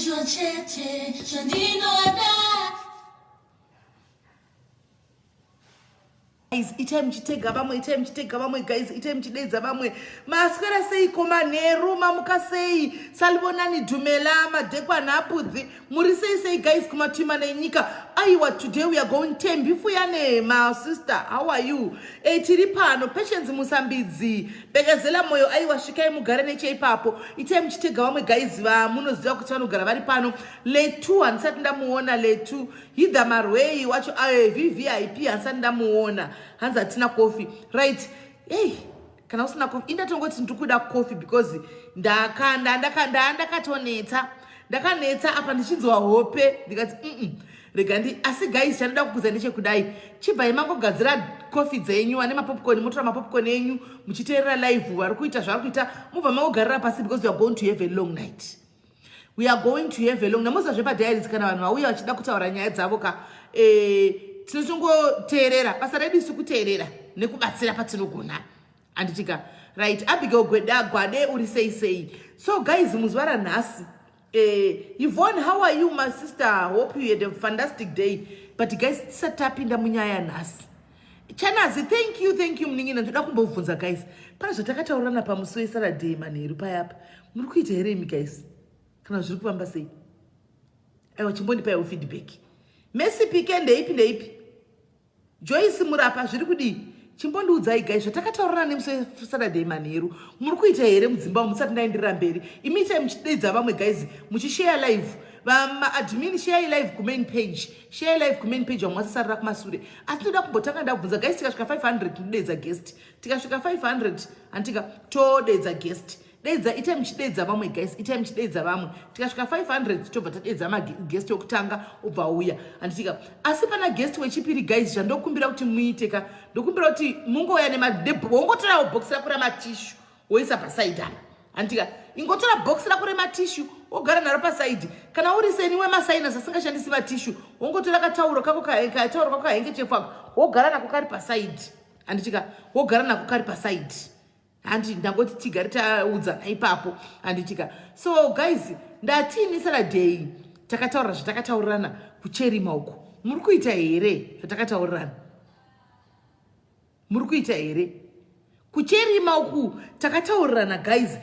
Ndizvo chete zvandinoda. Guys, itai muchitega vamwe, itai muchitega vamwe guys, itai muchideedza vamwe. Maswera seiko manheru, mamuka sei? Salibonani Dumela, madekwana apudzi. Muri sei sei guys kumatima nenyika. Aiwa today we are going Tembi Fuyane, my sister. How are you? Eh tiri pano Patience Musambidzi. Bekezela moyo aiwa svikai mugare necheipapo. Itai muchitega vamwe guys vamunoziva kuti vanogara vari pano. Letu handisati ndamuona Letu. Hidha Marwei wacho ayo VVIP handisati ndamuona. Hanzi hatina coffee. Right. Hey, kana usina coffee indatongoti ndiri kuda coffee because ndakanda ndakanda ndakatonetsa. Ndakanetsa apa ndichinzwa hope ndikati rega ndi asi guys chandoda kukuza ndechekudai chibvai mangogadzira coffee dzenyu ane mapopcorn motora mapopcorn enyu muchiteerera live vari kuita zvavari kuita mobva mangogarira pasi because we are going to have a long night. We are going to have a long namoziva zvepadiaries kana vanhu vauya vachida kutaura nyaya dzavo ka eh, tinotongoteerera basa redu isu kuteerera nekubatsira patinogona anditika right Abigail Gweda Gwade uri sei sei so guys muzuva ranhasi eh, Yvonne how are you my sister hope you had a fantastic day but guys tisati tapinda munyaya nhasi Chanazi thank you thank you munin'ina ndoda kumbobvunza guys pane zvatakataurirana pamusi wesaturday manheru payapa muri kuita here imi guys kana zviri kufamba sei aiwa chimbondipaiwo feedback Messi pike ndeipi ndeipi Joyce Murapa zviri kudii chimbondiudzai guys zvatakataurirana nemusi wesaturday manheru muri kuita here mudzimba umu musati ndaenderera mberi imi itai muchideedza vamwe guys muchishare live vamaadmin share live kumain page share live kumain page vamwe vasasarira kumasure asi ndoda kumbotanga ndabvunza guys tikasvika 500 todeedza guest tikasvika 500 handitika todeedza guest deedza itai muchideedza vamwe guys itai muchideedza vamwe tikasvika 500 tobva tadeedza maguest wekutanga obva auya handitika asi pana guest wechipiri guys zvandokumbira kuti muite ka ndokumbira kuti mungouya wongotorawo box rako ramatishu woisa pasaidi apa handitika ingotora box rako rematishu wogara naro pasaidi kana uri seni wemasinus asingashandisi matishu wongotora katauro kako katauro kako kahengechefu ako wogara nako kari pasaidi handitika wogara nako kari pasaidi handi ndangoti tigare taudzana ipapo handitika so guys ndatini saturday takataurira zvatakataurirana kucherima uko muri kuita here zvatakataurirana muri kuita here kucherima uku takataurirana guys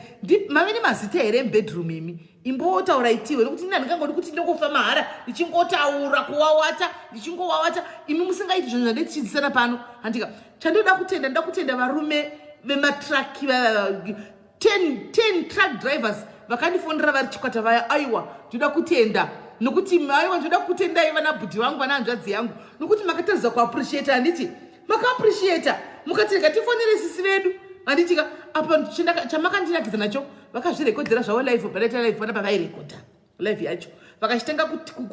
mave nemazita here mubedroom imi imbotaura itiwe nekuti ini handingangodi kuti ndingofa mahara ndichingotaura kuwawata ndichingowawata imi musingaiti zvinhu zvandei tichidzisana pano handika chandoda kutenda ndoda kutenda varume vematraki 10 truck drivers vakandifonera vari chikwata vaya aiwa ndoda kutenda nokuti aiwa ndoda kutendai vana bhudhi vangu vana hanzvadzi yangu nokuti makataridza kuappreciata handiti makaappreciata mukati rega tifonere sisi vedu handitika apa chamakandinakidza nacho vakazvirekodhera zvavo live padaita live pana pavairekodha live yacho vakachitanga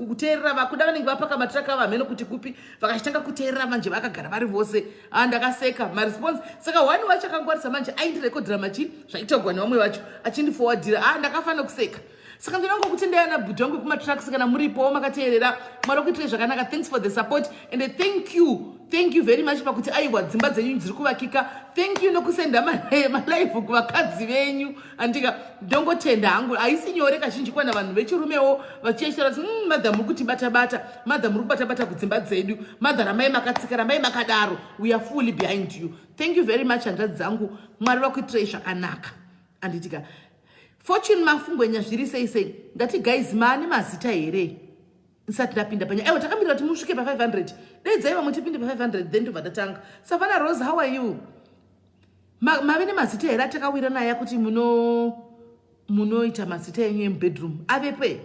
kuteerera vakuda vanenge vapaka matraka avo hameno kuti kupi vakachitanga kuteerera manje vakagara vari vose a ah, ndakaseka maresponse saka one wacho akangwarisa manje aindirekodhera machi zvaitagwa nevamwe vacho achindifowadhira a ah, ndakafanira kuseka saka ndinongo kuti ndayana bhudhi wangu kumatrucks kana muripowo makateerera mwari okuitirai zvakanaka thanks for the support and thank you thank you very much pakuti aiwa dzimba dzenyu dziri kuvakika thank you nokusenda malive kuvakadzi venyu andika ndongotenda hangu haisi nyore kazhinji kuwana vanhu vechirumewo vachiechitaura kuti madha muri kutibata bata madha muri kubata bata kudzimba dzedu madha ramai makatsika ramai makadaro we are fully behind you thank you very much hanzvadzi dzangu mwari vakuitirei zvakanaka anditika fortune mafungwenya zviri sei sei ndati guys maane mazita here ndisati ndapinda panya aiwa takamirira kuti musvike pa500 deidzai vamwe tipinde pa500 then tobva tatanga savana rose how are you mave nemazita here atakawira naye kuti muno munoita mazita enyu emubedroom avepe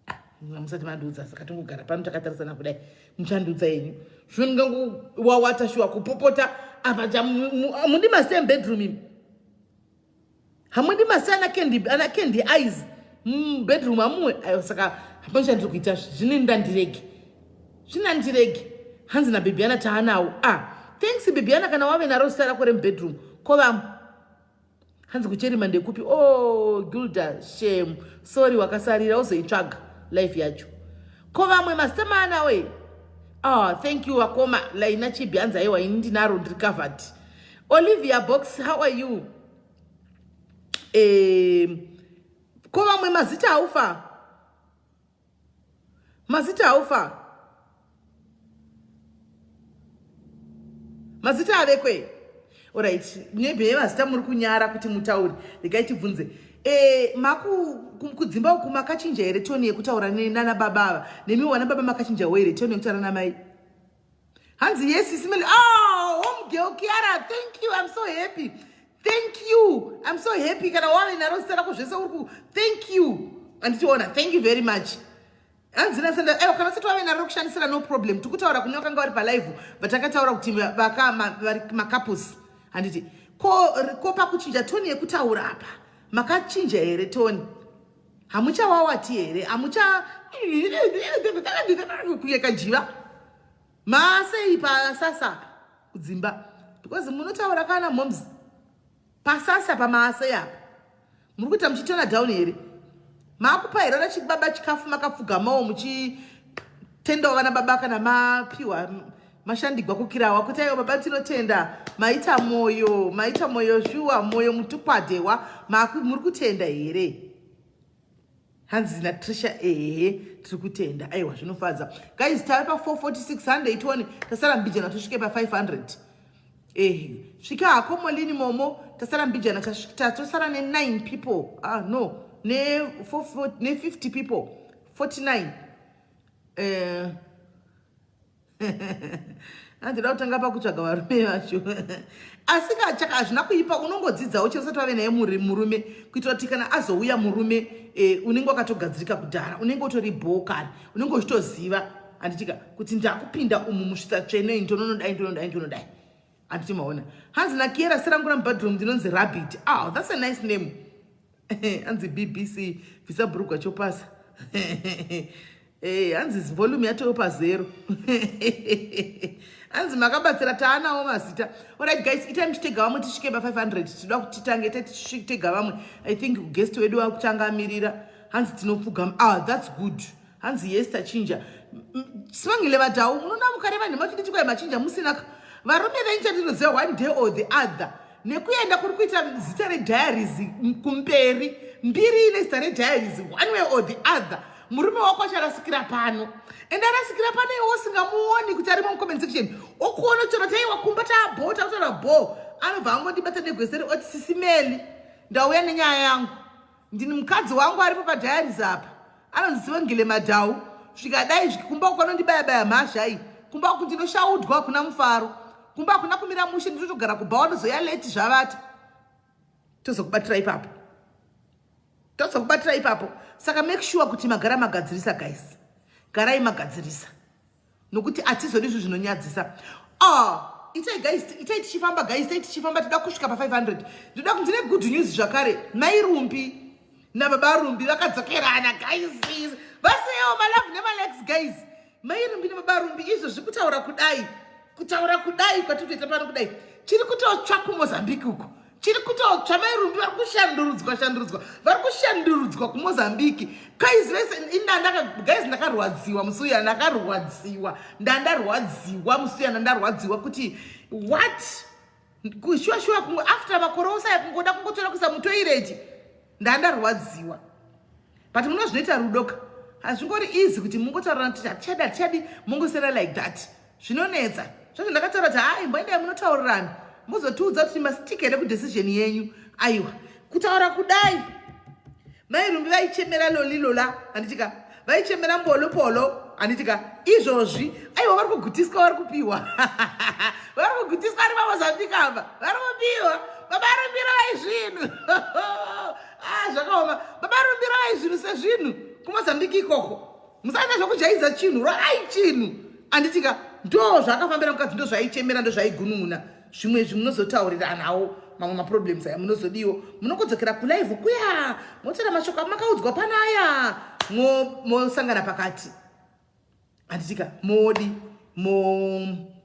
ah, musati mandiudza saka tongogara pano takatarisana kudai muchandiudza yenyu zvino ndingangowawata shuwa kupopota apa mudi mazita emubedroom imi hamudi masi ana candy ana candy eyes mubedroom amuwe ayo saka hapana chandiri kuita zvine ndandirege zvinandirege hanzi nabebiana taanawo ah thanks bebiana kana wave naro zita rako remubedroom ko vamwe hanzi kucherima ndekupi oh gilda shame sorry wakasarira uzoitsvaga life yacho ko vamwe mazita maanawo here ah thank you vakoma laina chibi hanzi aiwa ini ndinaro ndiri covered olivia box how are you eh, Ko vamwe mazita haufa? Mazita haufa? Mazita avekwe? Alright, maybe yemazita muri kunyara kuti mutaure. Regai tibvunze. E, maku kudzimba uku makachinja here toni yekutaura nana baba ava? Nemiwo vana baba makachinjawo here toni yekutaura namai? Hanzi yes, Isimeli. Oh, home girl Kiara, thank you. I'm so happy. Thank you. I'm so happy. Kana wave naro zita rako zvese uri ku thank you. Andichiona. Thank you very much. Hanzi nasenda aiwa kana usati wave naro kushandisira no problem. Tikutaura kune vakanga vari palive vatakataura kuti vaka vari macouples. Handiti ko ko pakuchinja toni yekutaura apa. Makachinja here toni? Hamuchawawati here? Hamucha kuyeka jiva. Maasei pasasa kudzimba because munotaura kana moms pasasa pamaasei apa muri kuita muchitona down here maakupa here vana chibaba chikafu makapfugamawo muchitendawo vana baba kana mapiwa mashandigwa kukirawa kuti aiwa baba tinotenda maita moyo maita moyo shuwa moyo mutukwadhewa muri kutenda here Hanzi naTrisha ehe tiri kutenda. Aiwa zvinofadza. Guys tave pa 446 handei tione tasara mbijana tosvike pa 500. Ehe svika hako Molini Momo tasara mbijana tosara ne 9 people. Ah no ne 4 ne 50 people 49. Eh andida kutanga pakutsvaga varume vacho asi kachaka hazvina kuipa unongodzidzawo chero usati wave naye murume kuitira kuti kana azouya murume eh, unenge wakatogadzirika kudhara unenge utori bhoo kare unenge uchitoziva handitika kuti ndakupinda umu musvitsa tsvene ndononodai ndonodai ndonodai handiti maona hanzi nakiera serangu ramubadroom ndinonzi rabbit oh, that's a nice name hanzi bbc bvisa bhurugwa chopasa eh, hanzi volume yatoo pazero hanzi makabatsira taanawo mazita orit guys itai muchitega vamwe tisvike pa500 tinoda kuti titange itai tichitega vamwe i think guest wedu wakutanga amirira hanzi tinopfugama ah that's good hanzi yes tachinja simangile vadhau unoona mukareva nhema chiti chikwai machinja musina varume venyu chandinoziva one day or the other nekuenda kuri kuita zita rediaries kumberi mbiri ine zita rediaries one way or the other murume wako acharasikira pano ende arasikira pano iwe usingamuoni kuti arimo mucomment section okuona chero taiwa kumba taabho takutaura bho anobva angondibata negweseri oti sisimeli ndauya nenyaya yangu ndini mukadzi wangu aripo padiaries apa anonzi sivongile madhau zvikadai kumba uko anondibaya baya mhazha iyi kumba uku ndinoshaudwa hakuna mufaro kumba hakuna kumira mushe ndinotogara kubhawa ndozoya leti zvavata tozokubatira ipapo tozokubatira ipapo saka make sure kuti magara magadzirisa guys garai magadzirisa nokuti hatizodi izvo zvinonyadzisa ah, itai guys itai tichifamba guys itai tichifamba tida kusvika pa500 ndinoda kuti ndine good news zvakare mai rumbi nababa rumbi vakadzokerana guys vasiyewo malove nemalex guys mai rumbi nababa rumbi izvo zviri kutaura kudai kutaura kudai kwatiri kuita pano kudai chiri kutotsva kumozambique uko chiri kutotsva mai rumbi vari kushandurudzwa shandurudzwa vari kushandurudzwa kumozambique guys vese guys ndakarwadziwa musi uya ndakarwadziwa ndandarwadziwa musi uya ndandarwadziwa kuti what shuwa shuwa kungo after makore ose aya kungoda kungotora kuisa mutoireti ndandarwadziwa but munozvinoita rudoka hazvingori easy kuti mungotaurana kuti hatichadi hatichadi mongosera like that zvinonetsa zvazvo ndakataura kuti hai mboendai munotaurirana mozotiudza kuti mastik here kudecision yenyu aiwa kutaura kudai mai rumbi vaichemera lolilola handitika vaichemera mbolopolo handitika izvozvi aiwa vari kugutiswa vari kupiwa vari kugutiswa ari vamozambika apa vari kupiwa baba rumbi rovai zvinhu ah, zvakaoma baba rumbi rovai zvinhu sezvinhu kumozambiki ikoko musaita zvekujaidza chinhu rovai chinhu anditika ndo zvaakafambira mukadzi ndo zvaichemera ndo zvaigunun'una zvimwe izvi munozotauriranawo mamwe maproblems aya munozodiwo munokodzokera kulive kuya motaura mashoko amakaudzwa panaya mosangana pakati handitika modi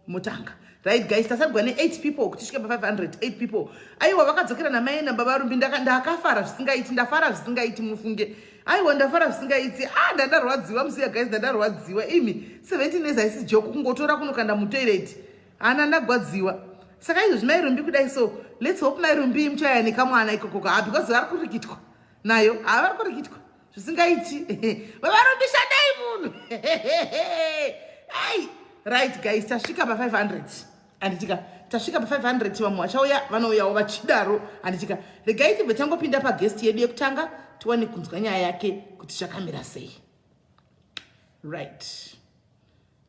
motanga right guys tasarigwa ne8 people kuti tisvike pa500 8 people aiwa vakadzokera namai nababa rumbi ndakafara zvisingaiti ndafara zvisingaiti mufunge aiwa ndafara zvisingaiti ah ndandarwadziwa musiya guys ndandarwadziwa imi 17 years haisi joke kungotora kunokanda mutoilet hana ndagwadziwa saka izvozvi mai rumbi kudai so let's hope mai rumbi muchaya nekamwana ikoko ka ah, because vari kurikitwa Nayo haa vari kurikitwa zvisingaiti. Vavarobisha dai munhu. Ai, right guys, tasvika pa 500. Handitika tasvika pa 500 vamwe vachauya vanouyawo vachidaro. Handitika regai tibve tangopinda pa guest yedu yekutanga tiwane kunzwa nyaya yake kuti zvakamira sei. Right.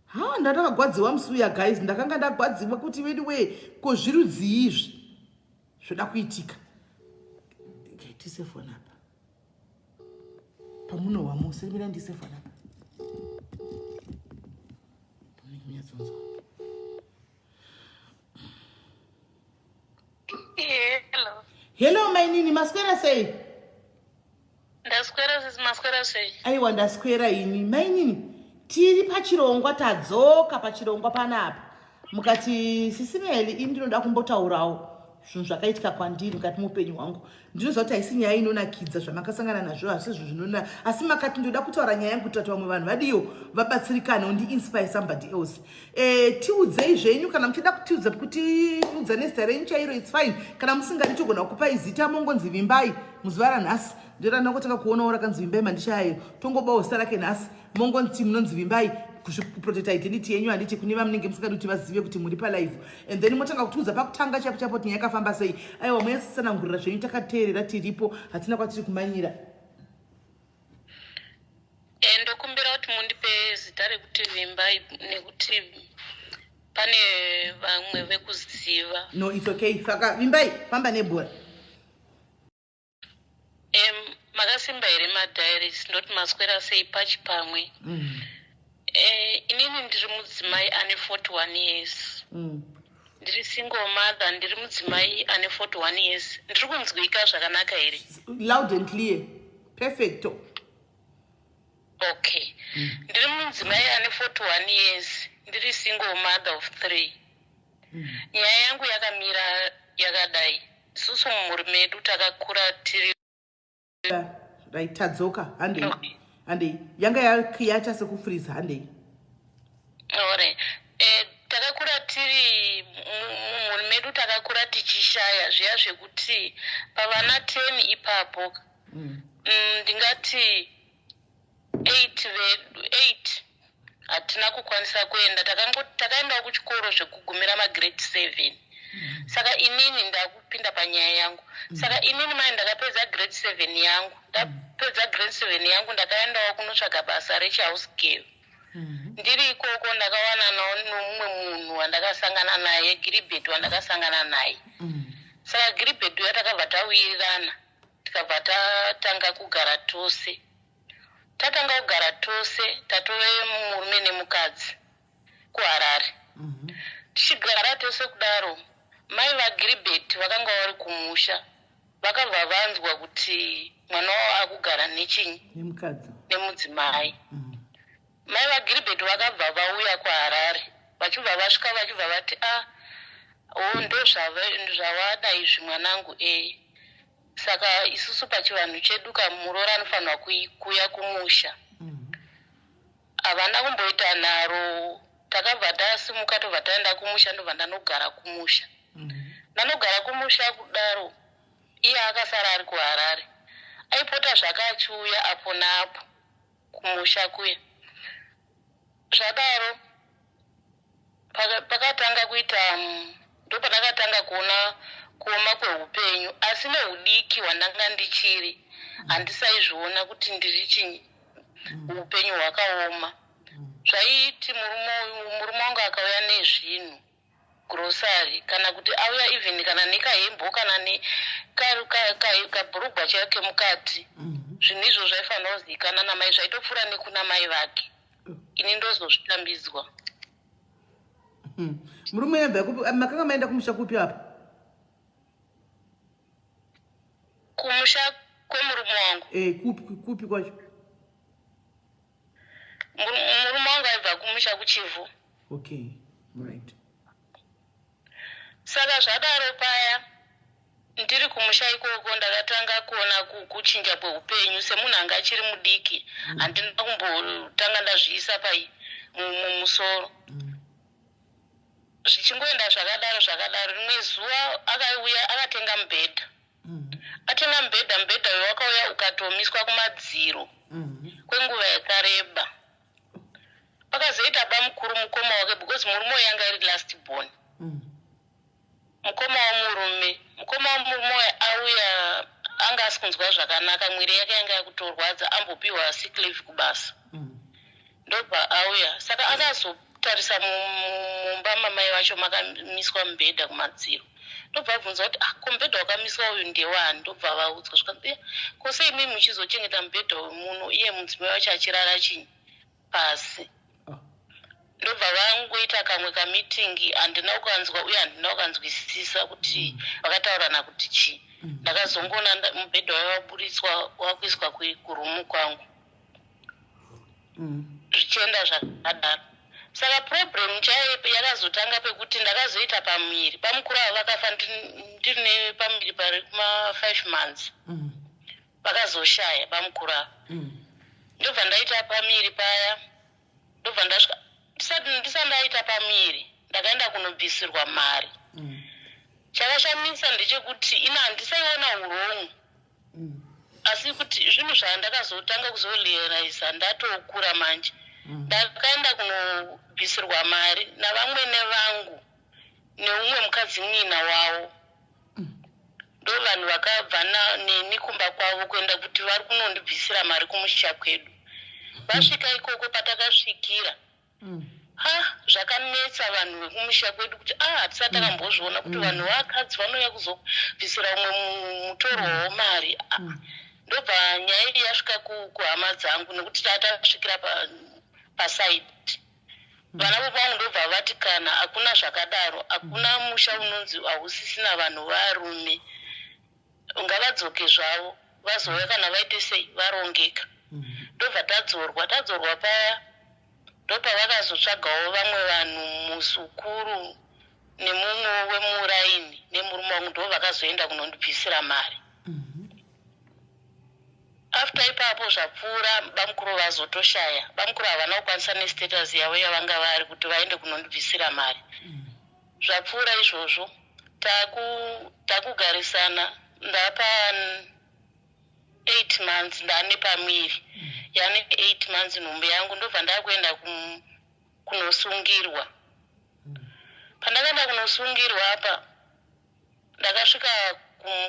Ha, ndakagwadziwa musi uya guys, ndakanga ndagwadziwa kuti vedu wee ko zvirudzii izvi zvoda kuitika. Okay, tise phone apa. Pamunohwa muse mira ndise phone apa. Pamunyatsonzwa. Hello. Hello mainini, maswera sei? Ndaswera sisi, maswera sei? Aiwa ndaswera ini. Mainini, tiri pachirongwa tadzoka pachirongwa panapa. Mukati sisi Meli, ini ndinoda kumbotaurawo zvinhu zvakaitika kwandiri mukati muupenyu hwangu. Ndinoziva kuti haisi nyaya inonakidza zvamakasangana nazvo asi zvinhu zvinona asi makati ndoda kutaura nyaya yangu kuitira kuti vamwe vanhu vadiyo vabatsirikane ndi inspire somebody else. Eh, tiudzei zvenyu kana muchida kutiudza kutiudza nezita renyu chairo its fine. Kana musingadi togona kukupai zita mongonzi Vimbai muzuva ranhasi. Ndorana kutanga kuonawo rakanzi Vimbai Mandishayayo. Tongobawo zita rake nhasi. Mongonzi munonzi Vimbai kuprotecta identity yenyu handiti kune vamunenge musingadi kuti vazive kuti muri palive and then motanga kutiudza pakutanga chaipo chaipo kuti nyaya yakafamba sei. Aiwa moyatsanangurira zvenyu takateerera tiripo hatina kwatiri kumanyira. Eh, ndokumbira kuti mundipe zita rekuti Vimbai nekuti pane vamwe vekuziva. No, it's okay. Saka Vimbai, famba nebhora. Makasimba here madiaries? Ndoti maswera sei pachi pamwe. Inini ndiri mudzimai ane 41 years. Ndiri single mother, ndiri mudzimai ane 41 years. Ndiri kunzwika zvakanaka here? Loud and clear. Perfecto. Okay. Ndiri mudzimai ane 41 years. Ndiri single mother of 3. Nyaya yangu yakamira yakadai. Isusu mumhuri medu takakura tiri right, tadzoka handei. Okay. Handei. Yanga yaita sekufreeze handei. Alright. Takakura tiri mumhuri medu takakura tichishaya zviya zvekuti pavana 10 ipapo. Ndingati 8 vedu 8 hatina kukwanisa kuenda, takaendawo kuchikoro zvekugumira magrade 7. Saka inini ndakupinda panyaya yangu. Saka inini mai ndakapedza grade 7 yangu. Ndapedza grade 7 yangu ndakaendawo kunotsvaga basa rechihouse girl. Ndiri ikoko ndakawananawo nomumwe munhu wandakasangana naye, Gilbert wandakasangana naye. Saka Gilbert uya takabva tawirirana, tikabva tatanga kugara tose. Tatanga kugara tose tatove murume nemukadzi kuHarare. Tichigara tose kudaro, mai vaGilbert vakanga vari kumusha vakabva vanzwa kuti mwana wavo akugara nechinyi nemudzimai. Mai vaGilbert vakabva vauya kuHarare vachibva vasvika vachibva vati a o ndo zvawada izvi mwanangu e. Saka isusu pachivanhu chedu kamuroora anofanirwa kuuya kumusha. Havana kumboita nharo, takabva tasimuka tobva taenda kumusha ndobva ndanogara kumusha. Ndanogara kumusha kudaro iye akasara ari kuHarare. Aipota zvake achiuya apo naapo kumusha kuya. Zvadaro pakatanga kuita ndopandakatanga kuona kuoma kweupenyu asi neudiki hwandanga ndichiri handisaizviona kuti ndiri chinyi upenyu hwakaoma. Zvaiti murume wangu akauya nezvinhu grocery kana kuti auya even kana nekahembo kana nekabhurugwa chaiyo kemukati, zvinhu izvo zvaifanira kuzivikanwa namai, zvaitopfuura nekuna mai vake. Ini ndozozvitambidzwa. Murume yabva kupi? Makanga maenda kumusha kupi apa? Kumusha kwemurume wangu. Kupi, kupi kwacho? Murume wangu aibva kumusha kuChivhu. Okay, right. Saka zvadaro paya ndiri kumusha ikoko ndakatanga kuona kuchinja kweupenyu semunhu anga achiri mudiki. Handina kumbotanga ndazviisa pai mumusoro. Zvichingoenda zvakadaro zvakadaro, rimwe zuva akauya akatenga mubhedha. Atenga mubhedha, mubhedha uyo wakauya ukatomiswa kumadziro kwenguva yakareba. Pakazoita bamukuru, mukoma wake, because murume uyu anga iri last born. Mukoma womurume uyu auya, anga asi kunzwa zvakanaka, mwiri yake yanga yakutorwadza, ambopiwa sick leave kubasa. Ndobva auya, saka akazotarisa mumba mamai vacho makamiswa mubhedha kumadziro. Ndobva abvunza kuti, "Ah, ko mubhedha wakamiswa uyu ndewani?" Ndobva vaudzwa, zvikanzi, "Iya, ko sei imi muchizochengeta mubhedha uyu muno, iye mudzimai wacho achirara chinyi pasi?" Ndobva vangoita kamwe kameeting, handina kukanzwa uye handina kukanzwisisa kuti vakataurana kuti chii. Ndakazongoona mubhedha waiva waburitswa, wakuiswa kuroom kwangu. Zvichienda zvakadaro. Saka problem chaiyo yakazotanga pekuti ndakazoita pamuviri. Bamukuru ava vakafa ndiri nepamuviri pari kuma5 months. Vakazoshaya bamukuru ava. Ndobva ndaita pamuviri paya, ndobva ndasvika, ndisati ndaita pamuviri, ndakaenda kunobvisirwa mari. Chakashamisa ndechekuti ina handisaiona uwrong, asi kuti zvinhu zvandakazotanga kuzorealiza ndatokura manje. Ndakaenda kunobvisirwa mari navamwene vangu neumwe mukadzi mwina wavo. Ndo vanhu vakabva neni kumba kwavo kuenda kuti vari kunondibvisira mari kumusha kwedu. Vasvika ikoko, patakasvikira, ha, zvakanetsa vanhu vekumusha kwedu kuti a, hatisati takambozviona kuti vanhu vakadzi vanouya kuzobvisira umwe mutorwawo mari. Ah, ndobva nyaya iyi yasvika kuhama dzangu, nekuti tatasvikira paside vana vopangu. Ndobva vati, "Kana, hakuna zvakadaro, hakuna musha unonzi hausisina vanhu varume. Ngavadzoke zvavo, vazouya kana vaite sei, varongeka." Ndobva tadzorwa. Tadzorwa paya, ndopavakazotsvagawo vamwe vanhu, muzukuru nemumwe wemuraini nemurume wangu, ndo vakazoenda kunondibvisira mari. After ipapo zvapfuura, bamukuru vazotoshaya. Bamukuru havana kukwanisa nestatus yavo yavanga vari kuti vaende kunondibvisira mari. Zvapfuura izvozvo, takugarisana, ndapa 8 months, ndane pamuviri yane 8 months nhumbu yangu. Ndobva ndakuenda kunosungirwa. Pandakaenda kunosungirwa apa, ndakasvika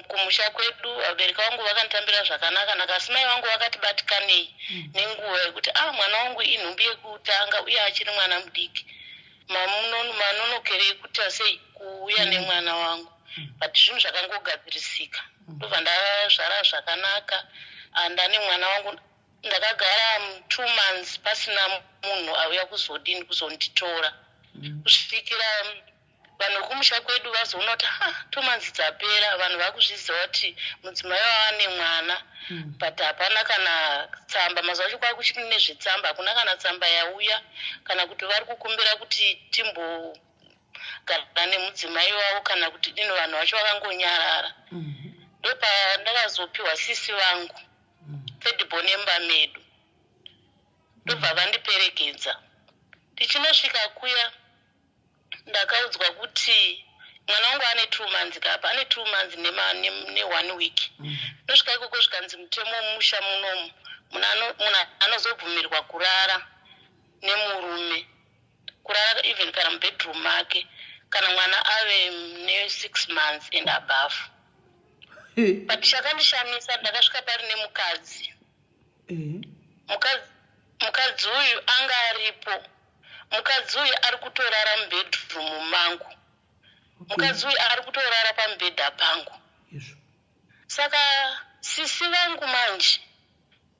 kumusha kwedu. Vabereki vangu vakanditambira zvakanaka naka, asi mai vangu vakati batikanei nenguva yekuti, "Ah, mwana wangu inhumbu yekutanga uye achiri mwana mudiki. Manonokerei kuita sei kuuya nemwana wangu?" But zvinhu zvakangogadzirisika. Ndobva ndazvara zvakanaka, andane mwana wangu. Ndakagara 2 months pasina munhu auya kuzodini, kuzonditora, kusvikira vanhu vekumusha kwedu vazoona kuti, ha, 2 months dzapera, vanhu vakuzviziva kuti mudzimai wava nemwana. But hapana kana tsamba. Mazuva acho kwava kuchiri nezvetsamba, hakuna kana tsamba yauya kana kuti vari kukumbira kuti timbogara nemudzimai wavo kana kuti dini. Vanhu vacho vakangonyarara. Ndopandakazopiwa sisi vangu, third born emba medu. Ndobva vandiperekedza. Tichinosvika kuya, ndakaudzwa kuti mwana wangu ane 2 months kapa, ane 2 months ne1 week. Nosvika ikoko, zvikanzi mutemo wemusha munomu, munhu anozobvumirwa kurara nemurume, kurara even kana mubedroom make, kana mwana ave ne6 months and above. But chakandishamisa, ndakasvika pari nemukadzi. Mukadzi uyu anga aripo. Mukadzi uyu ari kutorara mubedroom mangu. Mukadzi uyu ari kutorara pamubhedha pangu. Saka sisi vangu manje,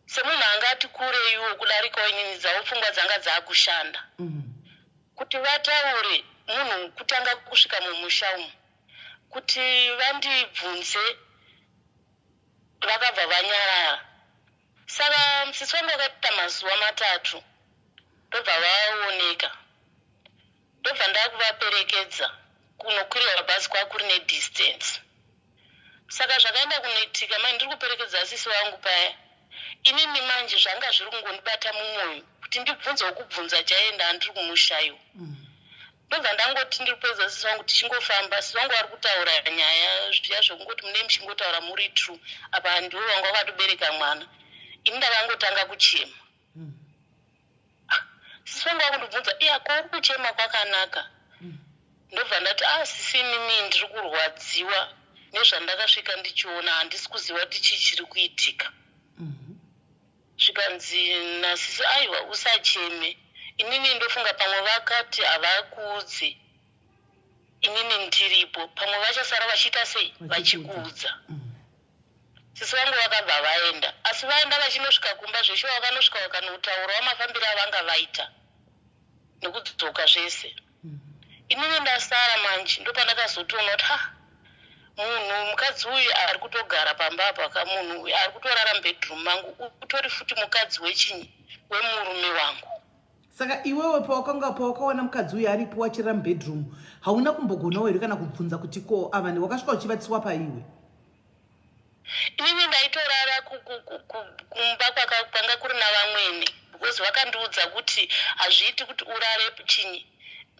semunhu angati kureiwo kudarikawo inini, dzavo pfungwa dzanga dzaakushanda kuti vataure munhu kutanga kusvika mumusha umu kuti vandibvunze. Vakabva vanyarara. Saka sisi vangu vakaita mazuva 3, ndobva vaoneka. Ndobva ndakuvaperekedza kunokwirira bhazi, kwakuri nedistance. Saka zvakaenda kunoitika mai, ndiri kuperekedza sisi vangu paya, inini manje zvanga zviri kungondibata mumwoyo kuti ndibvunzewo kubvunza chaenda, handiri kumushayiwa. Ndobva ndangoti ndiri kupedza sisi vangu, tichingofamba, sisi vangu vari kutaura nyaya zviya zvekungoti mune muchingotaura muri true. Apa ndivo vanga vakatobereka mwana. Ini ndakangotanga kuchema. Sisi vangu vakundibvunza, "Iya, ko uri kuchema kwakanaka?" Ndobva ndati, "A, sisi, inini ndiri kurwadziwa nezvandakasvika ndichiona. Handisi kuziva kuti chii chiri kuitika." Zvikanzi nasisi, "Aiwa, usacheme. Inini ndofunga pamwe vakati havakuudzi inini ndiripo, pamwe vachasara vachiita sei, vachikuudza." Sisi vangu vakabva vaenda, asi vaenda vachinosvika kumba zveshe, vakanosvika vakanotaurawo mafambiro avanga vaita nekudzoka zvese. Inini ndasara manje. Ndopandakazotoona kuti, ha, munhu mukadzi uyu ari kutogara pamba apa ka, munhu uyu ari kutorara mubedroom mangu utori futi mukadzi wechinyi, wemurume wangu. Saka iwewe pawakaona mukadzi uyu aripo wachirara mubedroom, hauna kumbogonawo here kana kubvunza kuti ko ava wakasvika uchivatiswa paiwe? Inini ndaitorara kumba kwanga kuri navamwene, because vakandiudza kuti hazviiti kuti urare chinyi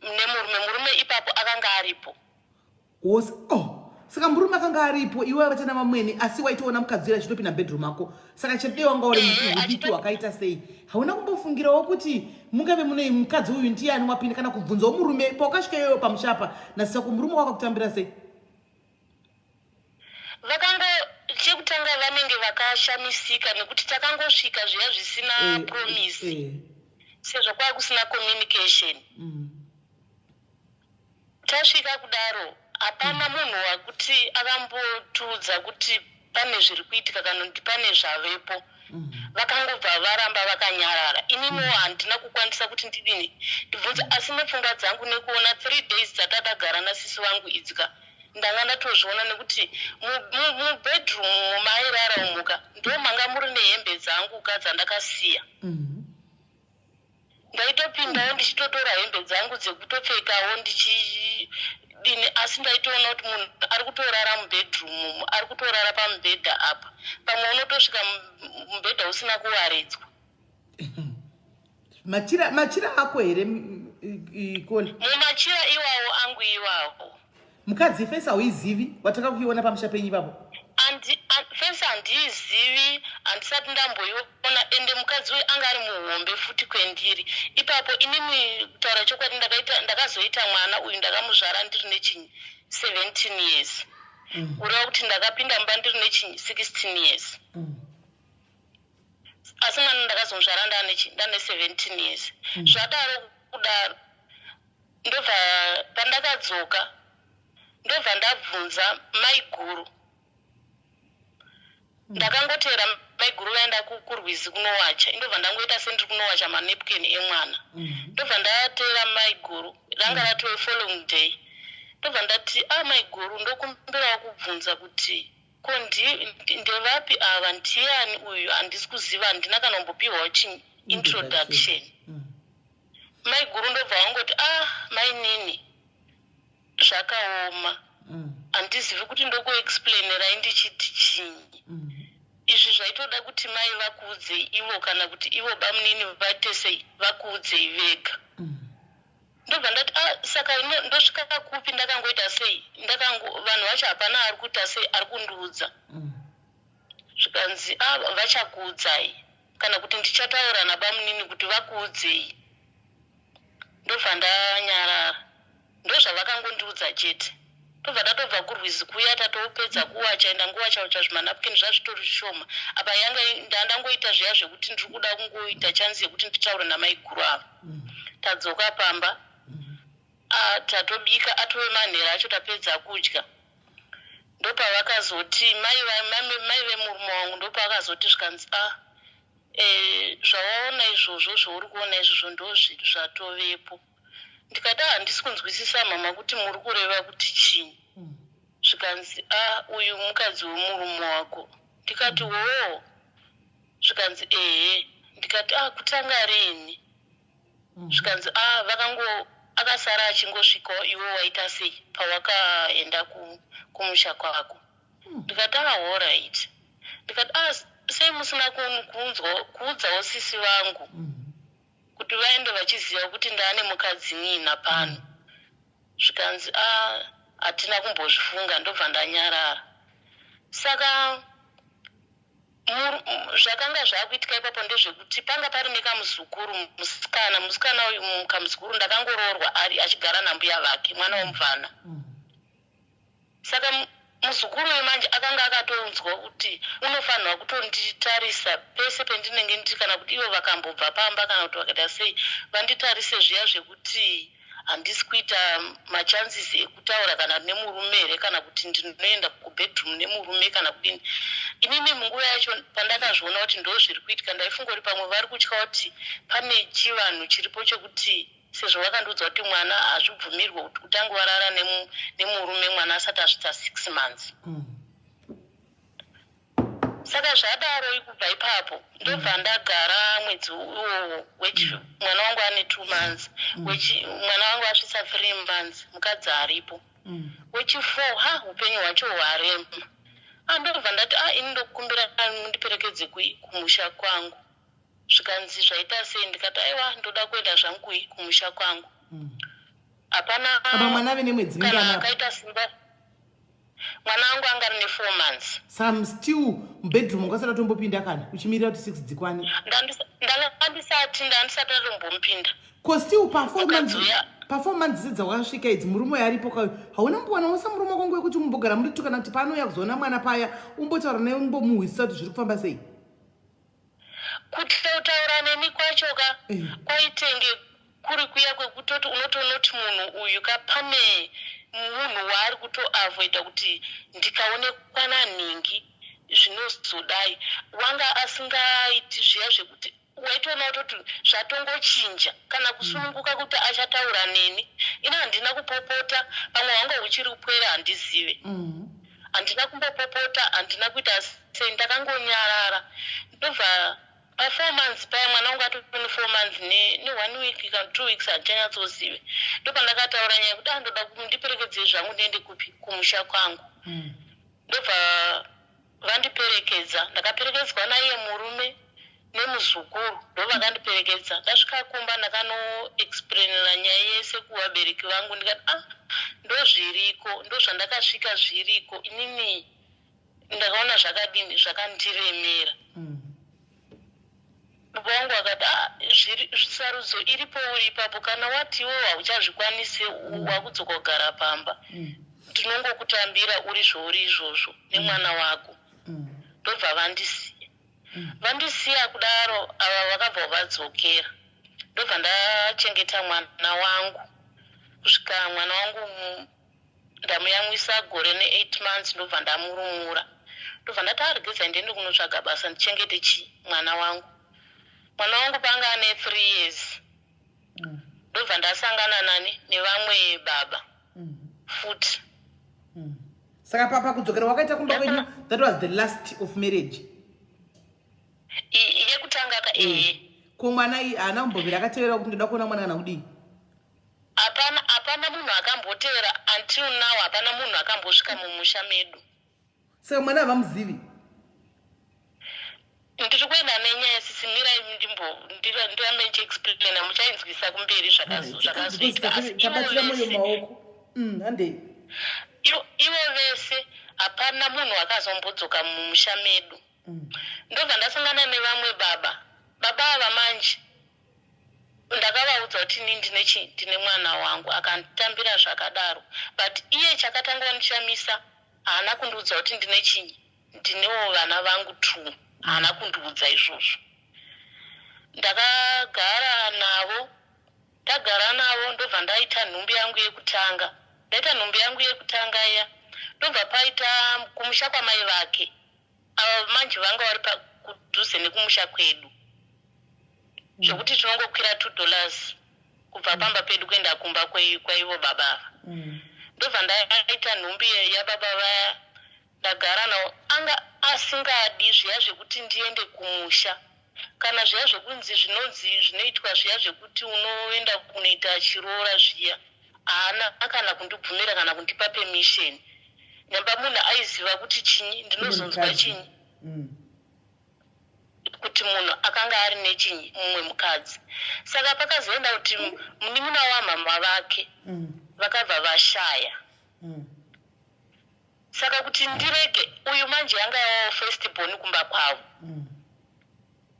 nemurume. Murume ipapo akanga aripo. Oh, saka murume akanga aripo, iwe vachana vamwene, asi waitoona mukadzi uyu achitopinda mubedroom ako. Saka chedei wanga uri udiki hwakaita sei, hauna kumbofungirawo kuti mungave mune mukadzi uyu ndiani wapinda, kana kubvunzawo murume pawakasvika iyoyo pamushapa nasako? Murume wakakutambira sei? Vakango chekutanga vanenge vakashamisika nekuti takangosvika zviya zvisina promise, sezvo kwava kusina communication. Tasvika kudaro, hapana munhu wakuti akambotiudza kuti pane zviri kuitika kana kuti pane zvavepo. Vakangobva varamba vakanyarara. Ininiwo handina kukwanisa kuti ndidini, ndibvunze, asi nepfungwa dzangu nekuona 3 days dzatadagara nasisi vangu idzika, ndanga ndatozviona nekuti mubedroom umo maairara umuka ndo manga muri nehembe dzangu ka dzandakasiya. Ndaitopindawo ndichitotora hembe dzangu dzekutopfekawo ndichidini, asi ndaitoona kuti munhu ari kutorara mubedroom umu, ari kutorara pamubhedha apa. Pamwe unotosvika mubhedha usina kuwaridzwa. Machira ako here, Koli? Mumachira iwawo angu iwawo. Mukadzi face hauizivi watanga kuiona pamusha penyu ipapo? Face handiizivi, handisati ndamboiona. Ende mukadzi uyu anga ari muhombe futi kwendiri ipapo. Inini, kutaura chokwadi, ndakazoita mwana uyu, ndakamuzvara ndiri nechinyi, 17 years. Kureva kuti ndakapinda mumba ndiri nechinyi, 16 years. Asi mwana ndakazomuzvara ndane 17 years. Zvadaro kudaro, ndobva pandakadzoka, ndobva ndabvunza maiguru. Ndakangotera maiguru vaenda kurwizi kunowacha, indobva ndangoita sendiri kunowacha manapkin emwana. Ndobva ndatera maiguru, ranga ratove following day. Ndobva ndati, "A, maiguru, ndokumbirawo kubvunza kuti ko ndevapi ava? Ndiani uyu? Handisi kuziva, handina kana kumbopiwawo chi introduction." Maiguru ndobva vangoti, "Ah, mainini, zvakaoma. Handizivi kuti ndokuexplainerai ndichiti chinyi. Izvi zvaitoda kuti mai vakuudzei ivo, kana kuti ivo bamunini vaite sei, vakuudzei vega." Ndobva ndati, "A, saka ndosvika kupi? Ndakangoita sei, ndakango vanhu vacho hapana ari kuita sei, ari kundiudza." Zvikanzi, "A, vachakuudzai, kana kuti ndichataura nabamunini kuti vakuudzei." Ndobva ndanyarara, ndozvavakangondiudza chete. Tobva tatobva kurwizi kuya, tatopedza kuwacha, enda nguwacha zvimanapkin zvazvitori zvishoma. Apa yanga ndandangoita zviya zvekuti ndiri kuda kungoita chance yekuti nditaure namaiguru ava. Tadzoka pamba, tatobika, atove manhero acho, tapedza kudya, ndopavakazoti mai vemurume wangu, ndopavakazoti zvikanzi, "A, zvawaona izvozvo, zvauri kuona izvozvo, ndo zvatovepo." Ndikati, "Handisi kunzwisisa, mama, kuti muri kureva kuti chii." Zvikanzi, "A, uyu mukadzi wemurume wako." Ndikati, "Woo." Zvikanzi, "Ehe." Ndikati, "A, kutanga rini?" Zvikanzi, "A, vakango akasara achingosvikawo iwe waita sei pawakaenda kumusha kwako." Ndikati, "A, alright." Ndikati, "A, sei musina kuudzawo sisi vangu kuti vaende vachiziva kuti ndaane mukadzi nina pano?" Zvikanzi, "A, hatina kumbozvifunga." Ndobva ndanyarara. Saka zvakanga zvakuitika ipapo ndezvekuti panga pari nekamuzukuru musikana. Musikana uyu, kamuzukuru, ndakangoroorwa ari achigara nambuya vake, mwana womubvana. Saka muzukuru uyu manje akanga akatounzwa kuti unofanirwa kutonditarisa pese pendinenge ndiri, kana kuti ivo vakambobva pamba kana kuti vakaita sei, vanditarise zviya zvekuti handisi kuita machances ekutaura kana nemurume here, kana kuti ndinoenda kubedroom nemurume kana kudini. Inini munguva yacho pandakazviona kuti ndo zviri kuitika, ndaifunga kuti pamwe vari kutya kuti pane chivanhu chiripo chekuti sezvo vakandiudza kuti mwana hazvibvumirwe kuti utange warara nemurume mwana asati asvitsa 6 months. Saka zvadaro, kubva ipapo ndobva ndagara mwedzi uwowo. Mwana wangu ane 2 months, mwana wangu asvitsa 3 months, mukadzi aripo. Wechi4, ha, upenyu hwacho hwarema. Andobva ndati, "A, ini ndokumbira mundiperekedze kumusha kwangu." Zvikanzi, "Zvaita sei?" Ndikati, "Aiwa, ndoda kuenda zvangu kumusha kwangu." Hapana. Apa mwana ave nemwedzi kana mingani apa? Akaita simba, mwana wangu anga ari ne4 months. Saka still mubedroom ungasati atombopinda kana uchimirira kuti 6 dzikwane? Ndanga ndisati ndatombomupinda. Ko still pa4 months? Mukadzi uya- Pa4 months dzawakasvika idzi, murume uyo aripo kauyu, hauna mbowana wose murume wako nguva yekuti mumbogara muri tu, kana kuti paanouya kuzoona mwana paya umbotaura naye, umbomuhwisisa kuti zviri kufamba sei? Kuti kutaura neni kwacho ka, kwaitenge kuri kuya kwekutoti unotonoti munhu uyu ka, pane munhu waari kutoavoida kuti ndikaonekwa nanhingi zvinozodai. Wanga asingaiti zviya zvekuti waitoona kutoti zvatongochinja kana kusununguka kuti achataura neni. Ina handina kupopota, pamwe hwanga huchiri kupwera, handizive. Handina kumbopopota, handina kuita sei, ndakangonyarara. Ndobva pa4 months paya, mwana wangu atoni 4 months ne1 week kana 2 weeks, handichanyatsozive, ndopandakataura nyaya yekuti, "Ah, ndoda ndiperekedzei zvangu ndiende kupi, kumusha kwangu." Ndobva vandiperekedza. Ndakaperekedzwa naiye murume nemuzukuru, ndo vakandiperekedza. Ndasvika kumba, ndakanoexplainira nyaya yese kuvabereki vangu. Ndikati, "Ah, ndozviriko, ndozvandakasvika zviriko. Inini ndakaona zvakadini, zvakandiremera." Baba vangu vakati, "Ah, sarudzo iripo, uri ipapo. Kana wati iwo hauchazvikwanisi, wakudzoka kugara pamba, tinongokutambira uri zvouri izvozvo nemwana wako." Ndobva vandisiya. Vandisiya kudaro, ava vakabva vadzokera. Ndobva ndachengeta mwana wangu kusvika mwana wangu ndamuyamwisa gore ne8 months. Ndobva ndamurumura. Ndobva ndati, "Aregedzai ndiende kunotsvaga basa ndichengete chi mwana wangu." Mwana wangu panga ane 3 years, ndobva ndasangana nani, nevamwe baba futi. Saka pakudzokera wakaita kumba kwenyu, that was the last of marriage? Yekutanga ka, ehe. Ko mwana iyi haana kumbobvira akatevera kuti ndoda kuona mwana kana kudii? Hapana, hapana munhu akambotevera. Until now hapana munhu akambosvika mumusha medu. Saka mwana havamuzivi? Ndiri kuenda nenyaya, sisi, mirai ndirambe ndichiexplaina, muchainzwisa kumberi zvakazoitika. Asi ivo Tabatira mwoyo mumaoko. Handei. Ivo vese hapana munhu akazombodzoka mumusha medu. Ndobva ndasangana nevamwe baba. Baba ava manje ndakavaudza kuti ini ndine chi ndine mwana wangu. Akanditambira zvakadaro, but iye chakatanga kundishamisa, haana kundiudza kuti ndine chinyi, ndinewo vana vangu two. Haana kundiudza izvozvo. Ndakagara navo, ndagara navo, ndobva ndaita nhumbu yangu yekutanga. Ndaita nhumbu yangu yekutanga iya, ndobva paita kumusha kwamai vake ava manje, vanga vari kudhuze nekumusha kwedu, zvokuti tinongokwira $2 kubva pamba pedu kuenda kumba kwaivo baba ava. Ndobva ndaita nhumbu yababa vaya. Ndagara navo, anga asingadi zviya zvekuti ndiende kumusha, kana zviya zvekunzi zvinonzi zvinoitwa zviya zvekuti unoenda kunoita chiroora zviya. Haana kana kundibvumira kana kundipa permission. Nyamba munhu aiziva kuti chinyi, ndinozonzwa Mukadzi. chinyi, kuti munhu akanga ari nechinyi, mumwe mukadzi. Saka pakazoenda kuti munin'ina wamama vake Vakabva vashaya. Saka kuti ndirege uyu manje yanga yavawo first born kumba kwavo.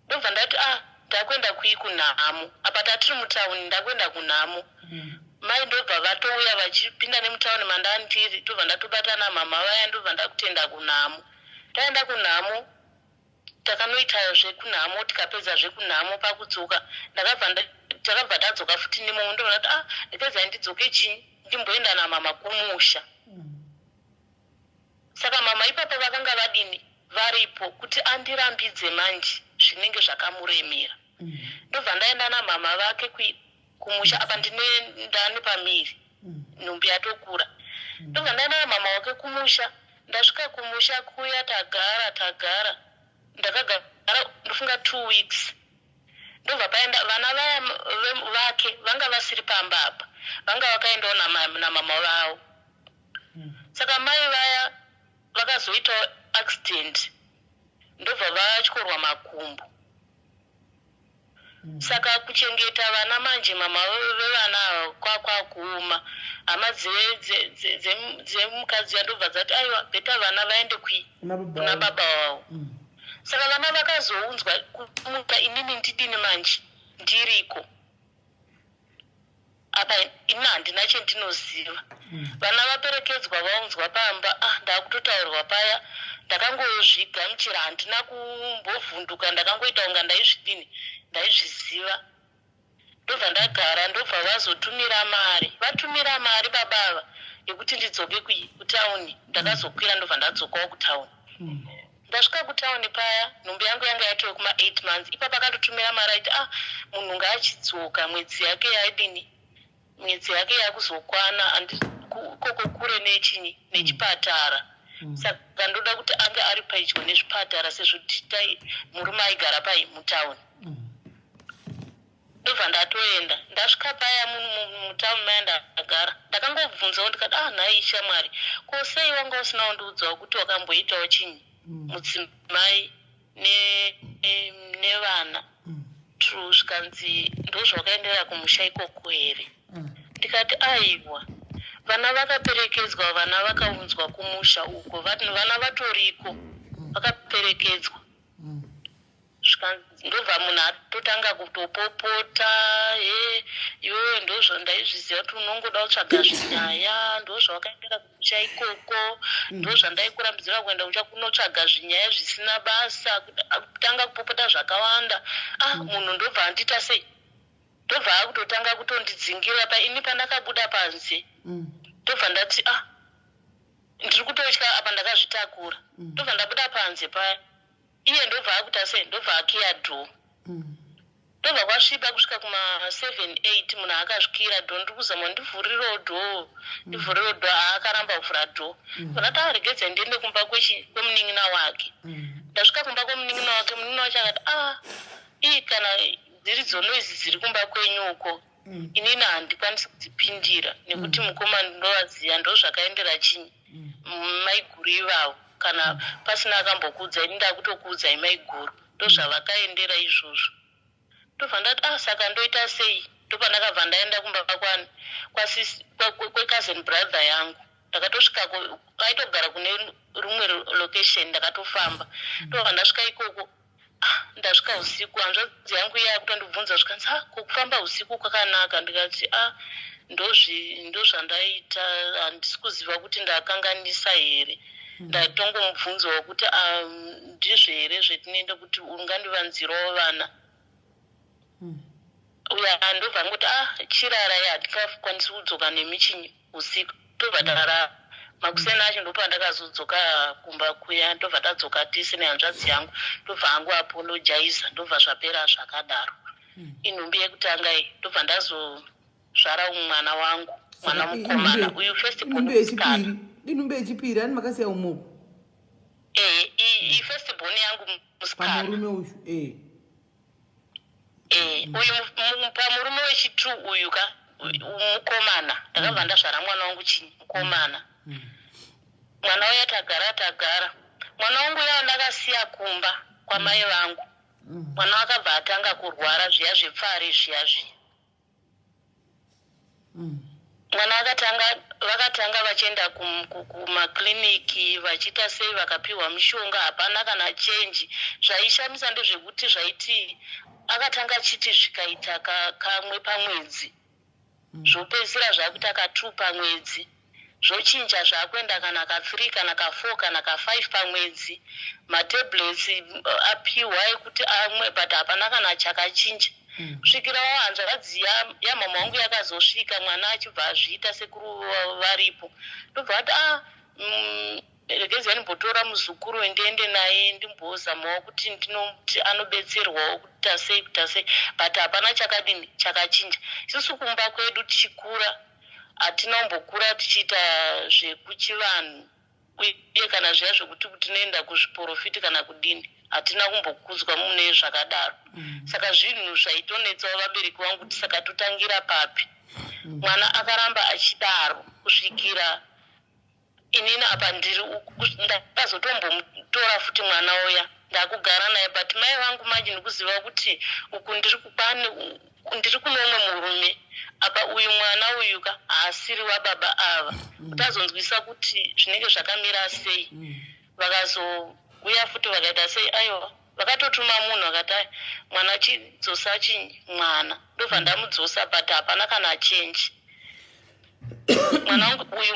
Ndobva ndati ah ndakuenda kui kunhamo apa tatiri mutauni ndakuenda kunhamo. Mai ndobva vatouya vachipinda nemutauni mandandiri ndobva ndatobatana mama vaya ndobva ndakutenda kunhamo. Taenda kunhamo takanoita zvekunhamo tikapedza zvekunhamo pakudzoka ndakabva takabva tadzoka futi nimomo ndobva ndati ah ndipedzai ndidzoke chii ndimboenda namama kumusha. Saka mama ipapo vakanga vadini varipo kuti andirambidze manje zvinenge zvakamuremera. Ndobva ndaenda namama vake kumusha apa ndine ndane pamiri nhumbi yatokura. Ndobva ndaenda namama wake kumusha ndasvika kumusha kuya tagara tagara ndakagara ndofunga 2 weeks ndobva paenda vana vaya vake vanga vasiri pamba apa vanga vakaendawo namama vavo. Saka mai vaya vakazoitawo accident ndobva vatyorwa makumbo. Saka kuchengeta vana manje mama vevana ava kwakwakuoma. Hama dzemukadzi uya ndobva dzati aiwa better vana vaende kui kuna baba vavo. Saka vana vakazounzwa kumuka inini ndidini manje ndiriko. Apa ini handina chendinoziva. Vana vaperekedzwa vaunzwa pamba ah ndakutotaurirwa paya ndakangozvigamuchira handina kumbovhunduka ndakangoita kunga ndaizvidini ndaizviziva. Ndobva ndagara ndobva vazotumira mari vatumira mari baba ava yekuti ndidzoke kutauni ndakazokwira ndobva ndadzokawo kutauni. Ndasvika kutown paya nhumbu yangu yanga yatove kuma 8 months ipapo akatotumira mari aiti ah munhu ngaachidzoka mwedzi yake yaidini mwedzi yake yakuzokwana ikoko kure nechinyi nechipatara saka ndoda kuti ange ari pedyo nezvipatara sezvo murume aigara pai mutown. Ndobva ndatoenda ndasvika paya mutown maya ndagara ndakangobvunzawo ndikati ah nhai shamwari ko sei wanga usina kundiudzawo kuti wakamboitawo chinyi mudzimai nevana true zvikanzi ndozvawakaendera kumusha ikoko here ndikati aiwa vana vakaperekedzwa vana vakaunzwa kumusha uko vana vatoriko vakaperekedzwa. Zvikanzi ndobva munhu atotanga kutopopota he iwewe ndozvandaizviziva kuti unongoda kutsvaga zvinyaya ndozvawakaendera kumusha ikoko ndozvandaikurambidzira kuenda kucha kunotsvaga zvinyaya zvisina basa kutanga kupopota zvakawanda ah munhu ndobva andiita sei ndobva akutotanga kutondidzingira pa ini pandakabuda panze ndobva ndati ah ndiri kutotya apa ndakazvitakura ndobva ndabuda panze paya Iye ndobva akuita sei ndobva akiya door ndobva kwasviba kusvika kuma 7 8 munhu akazvikira door ndiri kuzama ndivhurirewo door ndivhurirewo door aakaramba kuvhura door ndati aregedze ndiende kumba kwechi kwemunin'ina wake ndasvika kumba kwemunin'ina wake munin'ina wacho akati ah ii kana dziri dzo noise dziri kumba kwenyu uko inini handikwanisi kudzipindira nekuti mukoma ndinovaziva ndozvakaendera chinyi maiguru ivavo kana pasina akambokuudzai ini ndakutokuudzai maiguru ndozvavakaendera izvozvo ndobva ndati ah saka ndoita sei ndopandakabva ndaenda kumba kwani kwecousin brother yangu ndakatosvika aitogara kune rumwe location ndakatofamba ndobva ndasvika ikoko ah, ndasvika usiku hanzvadzi yangu iya yakutondibvunza zvikanzi ah, ko kufamba usiku kwakanaka ndikati ah ndozvandaita handisi kuziva kuti ndakanganisa here ndatongomubvunzawo kuti ah, ndizvo here zvetinoenda kuti ungandivanzirawo vana uya ndobva angoti ah chirarai hatikakwanisi kudzoka nemi chinyi usiku tobva tarara makuseni acho ndopandakazodzoka kumba kuya ndobva tadzoka tese nehanzvadzi yangu ndobva hangu apologiza ndobva zvapera zvakadaro inhumbi yekutanga iyi ndobva ndazozvara umwe mwana wangu mwana mukomana uyu first born musikana inhumbi yechipiri ani makasiya umoko eh i first born yangu musikana pamurume uyu eh Eh, uyu pamurume wechitu uyu ka mukomana ndakabva ndazvara mwana wangu chinyi mukomana mwana uya tagara tagara mwana wangu uya ndakasiya kumba kwamai vangu mwana wakabva atanga kurwara zviya zvepfari zviya zviya. Mwana akatanga, vakatanga vachienda kumakliniki vachiita sei, vakapiwa mishonga, hapana kana change. Zvaishamisa ndezvekuti zvaiti akatanga achiti zvikaita kamwe pamwedzi, zvopedzisira zvakuita ka2 pamwedzi, zvochinja zvakuenda kana ka3 kana ka4 kana ka5 pamwedzi. Matablets apiwa ekuti amwe, but hapana kana chakachinja kusvikirawo hanzvadzi yamama wangu yakazosvika, mwana achibva azviita sekuru varipo. Ndobva vati, "A regedzai ndimbotora muzukuru, ndiende naye, ndimbozamawo kuti ndinoti anobetserwawo kuita sei, kuita sei." But hapana chakadini chakachinja. Isusu kumba kwedu tichikura hatina kumbokura tichiita zvekuchivanhu, uye kana zviya zvekuti tinoenda kuzviprofiti kana kudini, hatina kumbokudzwa mune zvakadaro. Saka zvinhu zvaitonetsawo vabereki vangu kuti saka totangira papi. Mwana akaramba achidaro kusvikira inini apa ndiri ndakazotombomutora futi mwana uya, ndakugara naye. But mai vangu manje, ndikuziva kuti uku ndiri kupane, ndiri kuno umwe murume apa, uyu mwana uyu ka haasiri wababa ava, kuti azonzwisa kuti zvinenge zvakamira sei. Vakazouya futi, vakaita sei, aiwa, vakatotuma munhu akati, "Ai, mwana chidzosa chi mwana." Ndobva ndamudzosa, but hapana kana change. Mwana wangu uyu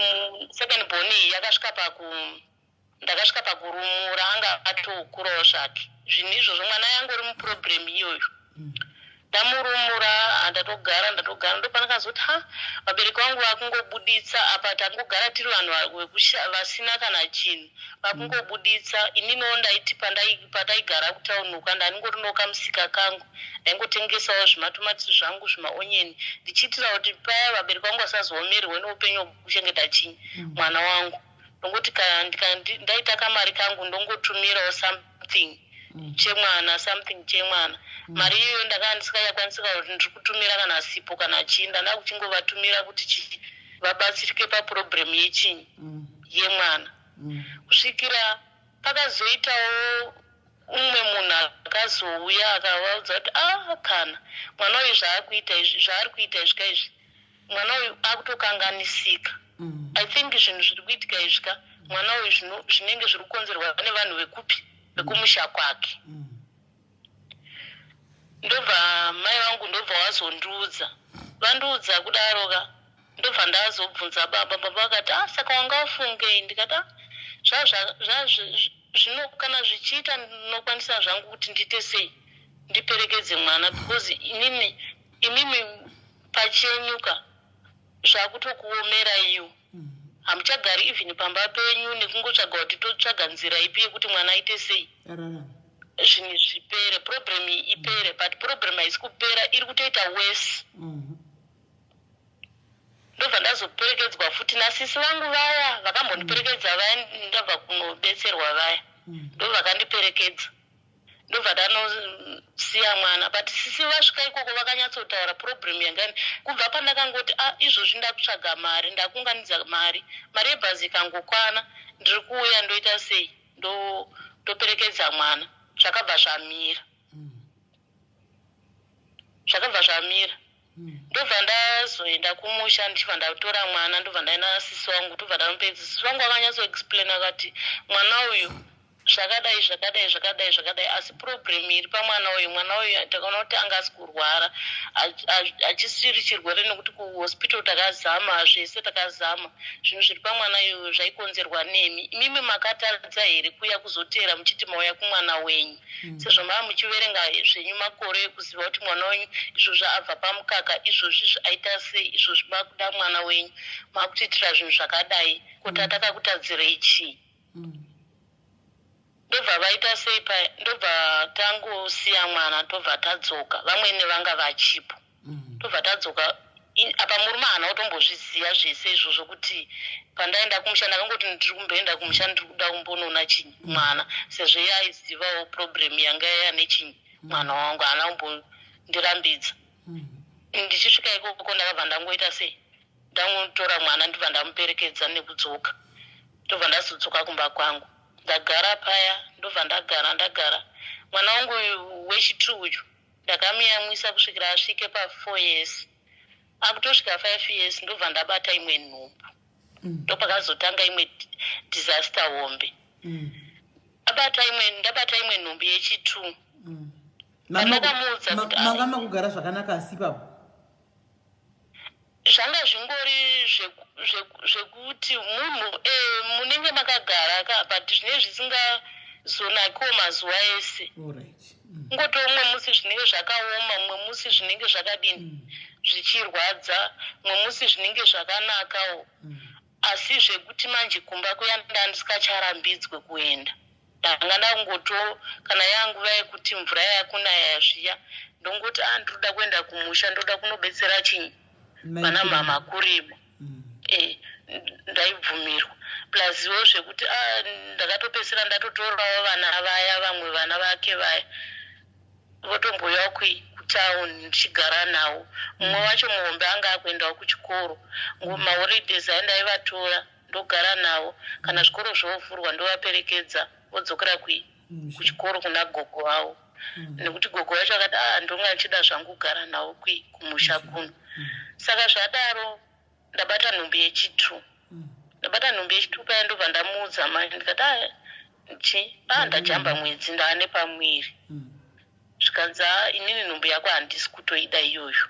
second born iyi yakasvika paku ndakasvika pakurumura, anga atokurawo zvake. Zvinhu izvozvo mwana yangori muproblem iyoyo. Ndamurumura, ndatogara, ndatogara, ndopanakazoti, ha, vabereki vangu vakungobuditsa apa, tangogara tiri vanhu vasina kana chinhu, vakungobuditsa. Ininiwo ndaiti pataigara kutauni uko, ndandingorinowo kamusika kangu, ndaingotengesawo zvimatomatisi zvangu, zvimaonyeni, ndichiitira kuti paya vabereki vangu vasazoomerwe neupenyu hwekuchengeta chinyi mwana wangu. Ndongoti ndaita kamari kangu, ndongotumirawo something chemwana, something chemwana. Mari iyoyo ndakanga ndisingachakwanisika kuti ndiri kutumira kana sipo kana chii, ndanda kuchingovatumira kuti chi vabatsirike paproblem yechinyi yemwana, kusvikira pakazoitawo umwe munhu akazouya akavaudza kuti, "A, kana mwana uyu zvaakuita izvi, zvaari kuita izvi ka izvi, mwana uyu akutokanganisika. I think zvinhu zviri kuitika izvi ka, mwana uyu zvinenge zviri kukonzerwa nevanhu vekupi, vekumusha kwake." Ndobva mai vangu ndobva wazondiudza, vandiudza kudaro ka, ndobva ndazobvunza baba. Baba vakati, "Ah, saka wanga ufungei?" Ndikati, "Ah, zvino kana zvichiita, ndinokwanisa zvangu kuti ndiite sei, ndiperekedze mwana, because inini, imimi pachenyuka zvakutokuomera iyo, hamuchagari even pamba penyu, nekungotsvaga kuti totsvaga nzira ipi yekuti mwana aite sei, ararama, zvinhu zvipere, problem iyi ipere. But problem haisi kupera, iri kutoita worse." Ndobva ndazoperekedzwa futi nasisi vangu vaya vakambondiperekedza vaya, ndabva kunobetserwa vaya, ndo vakandiperekedza, ndobva ndanosiya mwana. But sisi vasvika ikoko vakanyatsotaura problem yangani. Kubva pandakangoti, "A, izvozvi ndakutsvaga mari, ndakunganidza mari, mari yebhazi ikangokwana ndiri kuuya, ndoita sei, ndoperekedza mwana," zvakabva zvamira, zvakabva zvamira. Ndobva ndazoenda kumusha, ndichibva ndatora mwana, ndobva ndaenda nasisi wangu, ndobva ndamupedza. Sisi wangu akanyatsoexplain, akati, "Mwana uyu zvakadai, zvakadai, zvakadai, zvakadai, asi problem iri pamwana uyu, mwana uyu takaona kuti anga asi kurwara, hachisiri chirwere, nekuti kuhospital takazama zvese, takazama. Zvinhu zviri pamwana uyu zvaikonzerwa nemi. Imimi makatadza here kuuya kuzoteera muchiti mauya kumwana wenyu, sezvo mava muchiverenga zvenyu makore ekuziva kuti mwana wenyu izvozvi abva pamukaka, izvozvi aita sei, izvozvi makuda mwana wenyu, makutiitira zvinhu zvakadai, kuti atakakutadzirei chii?" Ndobva vaita sei paya, ndobva tangosiya mwana, tobva tadzoka. Vamwene vanga vachipo. Tobva tadzoka. Apa murume haana kutombozviziva zvese izvozvo kuti pandaenda kumusha ndakangoti ndiri kumboenda kumusha, ndiri kuda kumbonoona chinyi mwana, sezvo iye aizivawo problem yanga yane chinyi mwana wangu. Haana kumbondirambidza. Ndichisvika ikoko ndakabva ndangoita sei, ndangotora mwana, ndibva ndamuperekedza nekudzoka. Ndobva ndazodzoka kumba kwangu, ndagara paya, ndobva ndagara, ndagara. Mwana wangu uyu wechitu uyu ndakamuyamwisa kusvikira asvike pa4 years. Akutosvika 5 years, ndobva ndabata imwe nhumbu. Ndopakazotanga imwe disaster hombe. Abata imwe, ndabata imwe nhumbu yechi2. Pandakamuudza kuti Manga makugara zvakanaka, asi ipapo? Zvanga zvingori zvekuti munhu munenge makagara ka, but zvinenge zvisingazonakiwo mazuva ese. Kungoti umwe musi zvinenge zvakaoma, mumwe musi zvinenge zvakadini, zvichirwadza, mumwe musi zvinenge zvakanakawo. Asi zvekuti manje kumba kuya ndandisikacharambidzwe kuenda, ndanga ndangoto kana yanguva yekuti mvura yakunaya zviya, ndongoti, "A, ndinoda kuenda kumusha, ndoda kunobetsera chinyi, vana mama kurima." Ndaibvumirwa, pluswo zvekuti, ah, ndakatopedzisira ndatotorawo vana vaya, vamwe vana vake vaya, votomboyawo kutauni, ndichigara navo. Mumwe wacho muhombe anga akuendawo kuchikoro. Maholidays aindaivatora, ndogara navo. Kana zvikoro zvovhurwa, ndovaperekedza, vodzokera kuchikoro kuna gogo vavo, nekuti gogo vacho akati, "A, ndonga ndichida zvangu kugara navo kumusha kuno." Saka zvadaro, ndabata nhumbu yechi2. Ndabata nhumbu yechi2 paya, ndobva ndamuudza mai, ndikati, "A, chi a, ndajamba mwedzi, ndaane pamwiri." Zvikanzi, "A, inini nhumbu yako handisi kutoida iyoyo."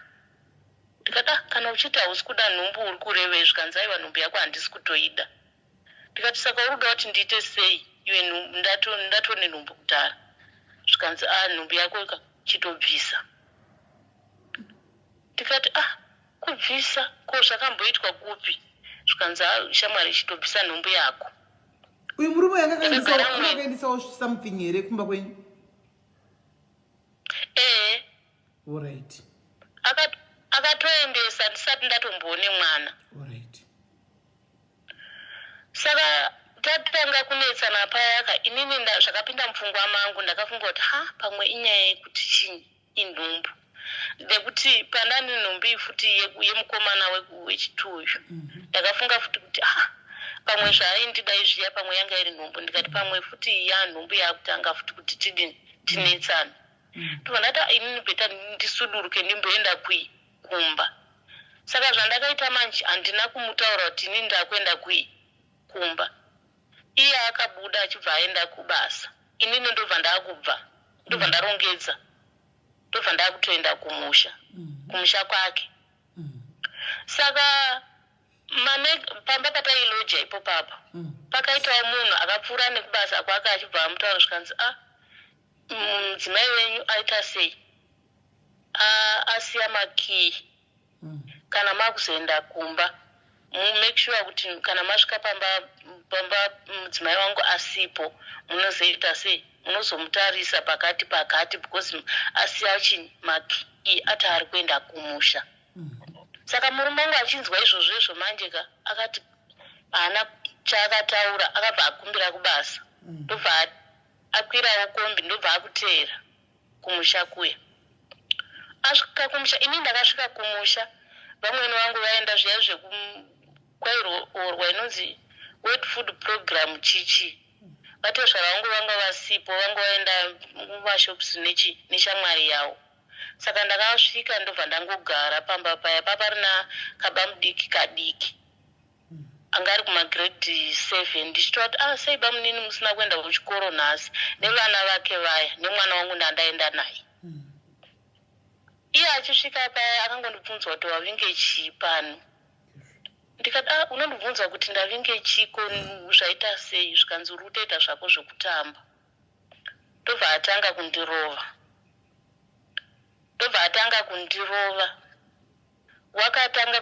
Ndikati, "Ah, kana uchiti hausi kuda nhumbu, uri kurevei?" Zvikanzi, "Aiwa, nhumbu yako handisi kutoida." Ndikati, "Saka uri kuda kuti ndiite sei iwe ndatone nhumbu kudhara?" Zvikanzi, "A, nhumbu yako ka, chitobvisa." Ndikati, "Ah, kubvisa ko zvakamboitwa kupi?" Zvikanzi, "A, shamwari, chitobvisa nhumbu yako." Uyu murume uyu akaendesawo something here kumba kwenyu? Ee. Alright. Akatoendesa ndisati ndatomboone mwana. Alright. Saka tatanga kunetsana payaka, inini zvakapinda mupfungwa mangu, ndakafunga kuti, ha, pamwe inyaya yekuti chinyi, inhumbu, nekuti pandani nhumbu iyi futi yemukomana wechituyu. Ndakafunga futi kuti, ha, pamwe zvaaindida izviya, pamwe yanga iri nhumbu. Ndikati pamwe futi ya nhumbu yaakutanga futi kuti tidini, tinetsane. Ndobva ndati, "Ah, inini better ndisuduruke, ndimboenda kumba." Saka zvandakaita manje, handina kumutaura kuti inini ndakuenda kumba. Iye akabuda achibva aenda kubasa, inini ndobva ndaakubva, ndobva ndarongedza, ndobva ndaakutoenda kumusha, kumusha kwake. Saka mane pamba patailoja ipo papa, pakaitawo munhu akapfuura nekubasa kwake, achibva amutaura. Zvikanzi, "A, mudzimai wenyu aita sei? Asiya makii. Kana makuzoenda kumba, mumake sure kuti kana masvika pamba mudzimai wangu asipo, munozoita sei, munozomutarisa pakati pakati, because asiya chinyi, makii, ati ari kuenda kumusha." Saka murume wangu achinzwa izvozvo izvo manje ka, akati haana chaakataura, akabva akumbira kubasa, ndobva akwirawo kombi, ndobva akuteera kumusha kuya. Asvika kumusha, ini ndakasvika kumusha, vamweni vangu vaenda zviya zvekwairorwa inonzi World Food Program chichi. Vatezvara vangu vanga vasipo, vanga vaenda mumashops neshamwari yavo. Saka ndakasvika, ndobva ndangogara pamba paya. Paparina kabamudiki kadiki anga ari kumagrade 7. Ndichitoti, "Ah, sei bamunini musina kuenda kuchikoro nhasi?" Nevana vake vaya, nemwana wangu ndandaenda naye. Iye achisvika paya, akangondibvunzwa kuti, "Wavinge chii pano?" Ndikati, "Ah, unondibvunza kuti ndavinge chiko? Zvaita sei?" Zvikanzi, "Uri kutoita zvako zvekutamba." Ndobva atanga kundirova, ndobva atanga kundirova. Wakatanga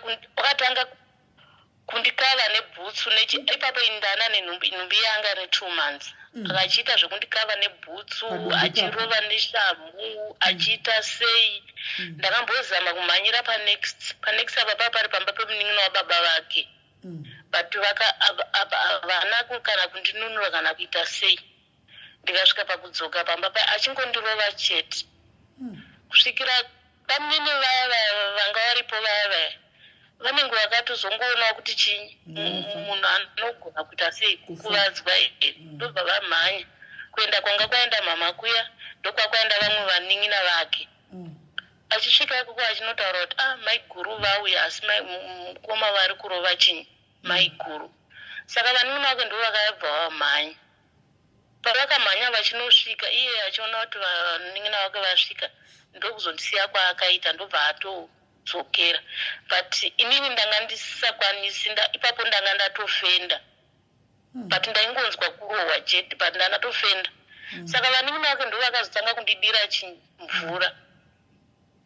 kundikava nebhutsu ipapo indana nenhumbi, nhumbi yanga ne2 months. Akachiita zvekundikava nebhutsu, achirova neshamhu, achiita sei. Ndakambozama kumhanyira panext, panext apa paa pari pamba pemunin'ina wababa vake, but havana kana kundinunura kana kuita sei. Ndikasvika pakudzoka pamba pa achingondirova chete, kusvikira bamunini vaya vaya vanga varipo vaya vaya, vanenge vakatozongoonawo kuti chinyi, munhu anogona kuita sei, kukuvadzwa here. Ndobva vamhanya kuenda kwanga kwaenda mama kuya, ndokwakwaenda vamwe vanin'ina vake. Achisvika ikoko achinotaura kuti, "Ah, maiguru vauya, asi mukoma vari kurova chinyi maiguru." Saka vanin'ina vake ndo vakabva vamhanya. Pavakamhanya vachinosvika, iye achiona kuti vanin'ina vake vasvika, ndokuzondisiya kwaakaita, ndobva atodzokera. But inini ndanga ndisisakwanisi. Ipapo ndanga ndatofenda, but ndaingonzwa kurohwa chete, but ndandatofenda. Saka vanin'ina vake ndo vakazotanga kundidira chimvura,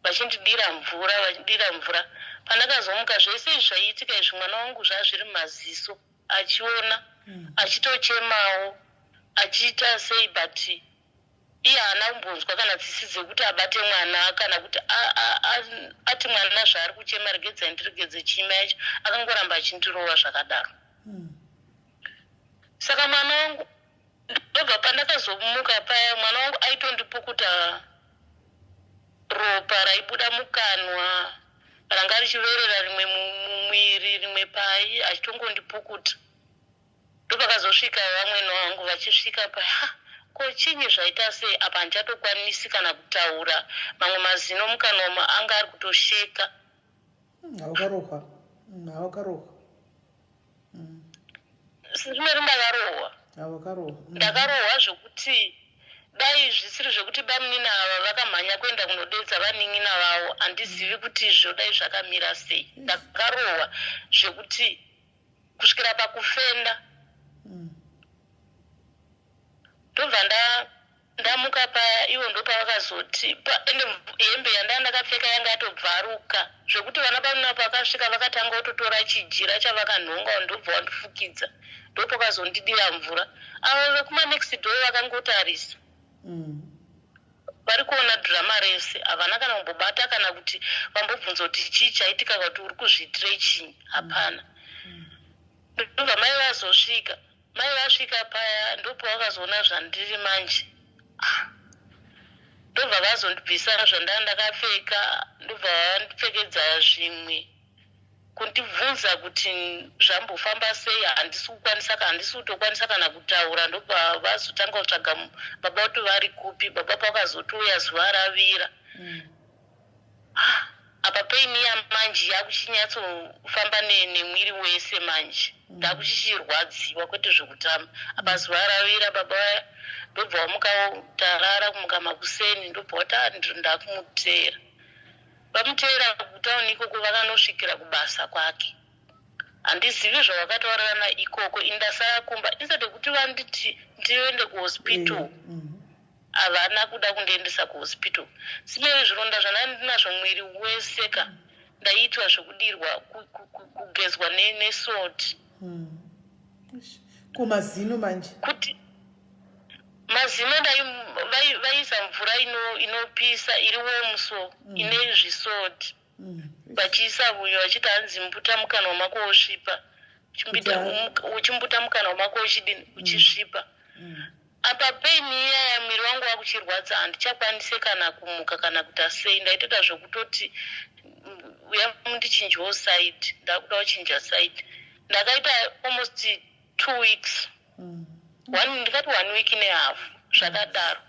vachindidira mvura, vachidira mvura. Pandakazomuka, zvese izvi zvaiitika izvi, mwana wangu zvazviri mumaziso, achiona, achitochemawo, achiita sei, but iye haana kumbonzwa kana tsitsi dzekuti abate mwana kana kuti ati, "Mwana zvaari kuchema, regedzai ndiregedze chima yacho." Akangoramba achindirova zvakadaro. Saka mwana wangu, ndobva pandakazomuka paya, mwana wangu aitondipukuta ropa raibuda mukanwa, ranga richiverera rimwe mumwiri, rimwe pai, achitongondipukuta. Ndopakazosvika vamwene vangu. Vachisvika pa, "Ha, ko chinyi zvaita sei apa?" Handichatokwanisi kana kutaura. Mamwe mazino mukanwa anga ari kutosheka. Haukarohwa. Haukarohwa. Rimwe ndakarohwa. Haukarohwa. Ndakarohwa zvokuti dai zvisiri zvekuti bamunini ava vakamhanya kuenda kunodedza vanin'ina vavo, handizivi kuti izvo dai zvakamira sei. Ndakarohwa zvekuti kusvikira pakufenda. Ndobva ndamuka paya, ivo ndopavakazoti ende hembe yandanga ndakapfeka yanga yatobvaruka, zvekuti vana bamunini pakasvika vakatanga kutotora chijira chavakanhonga, ndobva wandifukidza, ndopakazondidira mvura. Avo vekumanext door vakangotarisa, vari kuona dhirama rese. Havana kana kumbobata kana kuti vambobvunza kuti chii chaitika, kuti uri kuzviitirei chinyi. Hapana. Ndobva mai vazosvika. Mai vasvika paya, ndopavakazoona zvandiri manje. Ah. Ndobva vazondibvisa zvandanga ndakapfeka, ndobva vandipfekedza zvimwe, kundibvunza kuti zvambofamba sei. Handisi kukwanisa, handisi kutokwanisa kana kutaura. Ndobva vazotanga kutsvaga baba kuti vari kupi. Baba pavakazotouya, zuva ravira. Ah, apa pain yamanje yakuchinyatsofamba nemwiri wese manje. Ndakuchichirwadziwa kwete zvekutamba. Apa zuva ravira, baba vaya ndobva wamuka, tarara kumuka makuseni, ndobva wati, "Ah, ndakumuteera." Vamuteera kutauni ikoko, vakanosvikira kubasa kwake. Handizivi zvavakataurirana ikoko. Indasara kumba, instead yekuti vanditi ndiende kuhospital, havana kuda kundiendesa kuhospital. Simeri, zvironda zvandanga ndinazvo mwiri wese ka, ndaiitwa zvekudirwa kugezwa nesalt. Eish. Ko mazino manje? Kuti mazino, vaiisa mvura inopisa iri warm, so ine zvisalt, vachiisa uyo, vachiti hanzi mbuta mukanwa mako wosvipa. Uchimbuta mukanwa mako, uchidini, uchisvipa. Apa pain iyaya, mwiri wangu wakuchirwadza, handichakwanise kana kumuka kana kuita sei. Ndaitoita zvekutoti, uya mundichinjewo side, ndakuda kuchinja side." Ndakaita almost 2 weeks, one, ndikati one week nehalf zvakadaro.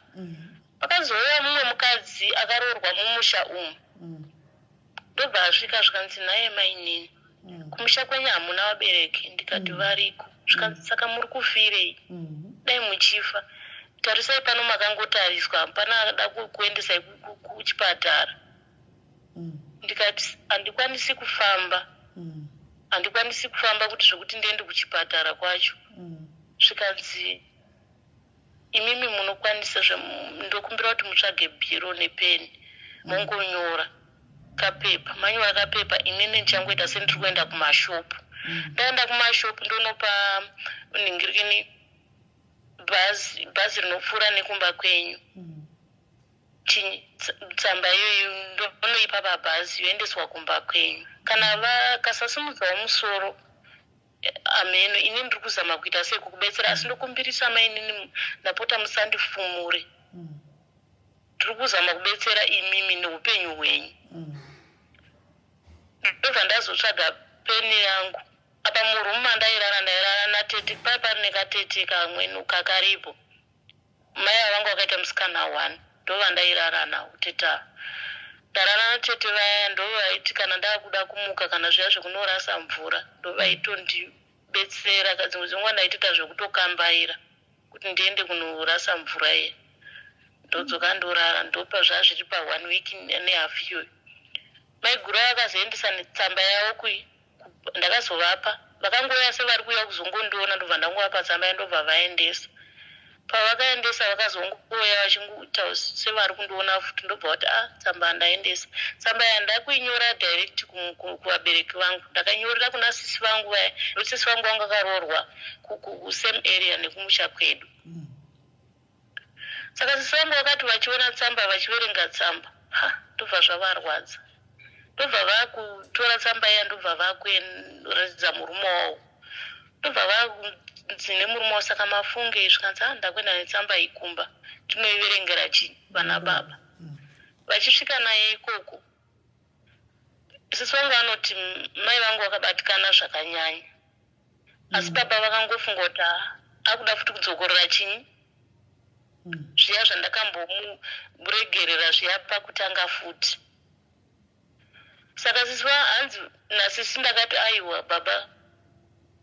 Pakazouya mumwe mukadzi akaroorwa mumusha umu. Ndobva asvika, zvikanzi, "Naye mainini, kumusha kwenyu hamuna vabereki?" Ndikati, "Variko." Zvikanzi, "Saka muri kufirei? Dai muchifa. Tarisai pano, makangotariswa, hapana ada kuendesai kuchipatara." Ndikati, "Handikwanisi kufamba, handikwanisi kufamba kuti zvokuti ndiende kuchipatara kwacho." Zvikanzi, "Imimi munokwanisa. Ndokumbira kuti mutsvage bhiro nepeni, mongonyora kapepa. Manyora kapepa, inini ndichangoita sendiri kuenda kumashopu. Ndaenda kumashopu, ndonopa nhingirikini bhazi, bhazi rinopfuura nekumba kwenyu. Tsamba iyoyo ndonoipa pabhazi, yoendeswa kumba kwenyu. Kana vakasasimudzawo musoro, ameno. Ini ndiri kuzama kuita sei kukubetsera, asi ndokumbirisa mainini, ndapota musandifumure. Ndiri kuzama kubetsera imimi neupenyu hwenyu." Ndobva ndazotsvaga peni yangu. Apa murumu mandairara, ndairara natete, pai pari nekatete kamwe kakaripo. Mai avangu vakaita musikana one, ndova ndairara nawo tete ava. Ndarara natete vaya, ndovaiti kana ndakuda kumuka kana zviya zvekunorasa mvura, ndovaitondibetsera. Dzimwe dzenguva ndaitoita zvekutokambaira kuti ndiende kunorasa mvura iya, ndodzoka ndorara. Ndopa zvazviri pa one week nehalf iyoyo. Maiguru vakazoendesa tsamba yavo kui ndakazovapa. Vakangouya sevari kuuya kuzongondiona, ndobva ndangovapa tsamba ya, ndobva vaendesa. Pavakaendesa, vakazongouya vachingoita sevari kundiona futi, ndobva vati, "A ah, tsamba handaendesa." Tsamba ya ndakuinyora direct kuvabereki vangu. Ndakanyorera kuna sisi vangu vaya, nokuti sisi vangu vanga vakaroorwa kusame area nekumusha kwedu. Saka sisi vangu vakati vachiona tsamba, vachiverenga tsamba, ha, ndobva zvavarwadza. Ndobva vakutora tsamba iya, ndobva vakuratidza murume wavo. Ndobva vanzi nemurume wavo, "Saka mafunge izvi?" Kanzi, "A, ndakuenda netsamba iyi kumba, tinoiverengera chi vana baba." Vachisvika naye ikoko, sisi vangu vanoti mai vangu vakabatikana zvakanyanya, asi baba vakangofunga kuti, "Ah, akuda futi kudzokorora chinyi zviya zvandakambomuregerera zviya pakutanga futi." Saka sisi hanzi nasisi, ndakati, "Aiwa baba,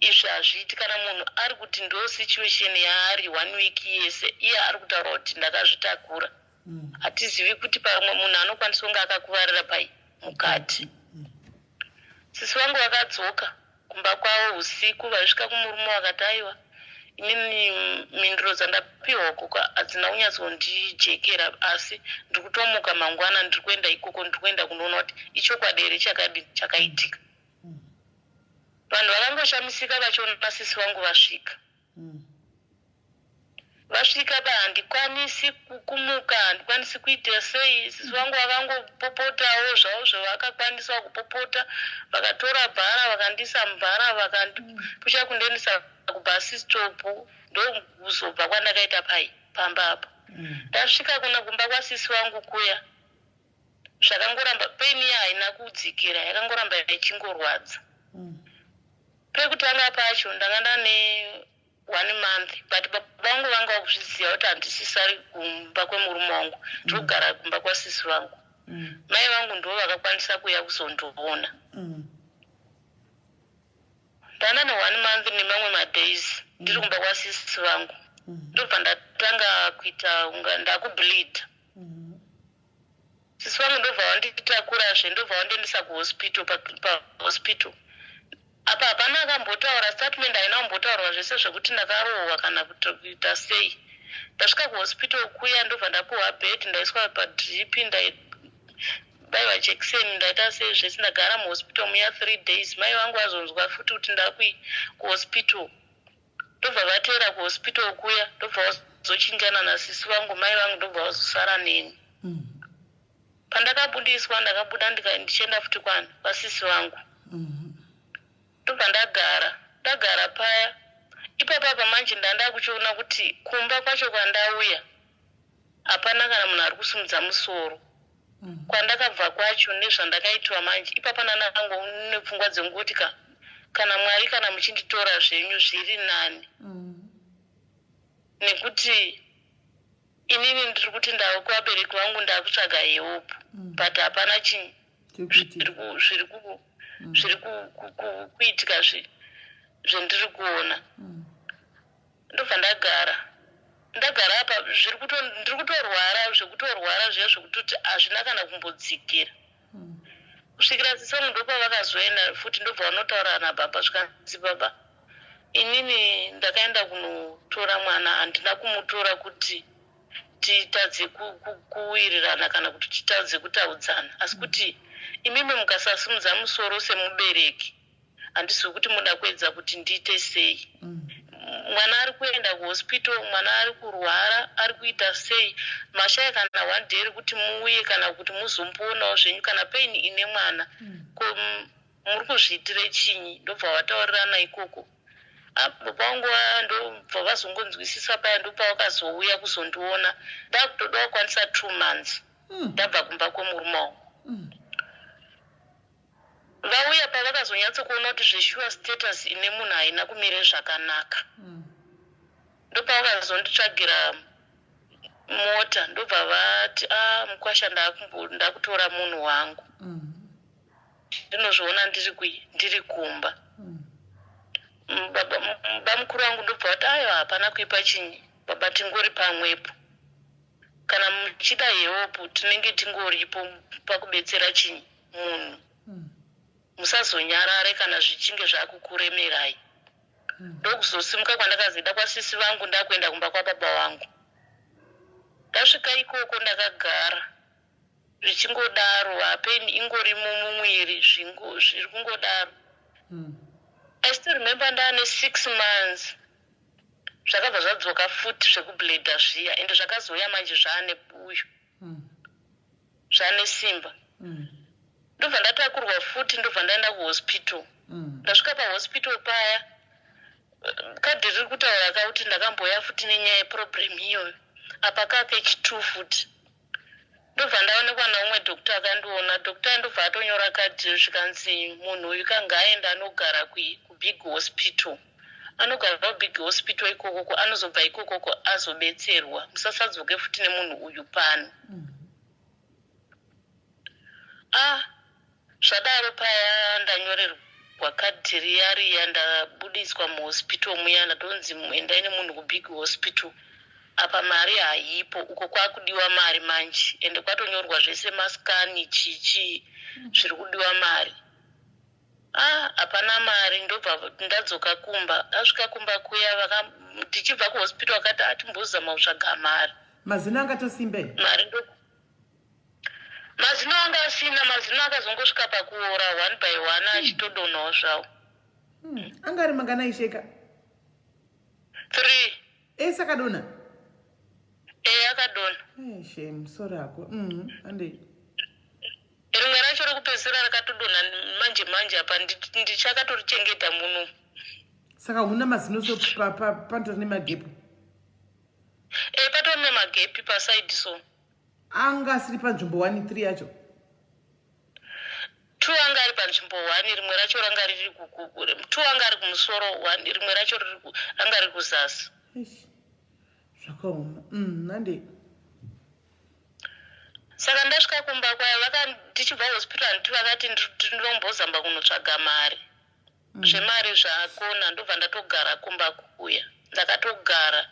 izvi hazviiti. Kana munhu ari kuti ndo situation yaari, one week yese iye ari kutaura kuti ndakazvitakura, hatizivi kuti pamwe munhu anokwanisa kunge akakuvarira pai mukati." Sisi vangu vakadzoka kumba kwavo usiku. Vaisvika kumurume, vakati, "Aiwa, inini mhinduro dzandapiwa ukoko hadzina kunyatsondijekera, asi ndiri kutomuka mangwana, ndiri kuenda ikoko, ndiri kuenda kunoona kuti ichokwadi here chakadi chakaitika." Vanhu vakangoshamisika vachiona sisi vangu vasvika. Vasvika pa, handikwanisi kumuka, handikwanisi kuita sei. Sisi vangu vakangopopotawo zvavo zvavakakwanisa kupopota. Vakatora bhara, vakandisa mubhara, vakandipusha kundiendesa kubus stop. Ndokuzobva kwandakaita pai pamba apo. Ndasvika kuna kumba kwasisi vangu kuya, zvakangoramba, pain iya haina kudzikira, yakangoramba ichingorwadza. Pekutanga pacho ndanga ndane one month, but baba vangu vanga vakuzviziva kuti handisisari kumba kwemurume wangu, ndiri kugara kumba kwasisi vangu. Mai vangu ndo vakakwanisa kuuya kuzondiona. Ndanga neone month nemamwe madays ndiri kumba kwasisi vangu. Ndobva ndatanga kuita unga ndakubleed. Sisi vangu ndobva vanditakurazve, ndobva vandiendesa kuhospital. Pahospital apa hapana akambotaura statement, haina kumbotaurwa zvese zvekuti ndakarohwa kana kuita sei. Ndasvika kuhospital kuya, ndobva ndapuhwa bed, ndaiswa padrip, ndaibayiwa jekiseni, ndaita sei zvese. Ndagara muhospital muya 3 days. Mai vangu vazonzwa futi kuti ndakui kuhospital, ndobva vateera kuhospital kuya, ndobva vazochinjana nasisi vangu. Mai vangu ndobva vazosara neni. Pandakabudiswa, ndakabuda ndichienda futi kwani vasisi vangu. Ndobva ndagara, ndagara paya ipapapa. Manje ndanda kuchiona kuti kumba kwacho kwandauya hapana kana munhu ari kusimudza musoro. Kwandakabva kwacho nezvandakaitwa, manje ipapa ndandango nepfungwa dzengoti ka, kana Mwari, kana muchinditora zvenyu, zviri nani, nekuti inini ndiri kuti ndava kuvabereki vangu, ndakutsvaga help, but hapana chinyi zviri kuitika zvendiri kuona. Ndobva ndagara, ndagara apa, ndiri kutorwara zvekutorwara zviya zvekutoti hazvina kana kumbodzikira, kusvikira sisi vangu ndopavakazoenda futi, ndobva vanotaura nababa. Zvikanzi, "Baba, inini ndakaenda kunotora mwana, handina kumutora kuti titadze kuwirirana kana kuti titadze kutaudzana, asi kuti imimi mukasasimudza musoro semubereki, handizivi kuti muda kuedza kuti ndiite sei. Mwana ari kuenda kuhospital, mwana ari kurwara, ari kuita sei, mashaya kana one day rekuti muuye kana kuti muzomboonawo zvenyu kana pain ine mwana. Ko muri kuzviitire chinyi?" Ndobva vataurirana ikoko. Baba vangu ndobva vazongonzwisisa paya, ndopavakazouya kuzondiona ndakutoda kukwanisa 2 months ndabva kumba kwemurume wangu. Vauya pavakazonyatsokuona kuti zvesure status ine munhu haina kumire zvakanaka, ndopavakazonditsvagira. Mota ndobva vati, "A, mukwasha, ndakutora munhu wangu." Ndinozviona ndiri kumba. Bamukuru vangu ndobva vati, "Aiwa, hapana kuipa chinyi baba, tingori pamwepo. Kana muchida help, tinenge tingoripo pakubetsera chinyi munhu. Musazonyarare kana zvichinge zvakukuremerai." Ndokuzosimuka kwandakazoenda kwasisi vangu, ndakuenda kumba kwababa vangu. Ndasvika ikoko, ndakagara zvichingodaro, hapain ingorimo mumwiri, zviri kungodaro. I still remember ndaane 6 months, zvakabva zvadzoka futi zvekubleeda zviya, ende zvakazouya manje zvaane buyo, zvaane simba. Ndobva ndatakurwa futi, ndobva ndaenda kuhospital. Ndasvika pahospital paya, kadhi riri kutaura kakuti ndakamboya futi nenyaya yeproblem iyoyo, apa kakechi2 futi. Ndobva ndaonekwa naumwe doctor, akandiona doctor, ndobva atonyora kadhi, zvikanzi munhu uyu kanga aenda anogara kubig hospital, anogara kubig hospital ikokoko, anozobva ikokoko azobetserwa, musasadzoke futi nemunhu uyu pano. Ah, zvadaro paya ndanyorerwa kadhi riya riya, ndabudiswa muhospital muya, ndatonzi endai nemunhu kubig hospital. Apa mari haipo, uko kwakudiwa mari manje, ende kwatonyorwa zvese, mascan, chichi, zviri kudiwa mari. Ah, hapana mari. Ndobva ndadzoka kumba. Ndasvika kumba kuya, tichibva kuhospital akati atimbozama kutsvaga mari. Mazino angatosimbe? Mari ndo mazino anga asina mazino, akazongosvika pakuora one by one, achitodonhawo zvawo. Anga ari manganai, Sheka? Three. Ese akadonha? E, akadonha. Shame, sorry hako. Andei. Rimwe racho rekupedzisira rakatodonha manje manje apa, ndichakatorichengeta muno. Saka huna mazino, so pantori nemagap? E, patori nemagap paside so. Anga asiri panzvimbo 1, 3 yacho? Two anga ari panzvimbo one, rimwe racho ranga riri two anga ari kumusoro one, rimwe racho ranga riri kuzasi. Eish, zvakaoma. Nandei. Saka ndasvika kumba kwaya, tichibva hospital, handiti vakati ndinombozamba kunotsvaga mari. Zvemari zvakona, ndobva ndatogara kumba kuya. Ndakatogara.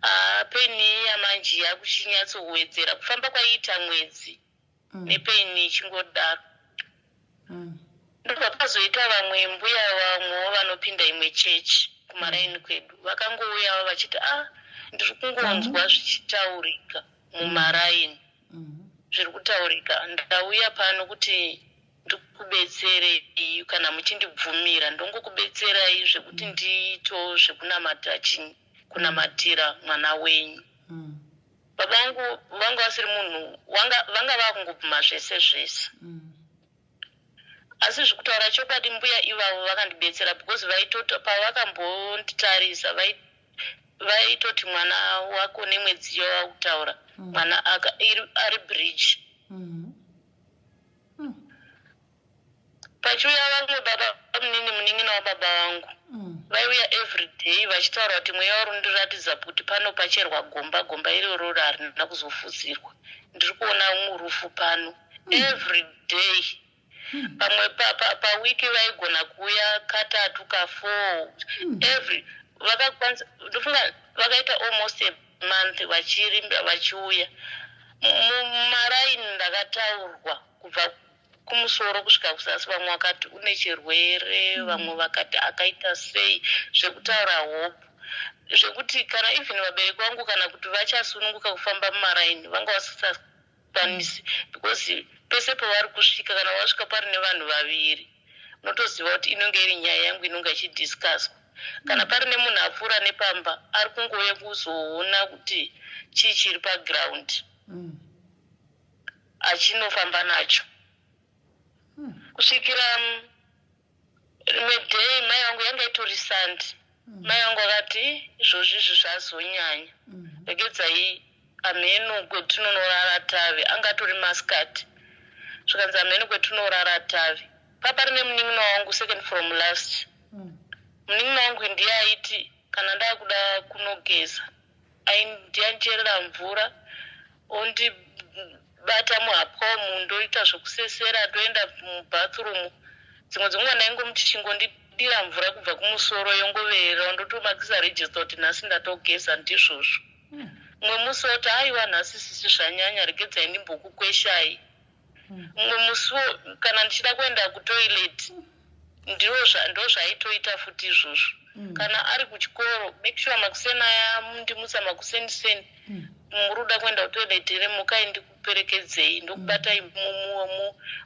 Ah, pain iya manje yakuchinyatsowedzera kufamba kwaiita mwedzi, nepain ichingodaro. Ndobva pazoita vamwe mbuya, vamwewo vanopinda imwe chechi kumaraini kwedu, vakangouyawo vachiti, "A, ndiri kungonzwa zvichitaurika mumaraini, zviri kutaurika. Ndauya pano kuti ndikubetserei, kana muchindibvumira ndongokubetserai zvekuti ndiito zvekunamata chinyi, kunamatira mwana wenyu." Baba vangu vanga vasiri munhu vanga vakungobvuma zvese zvese. Asi zvekutaura chokwadi, mbuya ivavo vakandibetsera, because vaitoti pavakambonditarisa, vaitoti mwana wako nemwedzi yawakutaura, mwana ari breech. Pachiuya vamwe baba munini, munin'ina wababa vangu, vaiuya every day vachitaura kuti mweya uri undiratidza kuti pano pacherwa gomba, gomba iroro harina kuzofusirwa, ndiri kuona murufu pano every day. Pamwe pawiki vaigona kuuya katatu, kafour every. Vakakwanisa, ndofunga vakaita almost a month vachirimba vachiuya mumaraini. Ndakataurwa kubva kumusoro kusvika kuzasi. Vamwe vakati une chirwere, vamwe vakati akaita sei, zvekutaura hope zvekuti kana even vabereki vangu kana kuti vachasununguka kufamba mumaraini, vanga vasisakwanisi, because pese pavari kusvika, kana vasvika pari nevanhu vaviri, unotoziva kuti inonge iri nyaya yangu inonge ichidiscusswa. Kana pari nemunhu apfuura nepamba, ari kungouya kuzoona kuti chii chiri paground, achinofamba nacho. Kusvikira rimwe day mai vangu, yanga itori Sunday, mai vangu vakati, "Izvozvi izvi zvazonyanya, regedzai amheno kwetinonorara tave." Anga atori maskati, zvikanzi, "Amheno kwetinorara tave." Papari nemunin'ina wangu, second from last. Munin'ina wangu ndiye aiti kana ndakuda kunogeza. Aindiancherera mvura, ondibata muhapwa umu, ndoita zvekusesera, ndoenda mubathroom. Dzimwe dzenguva ndaingomuti chingondidira mvura kubva kumusoro yongoverera, ndotomakisa register kuti nhasi ndatogeza, ndizvozvo. Mumwe musi woti, "Aiwa, nhasi sisi zvanyanya, regedzai ndimbokukweshai." Mumwe musiwo kana ndichida kuenda kutoilet, ndo zvaitoita futi izvozvo. Kana ari kuchikoro, make sure makuseni aya ndimutsa makuseniseni, "Muri kuda kuenda kutoilet here? Mukai ndikuperekedzei." Ndokubatai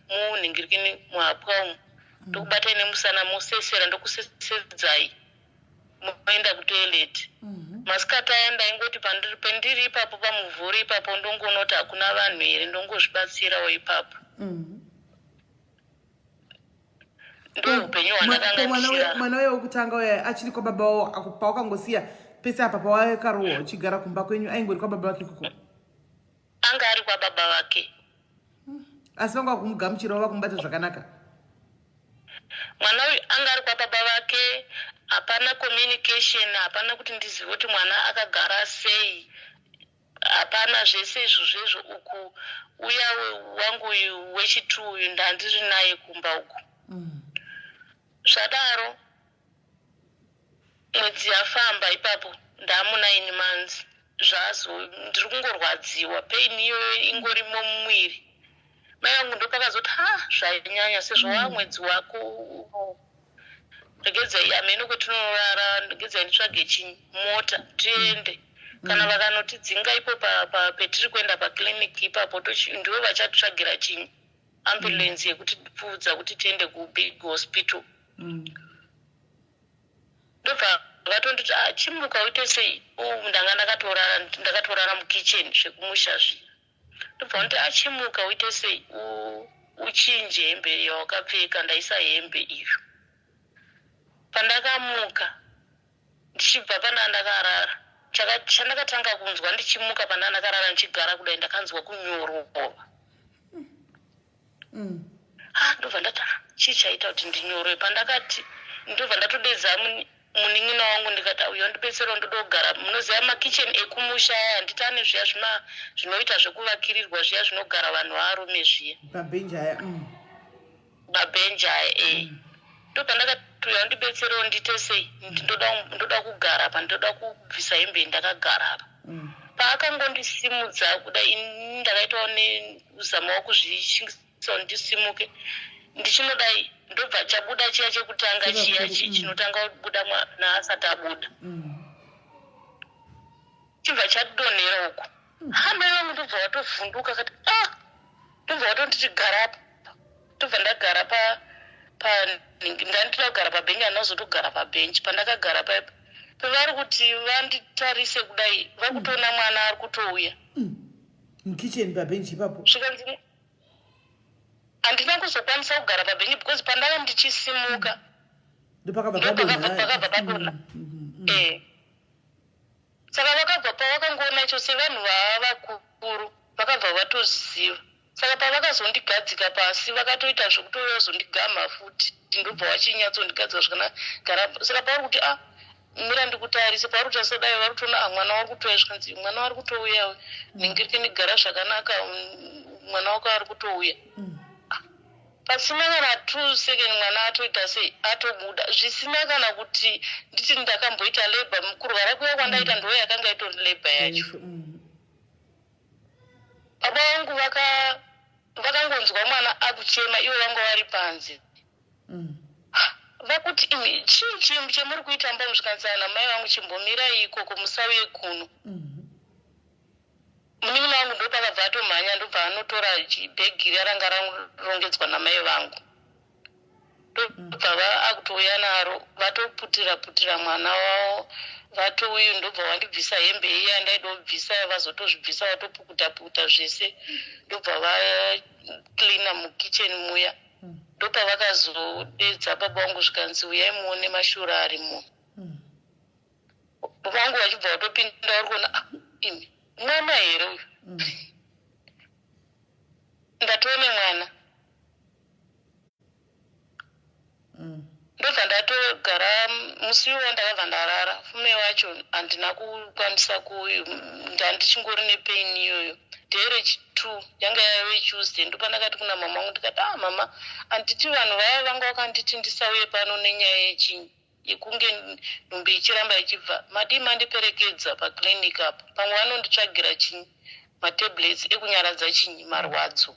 munhingirikini, muhapwa umu, ndokubatai nemusana, mosesera, ndokusesedzai, moenda kutoilet. Masikati aya ndaingoti pendiri ipapo pamuvhuri ipapo, ndongoona kuti hakuna vanhu here, ndongozvibatsirawo ipapo. Ndo upenyu hwandakanga ndichirarama. Mwana uya wekutanga uya achiri kwababa wavo pawakangosiya pese apa pawakarohwa uchigara kumba kwenyu, aingori kwababa vake ikoko? Anga ari kwababa vake. Asi vanga vakumugamuchirawo, vakumubata zvakanaka? Mwana uyu anga ari kwababa vake. Hapana communication, hapana kuti ndizive kuti mwana akagara sei, hapana zvese izvozvo. Uku uya wangu uyu wechitu uyu ndandiri naye kumba uku. Zvadaro, mwedzi yafamba ipapo, ndamu 9 months. Zvazo ndiri kungorwadziwa, pain iyoyo ingorimo mumwiri. Mai vangu ndopakazoti, "Ha, zvanyanya, sezvo wamwedzi wako uno, regedzai hameno kwetinorara, regedzai nditsvage chimota tiende. Kana vakanotidzinga ipo petiri kuenda paclinic ipapo, ndivo vachatitsvagira chinyi ambulance yekutipfuudza kuti tiende kubig hospital." Ndobva vatonditi, "Ah, chimuka uite sei?" Ndanga ndakatorara, ndakatorara mukicheni zvekumusha zviya. Ndobva vanditi, "Achimuka uite sei, uchinje hembe yawakapfeka." Ndaisa hembe iyo. Pandakamuka ndichibva pana ndakarara, chandakatanga kunzwa ndichimuka pana ndakarara ndichigara kudai, ndakanzwa kunyorova. Ah, ndobva ndati, "Ah, chii chaita kuti ndinyorove?" Pandakati, ndobva ndatodedza munin'ina wangu, ndikati, "Uyo ndibetserawo, ndoda kugara." Munoziva makicheni ekumusha aya, handiti ane zviya zvinoita zvekuvakirirwa zviya, zvinogara vanhu varume zviya? Mabhenji aya. Mabhenji aya, e. Ndobva ndakati, "Uya undibetserewo, ndiite sei, ndoda kugara apa, ndoda kubvisa hembe ndakagara apa." Paakangondisimudza kudai, ini ndakaitawo neuzama wokuzvishingisa ndisimuke. Ndichinodai, ndobva chabuda chiya chekutanga chiya, chinotanga kubuda mwana asati abuda, chibva chadonhera uku. Hama vangu ndobva vatovhunduka, kati, "Ah!" Ndobva vatonditi, "Gara apa." Ndobva ndagara pa pa ndandida kugara pabhenji, handazotogara pabhenji. Pandakagara paipa, pevari kuti vanditarise kudai, vakutoona mwana ari kutouya. Mukicheni pabhenji ipapo? Zvikanzi handina kuzokwanisa kugara pabhenji because pandava ndichisimuka, ndopakabva ndopakabva padonha. Pakabva padonha. Saka vakabva, pavakangoona icho, sevanhu vava vakuru, vakabva vatoziva. Saka pavakazondigadzika pasi, vakatoita zvekutouya kuzondigama futi, ndobva vachinyatsondigadzika zvakanaka. Gara. Saka pauri kuti, "A, mira ndikutarise," pauri kutarisa dai, vari kutoona, "A, mwana wari kutouya." Zvikanzi, "Mwana wari kutouya, ningirike, ndigara zvakanaka, mwana wako ari kutouya." Pasina kana 2 second, mwana atoita sei, atobuda, zvisina kana kuti nditi ndakamboita labour. Kurwara kuya kwandaita ndo yakanga itori labour yacho. Baba vangu vakangonzwa mwana akuchema, ivo vanga vari panze. Vakuti, "Imi, chii chii chemuri kuita mba?" Zvikanzi namai vangu, "Chimbomirai ikoko, musauye kuno." Munin'ina wangu ndopakabva atomhanya, ndobva anotora bhegi riya ranga rarongedzwa namai vangu, ndobva akutouya naro, vatoputira putira mwana wavo. Vatouyu ndobva wandibvisa hembe iya ndaida kubvisa, vazotozvibvisa, vatopukuta pukuta zvese, ndobva vacleana mukicheni muya. Ndopavakazodedza baba vangu, zvikanzi, "Uyai muone mashura ari muno." Baba vangu vachibva vatopinda, vari kuona, "Ah, imi, mwana here uyu?" Ndatoone mwana. Ndobva ndatogara. Musi iwowo ndakabva ndarara. Fume wacho handina kukwanisa ku ndandichingori nepain iyoyo. Day rechitwo yanga yave Tuesday ndopandakati kuna mama vangu ndikati ah mama handiti vanhu vaya vanga vakanditi ndisauye pano nenyaya yechinyi yekunge nhumbi ichiramba ichibva madii mandiperekedza paclinic apo pamwe vanonditsvagira chinyi matablets ekunyaradza chinyi marwadzo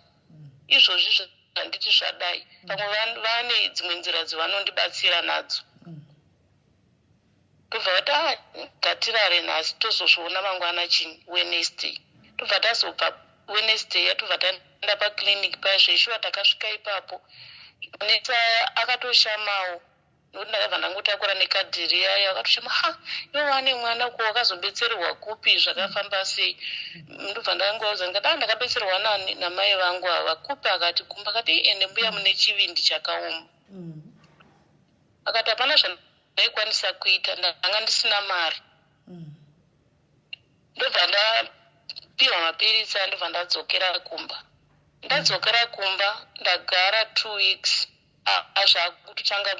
izvozvi Handiti zvadai pamwe vane dzimwe nzira dzavanondibatsira nadzo. Ndobva vati ah, ngatirare nhasi tozozviona mangwana chini Wednesday. Tobva tazobva Wednesday yatobva taenda paclinic paya zveshuwa takasvika ipapo. Nesa akatoshamawo Nokuti ndakabva ndangotakura nekadhi riya akatoshama ha iwe wane mwana ko wakazobetserwa kupi zvakafamba sei ndobva ndangoudza ndikati ah ndakabetserwa nani namai vangu ava kupi akati kumba akati ende mbuya mune chivindi chakaoma akati hapana zvandaikwanisa kuita ndanga ndisina mari ndobva ndapiwa mapiritsi andobva ndadzokera kumba ndadzokera kumba ndagara 2 weeks zvakutotanga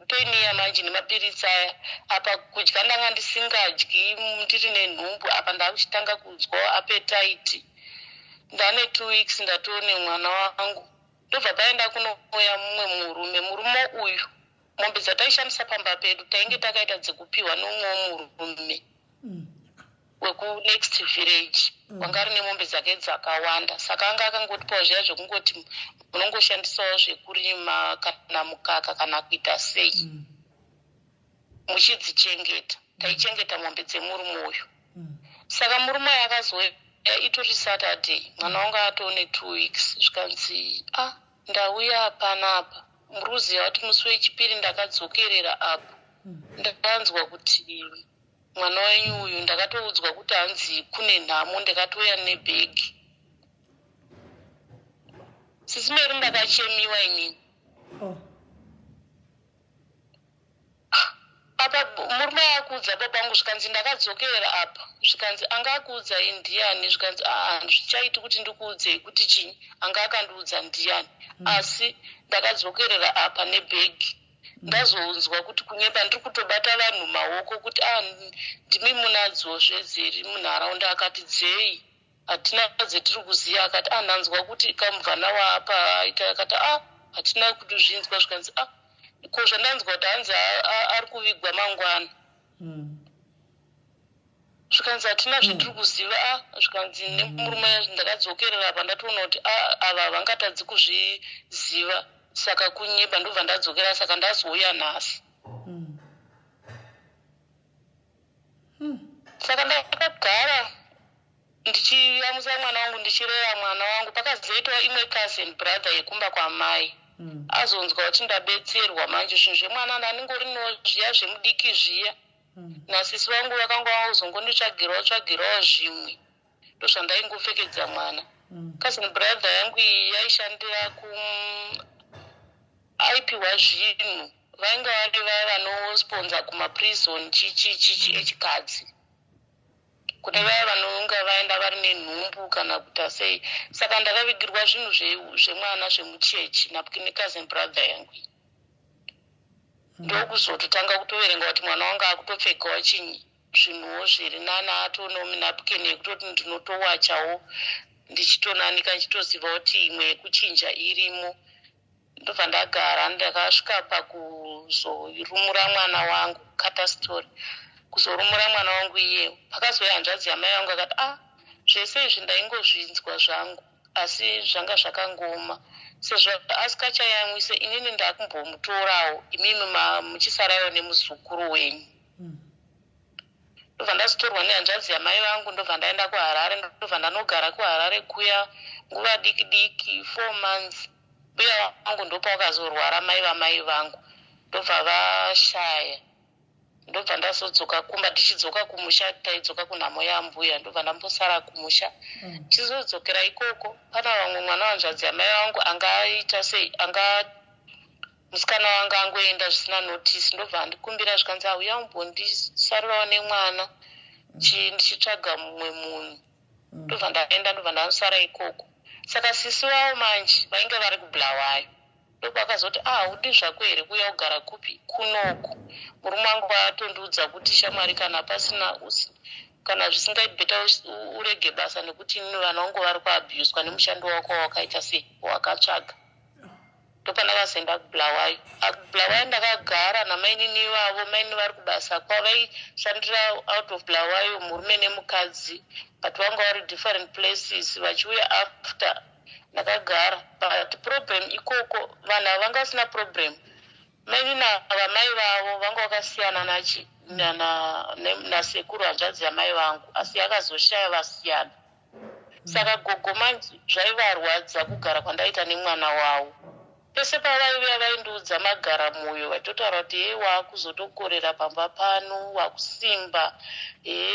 pain iya manje nemapiritsi aya. Apa kudya ndanga ndisingadyi ndiri nenhumbu apa ndakuchitanga kunzwa appetite. Ndane 2 weeks ndatone mwana wangu. Ndobva paenda kunouya mumwe murume. Murume uyu mombe dzataishandisa pamba pedu tainge takaita dzekupiwa neumwewo murume wekunext village wanga ari nemombe dzake dzakawanda. Saka anga akangotipawo zviya zvekungoti munongoshandisawo zvekurima kana mukaka kana kuita sei muchidzichengeta. Taichengeta mombe dzemurume uyu. Saka murume uyu akazouya itori Saturday, mwana wangu atone 2 weeks. Zvikanzi ah ndauya panapa muri kuziva kuti musi wechipiri ndakadzokerera apo ndakanzwa kuti mwana wenyu uyu ndakatoudzwa kuti hanzi kune nhamo ndakatouya nebhegi. Sisi Mary, ndakachemiwa inini. Oh. Apa murume akuudza baba vangu zvikanzi ndakadzokerera apa zvikanzi anga akuudzai ndiani zvikanzi aa zvichaiti kuti ndikuudzei kuti chinyi anga akandiudza ndiani asi ndakadzokerera apa nebhegi ndazonzwa kuti kunyeba ndiri kutobata vanhu maoko kuti a ndimi munadzozve dziri munharaunda akati dzei hatina dzetiri kuziva akati a ndanzwa kuti kamubvana waapa aita akati a hatina kutozvinzwa zvikanzi a ko zvandanzwa kuti hanzi ari kuvigwa mangwana zvikanzi hatina zvetiri kuziva a zvikanzi nemurume ndakadzokerera apa ndatoona kuti a ava havangatadzi kuzviziva saka kunyeba ndobva ndadzokera saka ndazouya nhasi. Saka ndakagara ndichiyamwisa mwana wangu ndichirera mwana wangu. Pakazoitawo imwe cousin brother yekumba kwamai azonzwa kuti ndabetserwa manje zvinhu zvemwana ndandingorino zviya zvemudiki zviya nasisi vangu vakanga vazongonditsvagirawo tsvagirawo zvimwe ndozvandaingopfekedza mwana. Cousin brother yangu iyi yaishandira ku aipiwa zvinhu vainge vari vaya vanosponza kumaprison chichi chichi echikadzi kune vaya vanonga vaenda vari nenhumbu kana kuita sei. Saka ndakavigirwa zvinhu zvemwana zvemuchechi necousin brother yangu iyi ndokuzototanga kutoverenga kuti mwana wangu akutopfekawo chinyi zvinhuwo zviri nani atonewo minapukeni yekutoti ndinotowachawo ndichitonanika ndichitoziva kuti imwe yekuchinja irimo. Ndobva ndagara ndakasvika pakuzorumura mwana wangu catastori kuzorumura mwana wangu iyewo pakazouya hanzvadzi yamai vangu akati ah zvese izvi ndaingozvinzwa zvangu asi zvanga zvakangoma sezvo asikachayamwise inini ndakumbomutorawo imimi muchisarawo nemuzukuru wenyu. Ndobva ndazotorwa nehanzvadzi yamai vangu ndobva ndaenda kuHarare ndobva ndanogara kuHarare kuya nguva diki diki 4 months. Mbuya vangu ndopavakazorwara mai vamai vangu ndobva vashaya ndobva ndazodzoka kumba ndichidzoka kumusha taidzoka kunhamo yambuya ndobva ndambosara kumusha tichizodzokera ikoko pana vamwe mwana wanzvadzi yamai vangu anga aita sei anga musikana wanga angoenda zvisina notice ndobva andikumbira zvikanzi auya umbondisarirawo nemwana ndichitsvaga mumwe munhu ndobva ndaenda ndobva ndanosara ikoko. Saka sisi vavo manje vainge vari kuBulawayo. Ndopakazoti, "Ah, haudi zvako here kuuya kugara kupi kunoku? Murume wangu atondiudza kuti, shamwari, kana pasina kana zvisingaiti, better urege basa, nekuti inini vana vangu vari kuabhuswa nemushando wako wakaita sei, wakatsvaga." Ndopandakazoenda kuBulawayo. Kubulawayo ndakagara namainini ivavo. Maini vari kubasa kwavaishandira out of Bulawayo, murume nemukadzi, but vanga vari different places, vachiuya after ndakagara. But problem ikoko, vanhu ava vanga vasina problem. Mainini ava, mai vavo vanga vakasiyana nachi nasekuru, hanzvadzi yamai vangu, asi yakazoshaya vasiyana. Saka gogo manje zvaivarwadza kugara kwandaita nemwana wavo. Pese pavaiuya vaindiudza magara mwoyo, vaitotaura kuti, "He, waakuzotokorera pamba pano, wakusimba, he,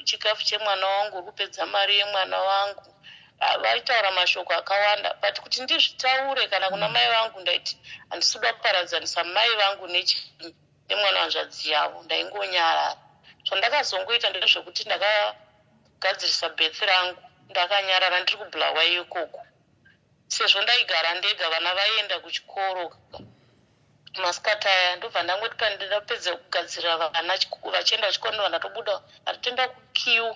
chikafu chemwana wangu, uri kupedza mari yemwana wangu." Ah, vaitaura mashoko akawanda, but kuti ndizvitaure kana kuna mai vangu, ndaiti handisi kuda kuparadzanisa mai vangu nemwana wanzvadzi yavo. Ndaingonyarara. Zvandakazongoita ndezvekuti ndakagadzirisa birth rangu ndakanyarara, ndiri kuBulawayo ikoko, sezvo ndaigara ndega, vana vaienda kuchikoro masikati aya. Ndobva ndangoti pandapedza kugadzirira vana vachienda kuchikoro, ndobva ndatobuda, ndatoenda kuqueue,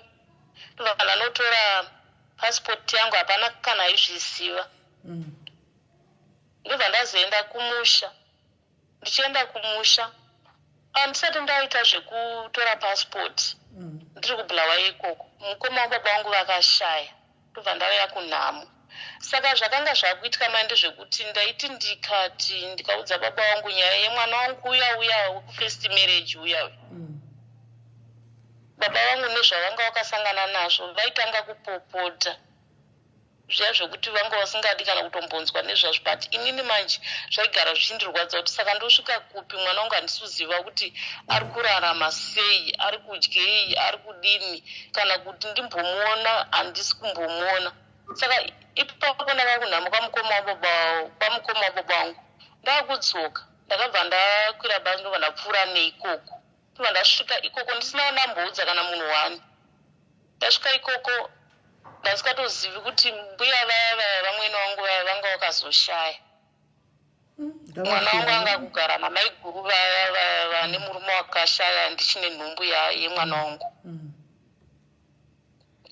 ndobva ndanotora pasipoti yangu. Hapana kana aizviziva. Ndobva ndazoenda kumusha. Ndichienda kumusha, handisati ndaita zvekutora pasipoti. Ndiri kuBulawayo ikoko, mukoma wababa vangu vakashaya, ndobva ndauya kunhamo. Saka zvakanga zvakuitika mai ndezvekuti ndaiti ndikati ndikaudza baba vangu nyaya yemwana wangu uya uya wekufirst marriage uya uya, baba vangu nezvavanga vakasangana nazvo, vaitanga kupopota zviya zvekuti vanga vasingadi kana kutombonzwa nezvazvo. But inini manje zvaigara zvichindirwadza kuti saka ndosvika kupi? Mwana wangu handisi kuziva kuti ari kurarama sei, ari kudyei, ari kudini, kana kuti ndimbomuona, handisi kumbomuona. Saka ipapo ndava kunhamo kwamukoma wababa vangu. Ndakudzoka, ndakabva ndakwira bhazi, ndobva ndapfuura neikoko, ndobva ndasvika ikoko ndisina ndamboudza kana munhu wani. Ndasvika ikoko, ndasikatozivi kuti mbuya vaya vaya, vamwene vangu vaya, vanga vakazoshaya. Mwana wangu anga kugara namaiguru vaya vaya vane murume wakashaya ndichine nhumbu yemwana wangu.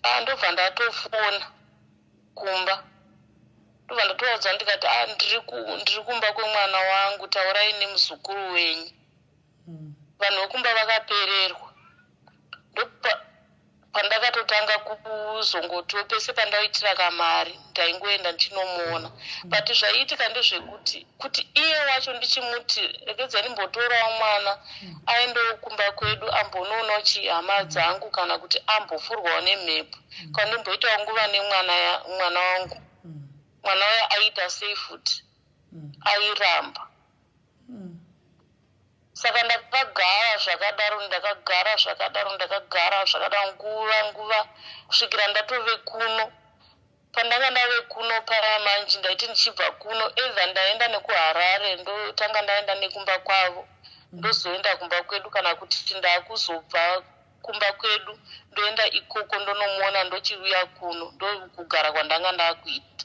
Ah, ndobva ndatofona kumba, ndobva ndatovaudza ndikati, "A, ndiri kumba kwemwana wangu, taurai nemuzukuru wenyu." Vanhu vekumba vakapererwa. Ndopa pandakatotanga kuzongotiwo pese pandaiitira kamari, ndaingoenda ndichinomuona. But zvaiitika ndezvekuti kuti iye wacho ndichimuti, "Regedzai ndimbotorawo mwana aendewo kumba kwedu, ambonoonawo chihama dzangu, kana kuti ambofurwawo nemhepo, kana ndimboitawo nguva nemwana mwana wangu," mwana uya aiita sei futi? Airamba. Saka ndakagara zvakadaro, ndakagara zvakadaro, ndakagara zvakadaro nguva nguva, kusvikira ndatove kuno. Pandanga ndave kuno paya manje, ndaiti ndichibva kuno, either ndaenda nekuHarare, ndotanga ndaenda nekumba kwavo, ndozoenda kumba kwedu, kana kuti ndakuzobva kumba kwedu, ndoenda ikoko, ndonomuona, ndochiuya kuno. Ndokugara kwandanga ndakuita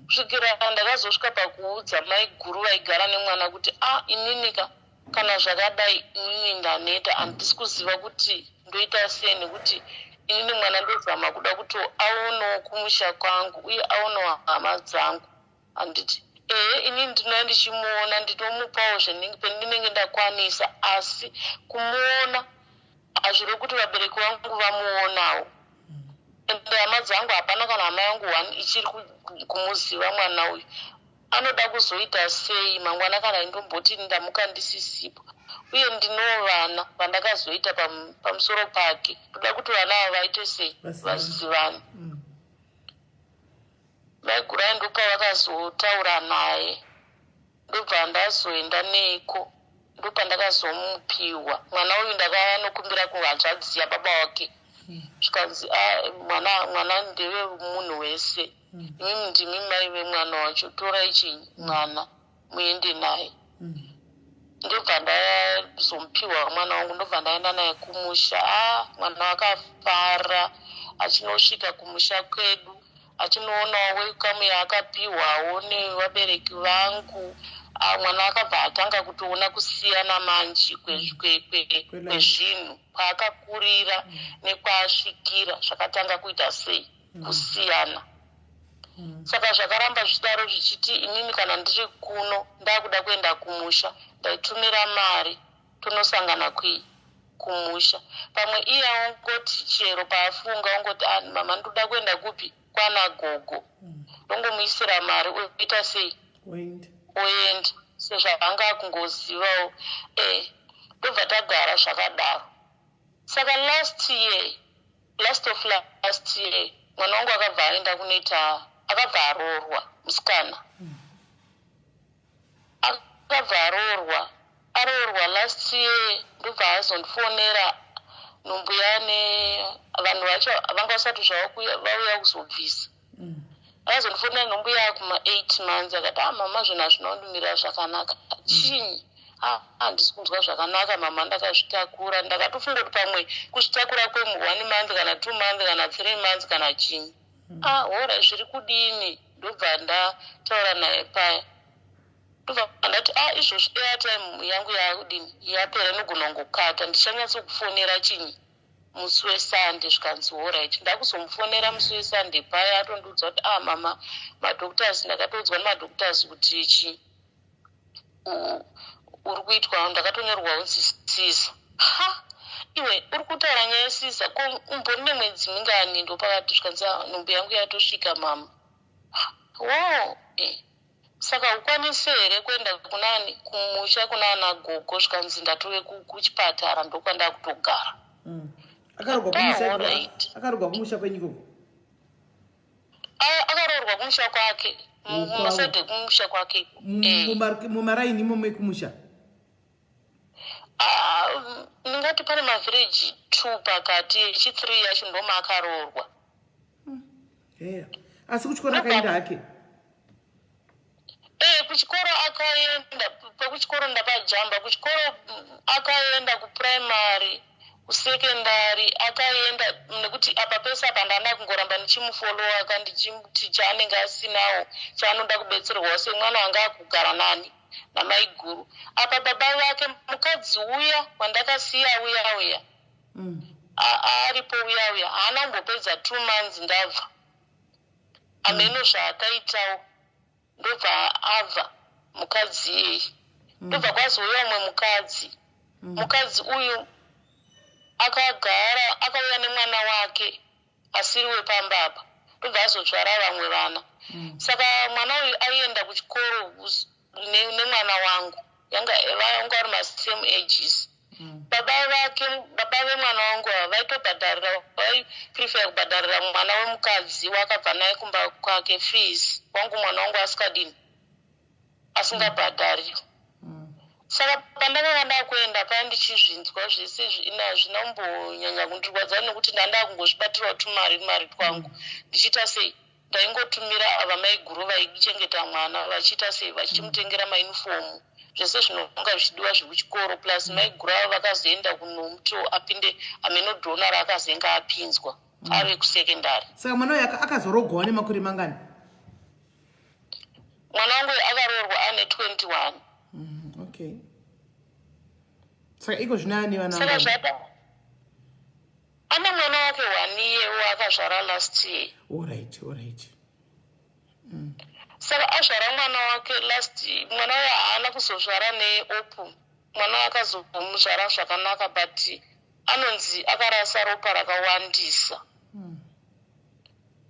kusvikira ndakazosvika pakuudza mai guru vaigara nemwana kuti, "A, ah, ininika kana zvakadai, inini ndaneta, handisi kuziva kuti ndoita sei, nekuti inini mwana ndozama kuda kuti aonewo kumusha kwangu uye aonewo hama dzangu, handiti? Ehe, inini ndinouya ndichimuona, ndinomupawo zvenenge pendinenge ndakwanisa, asi kumuona hazviri kuti vabereki vangu vamuonawo. Ende hama dzangu, hapana kana hama yangu one ichiri kumuziva mwana uyu. Anoda kuzoita sei mangwana kana ndomboti ndamuka ndisisipo? Uye ndinowo vana vandakazoita pamusoro pake. Ndoda kuti vana ava vaite sei?" Vazivane. Vazivane. Maiguru ai ndopavakazotaura naye, ndobva ndazoenda neiko, ndopandakazomupiwa mwana uyu. Ndakanokumbira kuhanzvadzi yababa wake, zvikanzi, "Ah, mwana ndewe munhu wese. Imimi ndimi mai vemwana wacho, torai chi mwana muende naye." Ndobva ndazomupiwa mwana wangu, ndobva ndaenda naye kumusha. A, mwana wakafara achinosvika kumusha kwedu. Achinoonawo welcome yaakapiwawo nevabereki vangu. Ah, mwana akabva atanga kutoona kusiyana manji kwezvinhu, kwaakakurira nekwaasvikira zvakatanga kuita sei, kusiyana. Saka zvakaramba zvichidaro, zvichiti inini kana ndiri kuno ndakuda kuenda kumusha, ndaitumira mari, tonosangana kui kumusha. Pamwe iye aungoti chero paafunga ungoti, "Ah, mama, ndoda kuenda kupi? Kwana gogo." Ndongomuisira mari, oita sei? Oenda. Oenda, sezvaanga akungozivawo. Ndobva tagara zvakadaro. Saka last year, last of last year, mwana wangu akabva aenda kunoita, akabva aroorwa. Musikana akabva aroorwa. Aroorwa last year, ndobva azondifonera nhumbu yane vanhu vacho vanga vasati zvavo vauya kuzobvisa. Akazondifonera nhumbu yaakuma 8 months, akati, "A mama, zvinhu hazvina kundimira zvakanaka." "Chinyi?" "Ah, handisi kunzwa zvakanaka mama, ndakazvitakura. Ndakatofunga kuti pamwe kuzvitakura kwemu 1 month kana 2 month kana 3 months kana chinyi." "Ah, hora, zviri kudini?" Ndobva ndataura naye paya, ndobva ndati, "A izvozvi airtime yangu yaakudini, yapera, inogona kungokata. Ndichanyatsokufonera chinyi musi weSunday." Zvikanzi, "Alright." Ndakuzomufonera musi weSunday paya, atondiudza kuti, "Ah mama, madoctors, ndakatoudzwa nemadoctors kuti chi uri kuitwa, ndakatonyorwa unzi caesar." "Ha, iwe uri kutaura nyaya yecaesar, ko umbori nemwedzi mingani?" Ndopakati zvikanzi, "Ah, nhumbu yangu yatosvika mama." "Wo, saka ukwanise here kuenda kunani, kumusha kuna gogo?" Zvikanzi, "Ndatove kuchipatara, ndokwanda kutogara." Akaroorwa kumusha? Alright. Akaroorwa kumusha kwenyu ikoko? Akaroorwa kumusha kwake, mumaside ekumusha kwake. Mumaraini imomo ekumusha? Ah, ndingati pane mavillage 2 pakati, echi3 yacho ndomaakaroorwa. Eya, asi kuchikoro akaenda hake? Kuchikoro akaenda. Pekuchikoro ndapajamba. Kuchikoro akaenda kuprimary, kusekendari akaenda, nekuti apa pese apa ndanda kungoramba ndichimufolowa ka, ndichimuti chaanenge asinawo, chaanoda kubetserwawo semwana anga akugara nani, namaiguru. Apa baba vake, mukadzi uya wandakasiya uya uya, aripo uya uya, haana kumbopedza 2 months ndabva. Ameno zvaakaitawo, ndobva abva mukadzi iyeye. Ndobva kwazouya umwe mukadzi. Mukadzi uyu akagara, akauya nemwana wake asiri wepamba apa, ndobva azozvara vamwe vana. Saka mwana uyu aienda kuchikoro nemwana wangu, yanga vanga vari masame ages. Baba vake, baba vemwana wangu ava, vaitobhadharira, vaiprefer kubhadharira mwana wemukadzi wakabva naye kumba kwake fees. Wangu mwana wangu asikadini, asingabhadhariwi. Saka pandakanga ndakuenda paya, ndichizvinzwa zvese, zvinombonyanya kundirwadza, nekuti ndanda kungozvibatirawo tumari mari twangu. Ndichiita sei, ndaingotumira ava maiguru vaichengeta mwana, vachiita sei, vachimutengera mauniform, zvese zvinonga zvichidiwa zvekuchikoro. Plus maiguru avo vakazoenda kunomuti apinde ameno donor, akazenga apinzwa ave kusekendari. Saka mwana uyu akazoroorwawo nemakore mangani? Mwana wangu akaroorwa ane 21. Okay, saka iko zvino ane vana Saka vangani? Zvada ane mwana wake one year waakazvara last year. Alright. Saka azvara mwana wake last, mwana uyo haana kuzozvara neopu. Mwana akazomuzvara zvakanaka, but anonzi akarasa ropa rakawandisa,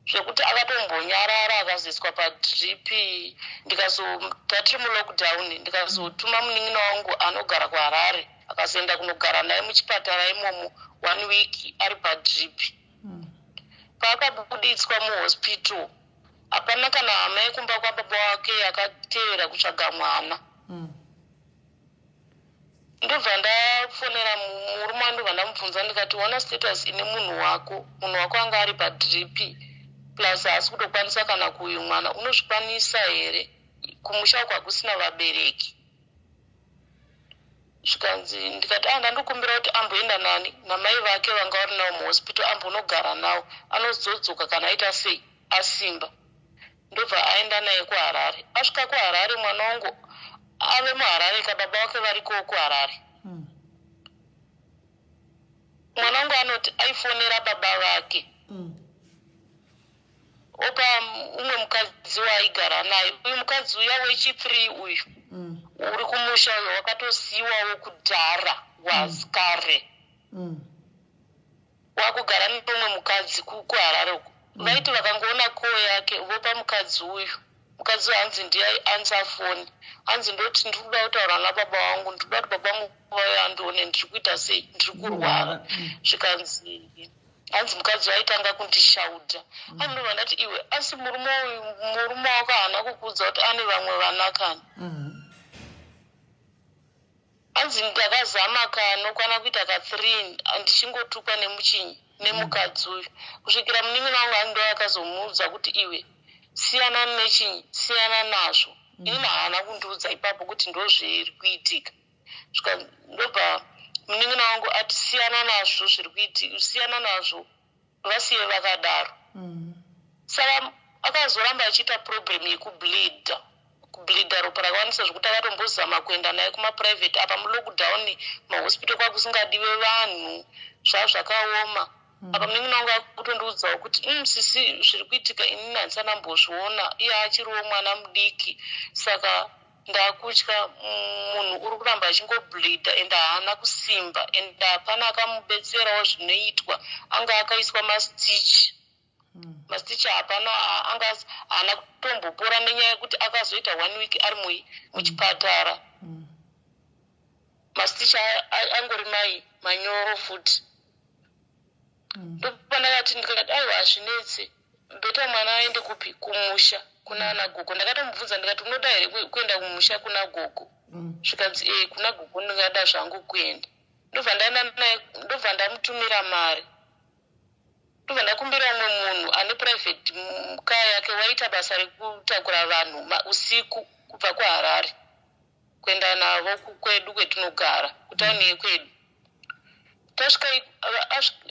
zvekuti akatombonyarara, akazoiswa padrip. Ndikazotatiri mulockdown, ndikazotuma munin'ina wangu anogara kuHarare, akazoenda kunogara naye muchipatara imomo one week ari padrip. Paakabuditswa muhospital, hapana kana hama yekumba kwababa wake yakatevera kutsvaga mwana. Ndobva ndafonera murume wangu, ndobva ndamubvunza ndikati, "Ona status ine munhu wako. Munhu wako anga ari padrip, plus haasi kutokwanisa kana kuuyu mwana. Unozvikwanisa here? Kumusha uko hakusina vabereki." Zvikanzi, ndikati, "A ndandokumbira kuti amboenda nani, namai vake vanga vari navo muhospital, ambonogara navo. Anozodzoka kana aita sei." Asimba. Ndobva aenda naye kuHarare. Asvika kuHarare, mwana wangu ave muHarare kababa wake varikowo kuHarare. Mwana wangu anoti aifonera baba vake, opa umwe mukadzi waaigara naye. Uyu mukadzi uya wechi3 uyu uri kumusha uyo wakatosiyiwawo kudhara, was kare. Wakugara neumwe mukadzi kuHarare uko. Vaiti vakangoona call yake, vopa mukadzi uyu. Mukadzi uyu hanzi ndiye answer phone. Hanzi, "Ndoti ndiri kuda kutaura nababa vangu, ndiri kuda kuti baba vangu vauye andione, ndiri kuita sei, ndiri kurwara." Zvikanzi, hanzi, "Mukadzi waitanga kundishaudha." Andinobva ndati, "Iwe, asi murume uyu, murume wako haana kukuudza kuti ane vamwe vana kani?" Hanzi, "Ndakazama kanokwana kuita ka3 ndichingotukwa nemuchinyi nemukadzi uyu, kusvikira munin'ina wangu ando akazomuudza kuti, 'Iwe, siyana nechinyi, siyana nazvo.' Inini haana kundiudza ipapo kuti ndo zviri kuitika." Svika ndobva munin'ina wangu ati, "Siyana nazvo zviri kuitika, siyana nazvo, vasiye vakadaro." Saka akazoramba achiita problem yekubleeda, kubleeda ropa rakawandisa, zvokuti akatombozama kuenda naye kumaprivate. Apa mulockdown, mahospital kwakusingadiwe vanhu, zvaa zvakaoma. Apa munin'ina wangu akutondiudzawo kuti, sisi, zviri kuitika inini handisana iye achiriwo mwana mudiki, saka ndakutya. Munhu uri kuramba achingobleeda ende haana kusimba, ende hapana akamubetserawo zvinoitwa. Anga akaiswa mastitch, mastitch hapana, anga haana kutombopora nenyaya yekuti akazoita one week ari muchipatara. Mastitch angori mai manyoro futi." Ndopandakati, ndikati, "Aiwa, hazvinetse, better mwana aende kupi? Kumusha kuna ana gogo." Ndakatomubvunza ndikati, "Unoda here kuenda kumusha kuna gogo?" Zvikanzi, "E, kuna gogo ndingada zvangu kuenda." Ndobva ndaenda naye, ndobva ndamutumira mari, ndobva ndakumbira umwe munhu ane private car yake, waita basa rekutakura vanhu usiku kubva kuHarare kuenda navo kwedu kwetinogara, kutauni yekwedu. Tasvika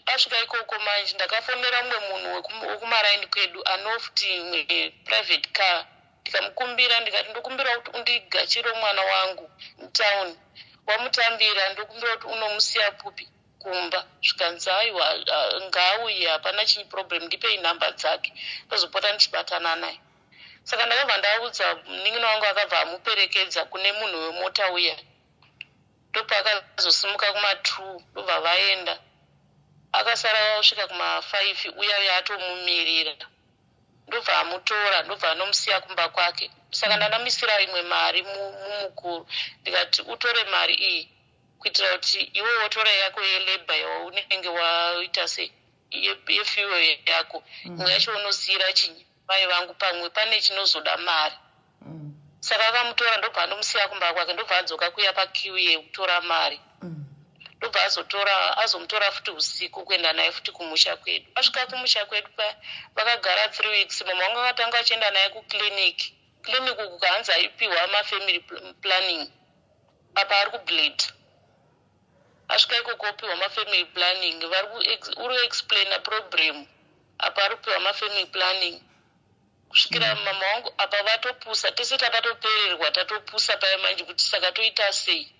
asvika ikoko manje, ndakafonera mumwe munhu wekumaraini kwedu anofuti imwe private car, ndikamukumbira ndikati, "Ndokumbira kuti undigachire mwana wangu mutauni, wamutambira, ndokumbira kuti unomusiya pupi? Kumba." Zvikanzi, "Aiwa, ngaauye, hapana chii problem, ndipei nhamba dzake." Ndozopota ndichibatana naye. Saka ndakabva ndaudza munin'ina wangu, akabva amuperekedza kune munhu wemota uya. Ndopaakazosimuka kuma2, ndobva vaenda. Akasara vasvika kuma5, uya uya atomumirira, ndobva amutora, ndobva anomusiya kumba kwake. Saka ndandamisira imwe mari mumukuru, ndikati, "Utore mari iyi kuitira kuti iwe wotora yako yelabour yaunenge waita sei, yefuel yako. Imwe yacho unosiyira chinyi mai vangu, pamwe pane chinozoda mari." Saka akamutora, ndobva anomusiya kumba kwake, ndobva adzoka kuya paqueue yekutora mari. Ndobva azotora, azomutora futi usiku kuenda naye futi kumusha kwedu. Asvika kumusha kwedu paya, vakagara 3 weeks. Mama wangu akatanga achienda naye kuclinic. Clinic uku kahanzi aipiwa mafamily planning. Apa ari kubleed. Asvika ikoko, opiwa mafamily planning. Vari uri kuexplaina problem, apa ari kupiwa mafamily planning, kusvikira mama wangu apa vatopusa. Tese takatopererwa, tatopusa paya manje kuti saka toita sei?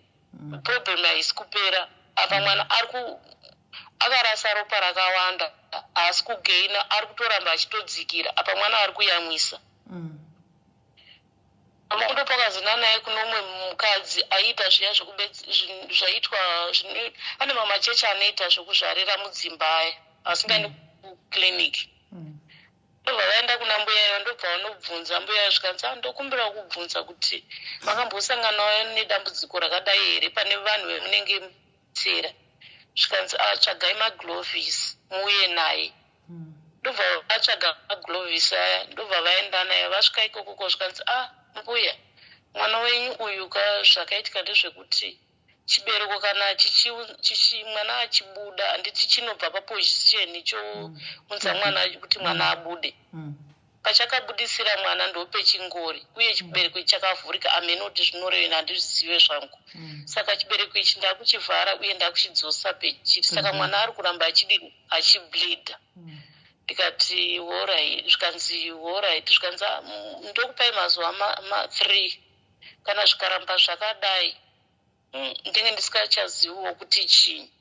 Problem haisi kupera. Apa mwana ari akarasa ropa rakawanda, haasi kugaina, ari kutoramba achitodzikira. Apa mwana ari kuyamwisa. Mama ndopakazona naye kuno umwe mukadzi aiita zviya zvaitwa pane mamachechi anoita zvekuzvarira mudzimba aya asingaendi kuclinic. Ndobva vaenda kuna mbuya iyo, ndobva vanobvunza mbuya iyo. Zvikanzi, "Ah, ndokumbira kubvunza kuti makambosanganawo nedambudziko rakadai here pane vanhu vemunenge mutsera?" Zvikanzi, "Ah, tsvagai magloves muuye naye." Ndobva vatsvaga magloves aya, ndobva vaenda naye. Vasvika ikokoko, zvikanzi, "Ah, mbuya, mwana wenyu uyu ka, zvakaitika ndezvekuti chibereko kana mwana achibuda, handiti chinobva paposition chounza mwana kuti mwana abude? Pachakabudisira mwana ndopechingori, uye chibereko ichi chakavhurika. Amene kuti zvinoreveni handizvizive zvangu. Saka chibereko ichi ndakuchivhara uye ndakuchidzosa pechiri. Saka mwana ari kuramba achidini? Achibleeda." Ndikati horai, zvikanzi horait, zvikanzi ah, ndokupai mazuva ma3, kana zvikaramba zvakadai ndinge ndisikachaziviwo kuti chii.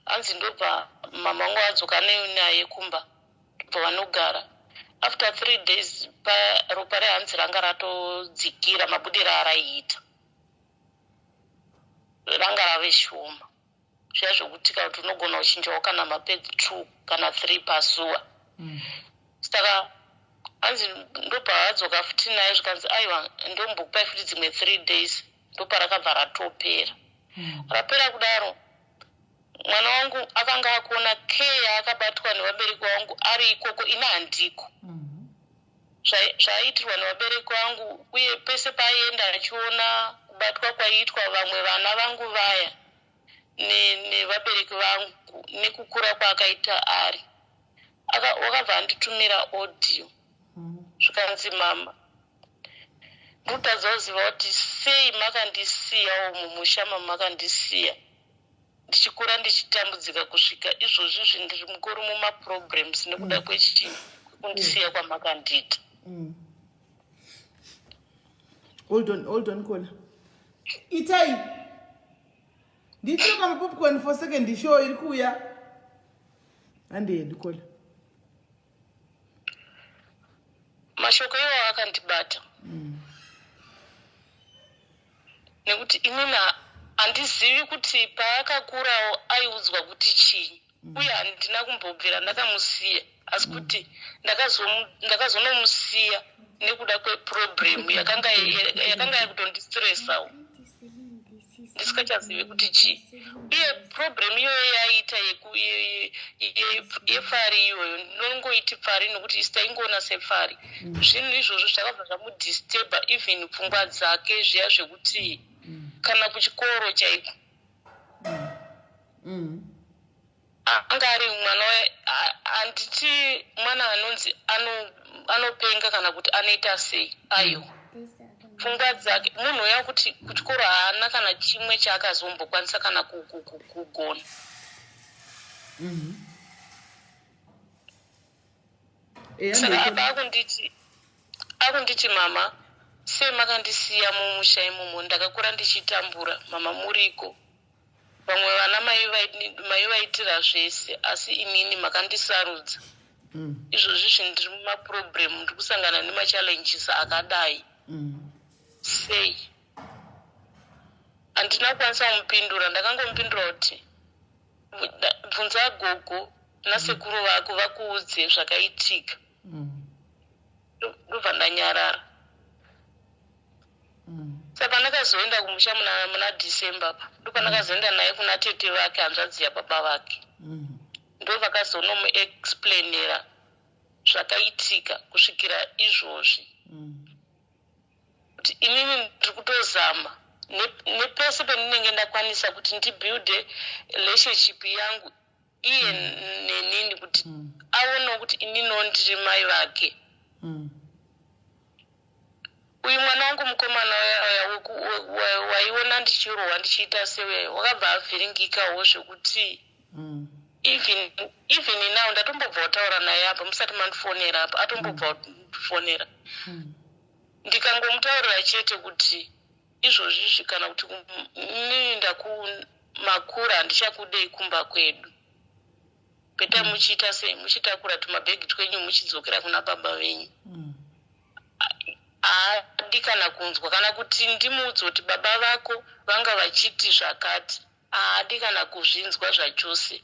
Hanzi ndobva mama vangu vadzoka naye kumba, ndobva vanogara. After 3 days ropa rehanzi ranga ratodzikira, mabudiro araiita ranga rave shoma, zviya zvokuti kana kuti unogona kuchinjawo kana mapads 2 kana 3 pazuva. Saka hanzi ndobva vadzoka futi naye, zvikanzi aiwa, ndombokupai futi dzimwe 3 days. Ndoparakabva ratopera. Rapera kudaro, mwana wangu akanga akuona care yaakabatwa nevabereki vangu ari ikoko, ina handiko. Zvaaitirwa nevabereki vangu, uye pese paaienda achiona kubatwa kwaiitwa vamwe vana vangu vaya nevabereki vangu nekukura kwaakaita ari, wakabva anditumira audio, zvikanzi, "Mama, ndikutadza kuziva kuti sei makandisiyawo mumusha mamakandisiya ndichikura, ndichitambudzika kusvika izvozvi zvindiri mukuru mumaproblems nekuda kwechii, kwekundisiya kwamakandiita." Hold on, hold on, caller. Itai ndiitire kamapopcorn for second show iri kuuya. Handiyendi, caller. Mashoko iwawo akandibata, nekuti inini handizivi kuti paakakurawo aiudzwa kuti chii, uye handina kumbobvira ndakamusiya, asi kuti ndakazonomusiya nekuda kweproblem yakanga yakutondistressawo, ndisingachazivi kuti chii. Uye problem iyoyo yaiita yepfari iyoyo, ndinongoiti pfari nokuti isi taingoona sepfari. Zvinhu izvozvo zvakabva zvamudisturba, even pfungwa dzake zviya zvekuti kana kuchikoro chaiko anga ari mwana handiti mwana anonzi anopenga kana kuti anoita sei. Aiwa, pfungwa dzake munhu uya kuti kuchikoro haana kana chimwe chaakazombokwanisa kana kugona. Saka apa akunditi, "Mama, sei makandisiya mumusha imomo? Ndakakura ndichitambura, mama, muriko. Vamwe vana maivaitira zvese, asi inini makandisarudza. Izvozvi zvinhu ndiri mumaproblem, ndiri kusangana nemachallenges akadai sei?" Handina kukwanisa kumupindura. Ndakangomupindura kuti, "Bvunza gogo nasekuru vako vakuudze zvakaitika." Ndobva ndanyarara. Saka pandakazoenda kumusha muna December pa, ndopandakazoenda naye kuna tete vake, hanzvadzi yababa vake. Ndo vakazonomuexplainera zvakaitika kusvikira izvozvi, kuti inini ndiri kutozama nepese pendinenge ndakwanisa kuti ndibuilde relationship yangu iye nenini, kuti aonewo kuti ininiwo ndiri mai vake. Uyu mwana wangu mukomana uya waiona ndichirohwa, ndichiita seuya, wakabva avhiringikawo zvekuti even now ndatombobva kutaura naye apa musati mandifonera apa, atombobva kundifonera. Ndikangomutaurira chete kuti izvozvizvi kana kuti inini ndakumakura, handichakudei kumba kwedu, better muchiita sei, muchitakura tumabhegi twenyu muchidzokera kuna baba venyu. Haadi kana kunzwa, kana kuti ndimuudze kuti baba vako vanga vachiti zvakati, haadi kana kuzvinzwa zvachose.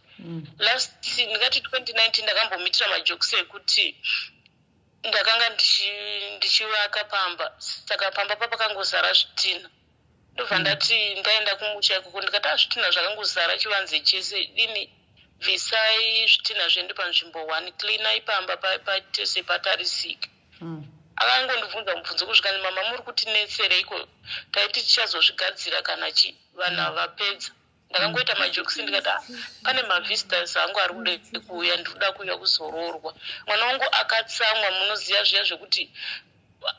Last, ndingati 2019, ndakambomuitira majokes ekuti ndakanga ndichivaka pamba, saka pamba papakangozara zvitina. Ndobva ndati ndaenda kumusha ikoko, ndikati, "A, zvitina zvakangozara chivanze chese dini, bvisai zvitina zviende panzvimbo one, cleanai pamba paite patarisike." Akangondibvunza mubvunzo kusvika, "Mama, muri kutinetsereiko? Taiti tichazozvigadzira kana chi vanhu havapedza." Ndakangoita majokes, ndikati, "Ah, pane mavisitors angu ari kuda kuuya, ndiri kuda kuuya kuzoroorwa." Mwana wangu akatsamwa, munoziva zviya zvekuti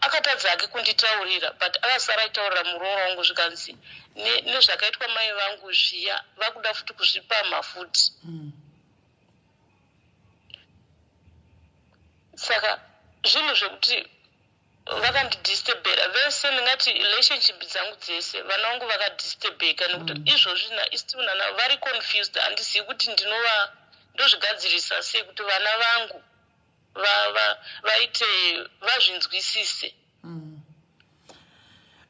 akatadza hake kunditaurira, but akasara aitaurira muroora wangu, zvikanzi nezvakaitwa mai vangu zviya, vakuda futi kuzvipamha futi. Saka zvinhu zvekuti Vakandidisturbera vese ndingati relationship dzangu dzese vana vangu vakadisturbeka nekuti izvozvi nastill nana vari confused handizivi kuti ndinova ndozvigadzirisa sei kuti vana vangu vaite vazvinzwisise.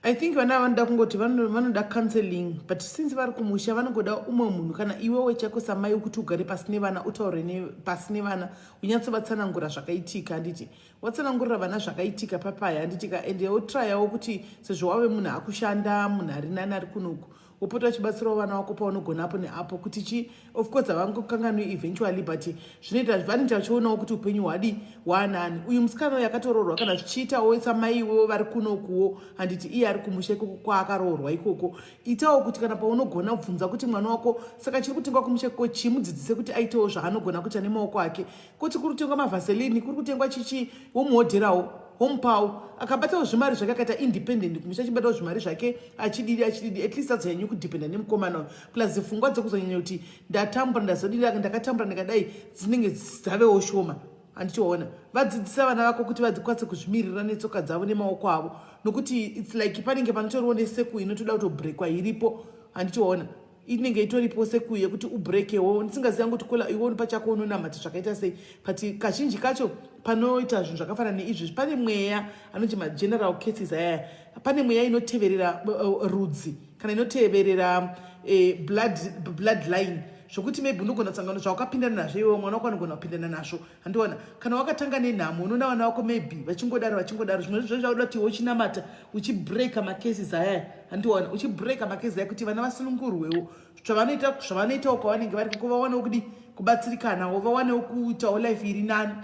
I think vana vanoda kungoti vanoda counseling, but since vari kumusha vanongoda umwe munhu, kana iwewe chako samai kuti ugare pasi nevana, utaure pasi nevana, unyatsovatsanangura zvakaitika, handiti? Watsanangurira vana zvakaitika papaya, handitika? And wotryawo kuti sezvo wave munhu akushanda, munhu ari nani ari kunoku, wopota uchibatsirawo vana vako paunogona apo neapo, kuti chi of course havangokanganwi eventually, but zvinoita vanoita vachionawo kuti upenyu hwadi hwaanani. Uyu musikana uyu akatoroorwa, kana zvichiitawo samaiwo vari kunokuwo, handiti? Iye ari kumusha ikoko kwaakaroorwa ikoko. Itawo kuti kana paunogona bvunza kuti mwana wako saka chiri kutengwa kumusha ikoko chimudzidzise kuti aitewo zvaanogona kuita nemaoko ake, kuti kuri kutengwa mavaseline, kuri kutengwa chichi, womuhodherawo, womupawo. Akabatawo zvimari zvake, akaita independent kumusha, achibatawo zvimari zvake, achididi achididi, at least azonyanyi kudhipenda nemukomana uyu. Plus pfungwa dzekuzonyanya kuti ndatambura, ndazodidi, ndakatambura, ndikadai, dzinenge dzavewo shoma, handitoona. Vadzidzisa vana vako kuti vadzikwanise kuzvimirira netsoka dzavo nemaoko avo, nokuti its like panenge panotoriwo neseku inotoda kutobrekwa iripo, handitoona. Inenge itoripo seku yekuti ubrekewo. Ndisingaziva kuti kola iwe pachako unonamata zvakaita sei, but kazhinji kacho panoita zvinhu zvakafanana neizvizvi pane mweya anoti mageneral cases ayaya, pane mweya inoteverera rudzi kana inoteverera blood line, zvokuti maybe unogona kusangana zvawakapindana nazvo iwewe, mwana wako anogona kupindana nazvo, handiona. Kana wakatanga nenhamo, unoona vana vako maybe vachingodaro vachingodaro. Zvimwe zvo zvakuda kuti iwe uchinamata, uchibreka macases ayaya, handiona, uchibreka macases aya kuti vana vasunungurwewo zvavanoita, zvavanoitawo kwavanenge vari koko, vawanewo kudi kubatsirikanawo, vawanewo kuitawo life iri nani,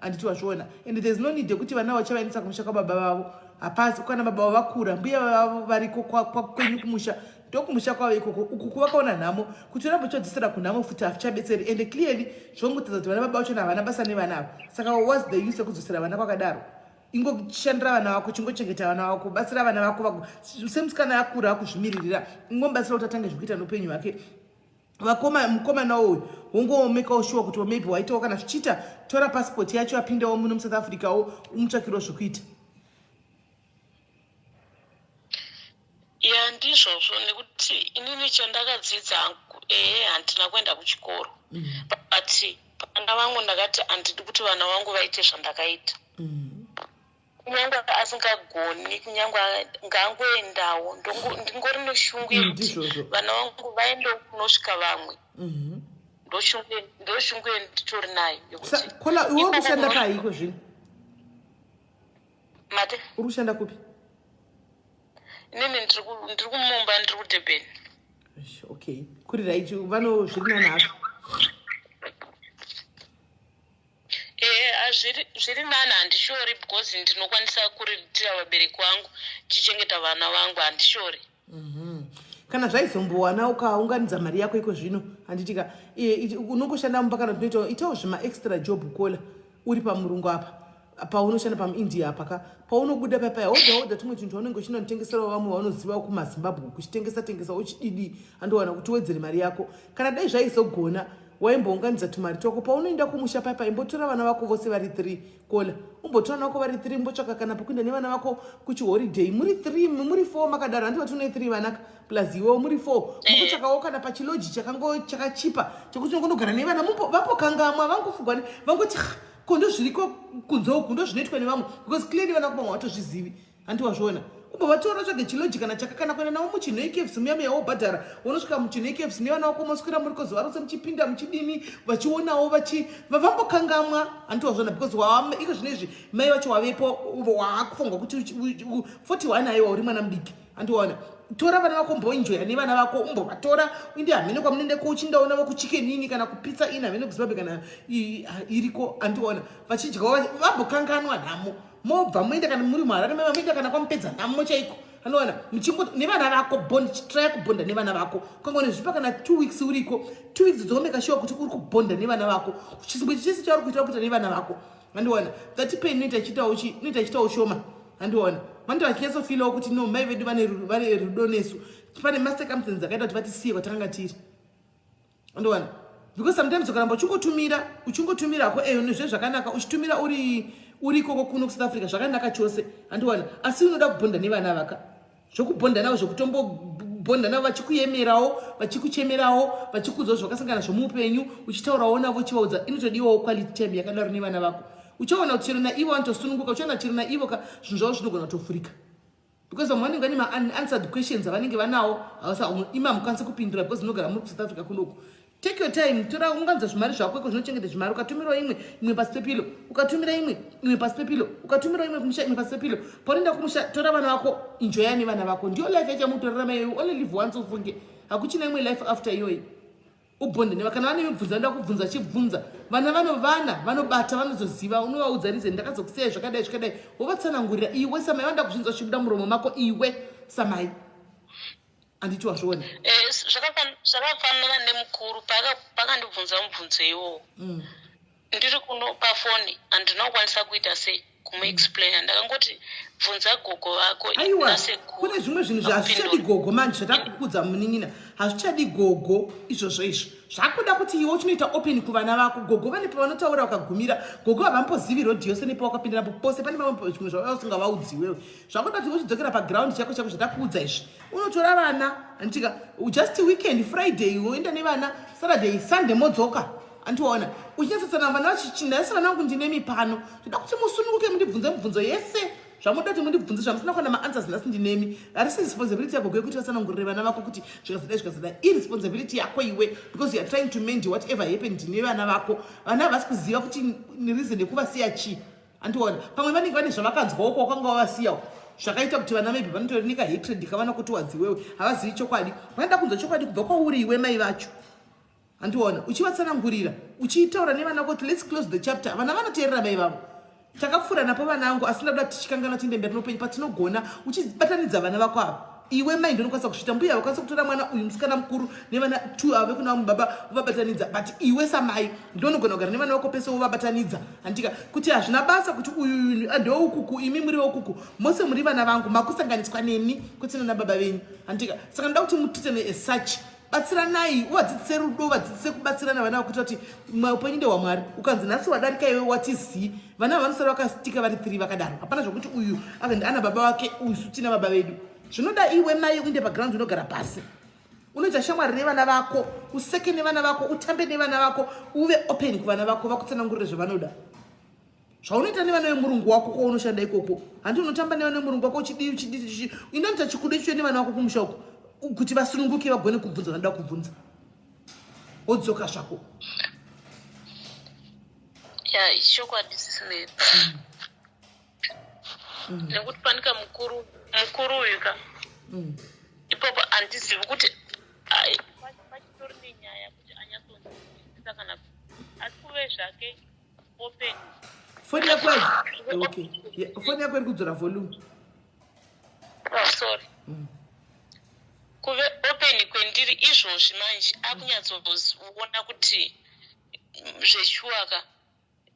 handiti wazviona? And there's no need yekuti vana vachavaendesa kumusha kwababa vavo. Hapasi kana baba vavo vakura, mbuya vavo variko kwenyu kumusha, ndokumusha kwavo ikoko. Uku kuvakaona nhamo, kuti urambe uchidzosera kunhamo futi hazvichabetseri. And clearly zvongotadza kuti vana baba vachona havana basa nevana ava, saka what's the use yekudzosera vana kwakadaro? Ingoshandira vana vako, chingochengeta vana vako, batsira vana vako vako semusikana akura akuzvimiririra, ingomubatsira kuti atange zvekuita noupenyu hwake. Vakoma, mukomana uyu wongomekawo sure kuti maybe waitawo, kana zvichiita, tora passport yacho, apindawo muno muSouth Africa wo, umutsvakirawo zvekuita. Ya, ndizvozvo, nekuti inini chandakadzidza hangu, ehe, handina kuenda kuchikoro, but vana vangu ndakati handidi kuti vana vangu vaite zvandakaita. Kunyange asingagoni, kunyange ngaangoendawo, ndingori neshungu yekuti Ndizvozvo. vana vangu vaendewo kunosvika vamwe. Ndoshungu yenditori nayo yekuti Kola, iwe uri ikoko kushanda kunosvika paiko zvino? Mate? Uri kushanda kupi? Inini ndiri kumumba, ndiri kuDurban. Eish, okay, kuri right, vano zviri nani hazvo. Ehe, zviri nani, handishori, because ndinokwanisa kuriritira vabereki vangu, tichichengeta vana vangu, handishori. Kana zvaizombowana ukaunganidza mari yako iko zvino, handitika? Unongoshanda mumba, kana tinoita itawo zvima extra job, kola, uri pamurungu apa paunoshanda, pamuIndia apa ka, paunobuda papaya, hodha hodha tumwe chinhu chaunenge uchinotengeserawo vamwe vaunoziva kumaZimbabwe, kuchitengesa tengesa uchididi, andowana kuti uwedzere mari yako. Kana dai zvaizogona waimbounganidza tumari twako, paunoenda kumusha papa, imbotora vana vako vose vari three, kola, umbotora vana vako vari three, mbotsvaka kana pekuenda nevana vako kuchiholiday muri three, muri four makadaro, handi vati une three vanaka plus iwewo, muri four, mukutsvakawo kana pachiloji chakango chakachipa chekuti unongonogara nevana, vambokangamwa, vangofugwa vangoti, "Ah, ko ndozviriko kunze uku, ndozvinoitwa nevamwe," because clearly vana vako vamwe vatozvizivi, handi wazviona? Ubva vatora, tsvage chiloji kana chaka, kana kuenda navo muchinhu eKFC muya muya, wobhadhara, unosvika muchinhu eKFC nevana vako, moswera muriko zuva rose, muchipinda muchidini, vachionawo vambokangamwa, handi wazviona? Because iko zvino izvi mai vacho wavepo, waakufunga kuti 41, aiwa, uri mwana mudiki, handiwaona? Tora vana vako, mboenjoya nevana vako, umbovatora uinde hamene kwamunoenda ko, uchindaona vakuChicken Inn kana kuPizza Inn, hamene kuZimbabwe kana iriko, handiwaona? Vachidyawo, vambokanganwa nhamo. Mobva moenda, kana muri muHarare mava moenda kana kwamupedza nhamo chaiko, anowana muchingo nevana vako, bond, chitraya kubhonda nevana vako. Ukangone zvipa kana 2 weeks uriko, 2 weeks dzomeka sure kuti uri kubhonda nevana vako, chisimbo chese chauri kuita, uri kuita nevana vako, handiona? That pain inoita ichiitawo chi inoita ichiitawo shoma, handiona? Vanenge vachinyatsofeelawo kuti no, mai vedu vane rudo nesu, pane macircumstances akaita kuti vatisiye kwatakanga tiri, andiona? Because sometimes ukaramba uchingotumira, uchingotumira ko eyo nezve zvakanaka, uchitumira uri uri ikoko kuno kuSouth Africa zvakanaka chose, handiwana. Asi unoda kubhonda nevana vaka. Zvokubhonda navo, zvokutombobhonda navo vachikuyemerawo, vachikuchemerawo, vachikuudzawo zvakasangana zvomuupenyu, uchitaurawo navo uchivaudza, inotodiwawo quality time yakadaro nevana vako. Uchaona kuti chero naivo vanotosununguka, uchaona chero naivo ka zvinhu zvavo zvinogona kutofurika. Because vamwe vanenge vane ma-unanswered questions avanenge vanawo, imi hamukwanisi kupindura because munogara muri kuSouth Africa kunoku. Take your time, tora unganza zvimari zvako iko zvinochengeta zvimari, ukatumirawo imwe, imwe pasi pepilo, ukatumira imwe, imwe pasi pepilo, ukatumirawo imwe kumusha, imwe pasi pepilo. Paunoenda kumusha, tora vana vako, enjoya nevana vako. Ndiyo life yacho yamutorarama iyoyo, only live once ufunge. Hakuchina imwe life after iyoyi. Ubonde neva, kana vane mibvunzo vanoda kubvunza, chibvunza. Vana vano vana vanobata, vanozoziva, unovaudza reason, ndakazokusiyai zvakadai zvakadai, wovatsanangurira iwe samai, vanoda kuzvinzwa zvichibuda muromo mako iwe samai. Handiti wazviona? Eh, zvakafanana nemukuru paakandibvunza mubvunzo iwowo. Ndiri kuno pafoni, handina kukwanisa kuita sei kumuexplaina, ndakangoti bvunza gogo vako. Aiwa, kune zvimwe zvinhu zvazvichadi gogo manje, zvatakukudza munin'ina, hazvichadi gogo izvozvo. Izvo zvakuda kuti iwe uchinoita open kuvana vako. Gogo vane pavanotaura vakagumira, gogo havambozivi rodhi yose nepawakapinda napo pose, pane pamwe zvimwe zvauya usingavaudzi iwewe. Zvakuda kuti uchidzokera paground chako chako zvatakuudza izvi. Unotora vana, anditika just weekend, Friday woenda nevana, Saturday, Sunday modzoka, andiona uchinyatsotsana vana vachichinda. Vana vangu, ndinemi pano, toda kuti musununguke, mundibvunze mibvunzo yese zvamuda kuti mundibvunze, zvamusina kuwana maanswers nhasi, ndinemi. Harisi responsibility yako yekuti vatsanangurire vana vako kuti zvikazodai zvikazodai. Iresponsibility yako iwe, because you are trying to mend whatever happened nevana vako. Vana havasi kuziva kuti reason yekuvasiya chii, andiona. Pamwe vanenge vane zvavakanzwawo kwawakanga wavasiyawo zvakaita kuti vana maybe vanotori nekahatred kavana kuti wadziwewe, havazivi chokwadi, vanoda kunzwa chokwadi kubva kwauri iwe mai vacho, handiona. Uchivatsanangurira, uchitaura nevana kuti let's close the chapter, vana vanoteerera mai vavo. Takapfuura napo vanangu, asi ndakuda tichikangana, tiende mberi noupenyu patinogona. Uchibatanidza vana vako ava, iwe mai ndonokwanisa kusvita mbuya vakwanisa kutora mwana uyu musikana mukuru nevana two ava vekuna vamwe baba vovabatanidza, but iwe samai ndonogona kugara nevana vako pese wovabatanidza, handika kuti hazvina basa kuti uyu ndoukuku, imi muri vokuku, mose muri vana vangu, makusanganiswa neni kwete nana baba venyu, handika. Saka ndoda kuti mutitane as such, batsiranai, uvadzidzise rudo, uvadzidzise kubatsirana vana vakuita kuti upenyu ndehwamwari. Ukanzi nhasi wadarika iwe wati zii, vana vanosara vakastika vari three vakadaro, hapana zvokuti uyu akaenda ana baba vake, usu tina baba vedu. Zvinoda iwe mai uinde paground, unogara pasi, unoita shamwari nevana vako, useke nevana vako, utambe nevana vako, uve open kuvana vako, vakutsanangurire zvavanoda. Zvaunoita nevana vemurungu wako kwaunoshanda ikoko, handi unotamba nevana vemurungu wako, uchidii uchidii, inoita chikudo ichiyo nevana vako kumusha uko kuti vasununguke, vagone kubvunza vanoda kubvunza, wodzoka zvako. Ya, ichokwadi sisimeri, nekuti panika mukuru mukuru uyu ka ipapo handizivi kuti pachitori nenyaya kuti anyatsonzwisisa kana asi kuve zvake open. Foni yako, okay, foni yako iri kudzora volume. Oh, sorry. Kuve open kwendiri izvozvi manje akunyatsoona kuti zveshuwaka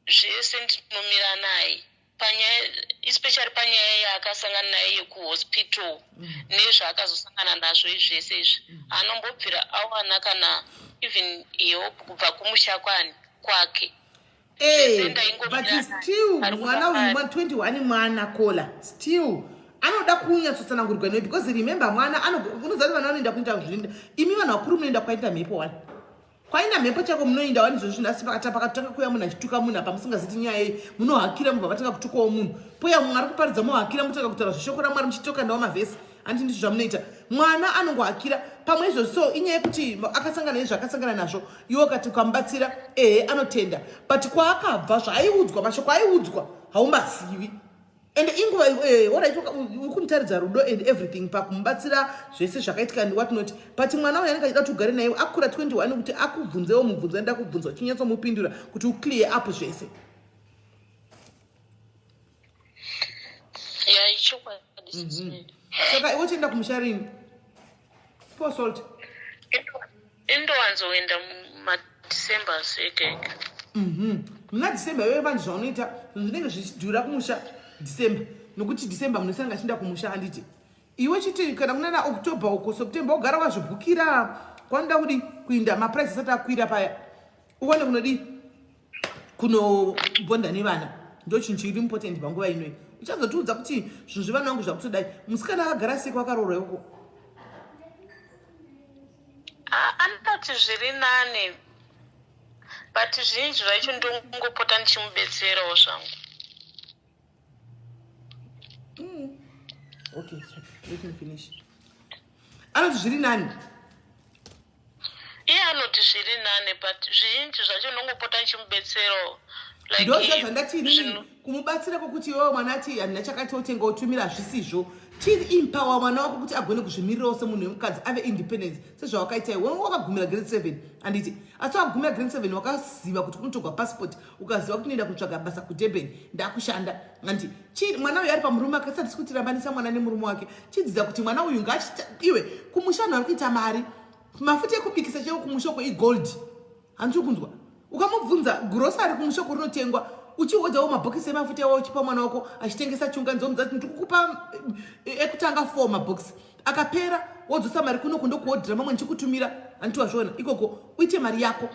zvese ndinomira naye panyaya, especially panyaya yaakasangana naye yekuhospital nezvaakazosangana nazvo izvese izvi. Anombobvira awana kana even help kubva kumusha kwani kwake. Eh, but still mwana uyu 21, mwana kola still anoda kunyatsotsanangurwa newe, because remember, mwana unoziva kuti vana vanoenda kuita zvinhu, imi vanhu vakuru munoenda kwaita mhepo wani, kwaina mhepo chako munoinda wani. Izvozvo nhasi pakatanga kuuya munhu achituka munhu apa musingaziti nyaya iyi, munohakira, mubva vatanga kutukawo munhu, poya mumwe ari kuparidza, mohakira, mutanga kutaura zveshoko raMwari muchitokandawo mavhesi, handi ndizvo zvamunoita? Mwana anongohakira pamwe izvozvo, so inyaya yekuti akasangana nezvaakasangana nazvo, iwe ukati ukamubatsira, ehe, anotenda, but kwaakabva, zvaaiudzwa, mashoko aiudzwa haumazivi. And inguva alright, uri kumutaridza rudo and everything pakumubatsira zvese zvakaitika and what not, but mwana uyu anenge achida kuti ugare naye akura 21 kuti akubvunzewo mubvunzo anoda kubvunza, uchinyatsomupindura kuti uclear up zvese. Ya, ichokwadi. Saka iwe uchienda kumusha rini po salt? Indowanzoenda mumadecember ega ega. Muna December iwewe manje zvaunoita, zvinhu zvinenge zvichidhura kumusha December, nokuti December munhu wese achienda kumusha, handiti? Iwe chiti kana kunana October uko, September, ugara wazvibhukira kwanoda kudi kuinda, maprice asati akwira paya. Uwane kunodii? Kunobonda nevana. Ndochinhu chiri important panguva inoyi. Uchazotiudza kuti zvinhu zvevana vangu zvakutodai. Musikana akagara sei kwakaroorwa ikoko? Ah, anoti zviri nani but zvinji zvacho ndongopota ndichimubetserawo zvangu. Okay, let me finish. Anoti zviri nani. Iye anoti zviri nani but zvizhinji zvacho ndongopota ndichimubetserawo. Like ndozva zvandati inini kumubatsira kwokuti iwewe mwana ati handina chakati otenga otumira hazvisizvo. Chiempower mwana wako kuti agone kuzvimirirawo semunhu wemukadzi ave independence sezvawakaita iwe. Wakagumira grade 7 handiti? Asi wakagumira grade 7 wakaziva kuti kunotogwa passport ukaziva kuti unoenda kutsvaga basa kudurban ndakushanda andi chi mwana uyu ari pamurume wake asati kuti rambanisa mwana nemurume wake chidzidza kuti mwana uyu ngaachita iwe kumusha vanhu vari kuita mari mafuta ekubikisa chaiwo kumusha uko igold handiri kunzwa ukamubvunza grocery kumusha uko rinotengwa uchihodhawo mabhokisi emafuta iwawo uchipa mwana wako achitengesa chunga nzomudza kuti ndikukupa eh, ekutanga four mabhokisi akapera wodzosa mari kuno kundokuhodhera mamwe ndichikutumira handiti wazviona ikoko uite mari yako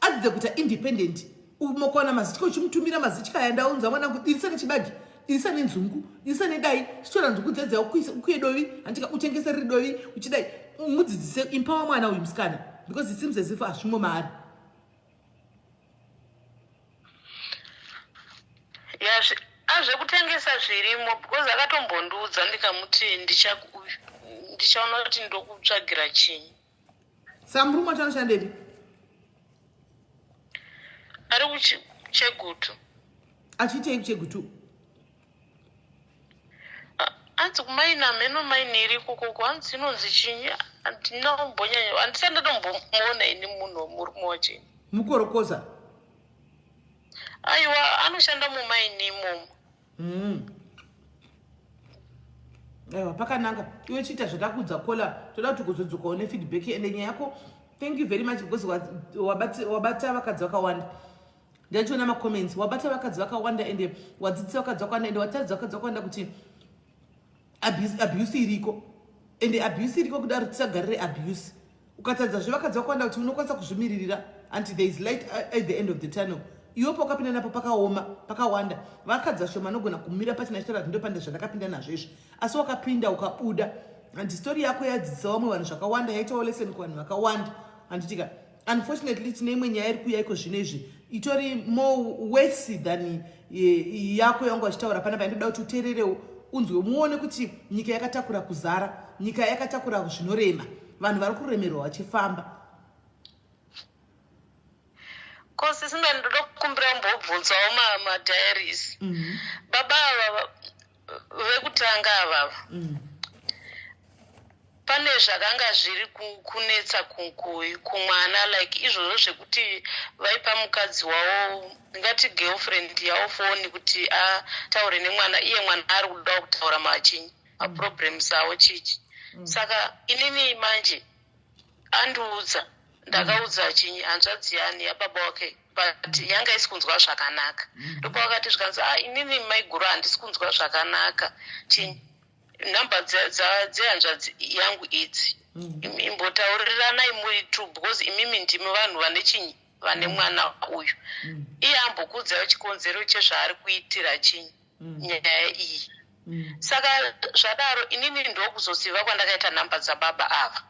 adzidze kuita independent umokuwana mazitya uchimutumira mazitya aya ndaunza mwanangu dirisa nechibage dirisa nenzungu dirisa nedai chitora nzungu dzedza ukuye dovi handika utengese riri dovi uchidai mudzidzise empower mwana uyu musikana because it seems as if hazvimo maari Azvekutengesa zvirimo because akatombondiudza ndikamuti ndichaona kuti ndokutsvagira chinyi Saka murume wacho anoshandepi? Ari kuchegutu. Achiitei kuchegutu? Hanzi kumaina mheno maini iri ikoko hanzi inonzi chinyi handina kumbonyanya handisati ndatombomuona ini munhu wemurume wacho ini. Mukorokoza? Aiwa anoshanda mumaini imomo. Aiwa pakanaka iwe chiita zvatakuudza kola toda kuti kuzodzokawo nefeedback ende nyaya yako thank you very much because wabata vakadzi vakawanda ndachiona macomments wabata vakadzi vakawanda ende wadzidzisa vakadzi vakawanda ende wataridza vakadzi vakawanda kuti abuse iriko ende abuse iriko kudaro tisagarire abuse ukatadza zve vakadzi vakawanda kuti unokwanisa kuzvimiririra until there is light at the end of the tunnel iwe paukapinda napo pakaoma pakawanda vakadzi vashoma anogona kumira pachina chitaura kuti ndopanda zvandakapinda nazvo izvi asi wakapinda ukabuda and story yako yadzidzisa vamwe vanhu zvakawanda yaitawo lesson kuvanhu vakawanda handitika unfortunately tine imwe nyaya iri kuuya iko zvino izvi itori more worse than eh, yako yangu vachitaura panapa indoda kuti uteererewo unzwe muone kuti nyika yakatakura kuzara nyika yakatakura zvinorema vanhu vari kuremerwa vachifamba ko sisi mani ndoda kukumbira umbobvunzawo madiaries ma mm -hmm. baba ava vekutanga avava mm. Pane zvakanga zviri kunetsa kumwana like izvozvo zvekuti vaipa mukadzi wavo ndingati girlfriend yavo foni kuti ataure nemwana iye mwana ari kudawo kutaura machinyi maproblems avo chichi mm. saka inini manje andiudza ndakaudza chinyi hanzvadzi yani yababa wake but yanga isi kunzwa zvakanaka mm. ndopavakati zvikanzi ah inini maiguru handisi kunzwa zvakanaka chinyi number dzehanzvadzi yangu idzi mm. imbotauriranai muri two because imimi ndimi vanhu vane chinyi vane mm. mwana uyu mm. iye ambokuudzayo chikonzero chezvaari kuitira chinyi nyaya iyi saka zvadaro inini ndokuzoziva kwandakaita number dzababa ava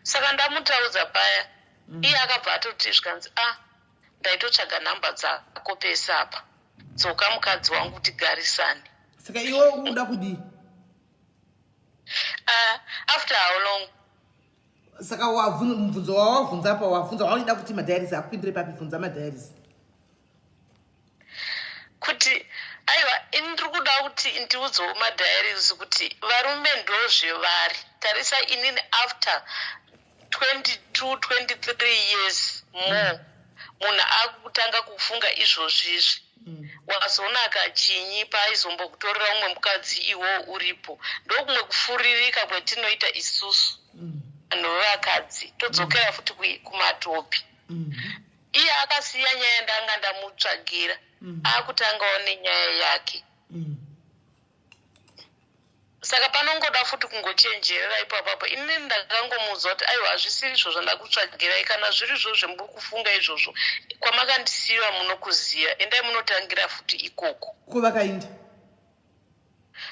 saka ndamutaudza paya iye akabva atoti zvikanzi a ah, ndaitotsvaga number dzako pese apa dzoka mukadzi wangu tigarisane saka iwe ukuda kudii after how long saka mubvunzo wawabvunza apa wabvunza wauida kuti madiaries akupindire papi bvunza madiaries kuti aiwa ini ndiri kuda kuti ndiudzewo madiaries kuti varume ndozvevari tarisa inini after 22 23 years more mm. munhu akutanga kufunga izvozvi izvi mm. wazonaka chinyi paaizombokutorera umwe mukadzi iwo uripo ndokumwe kufuririka kwetinoita isusu mm. vanhu mm. vevakadzi todzokera mm. futi kumatopi mm. iye akasiya nyaya ndanga ndamutsvagira mm. akutangawo nenyaya yake mm. Saka panongoda futi kungochenjerera ipapapo. Inini ndakangomuudza kuti aiwa hazvisiri izvo zvandakutsvagirai kana zvirizvo zvemuri kufunga izvozvo kwamakandisiya munokuziva endai munotangira futi ikoko. Ko vakainda?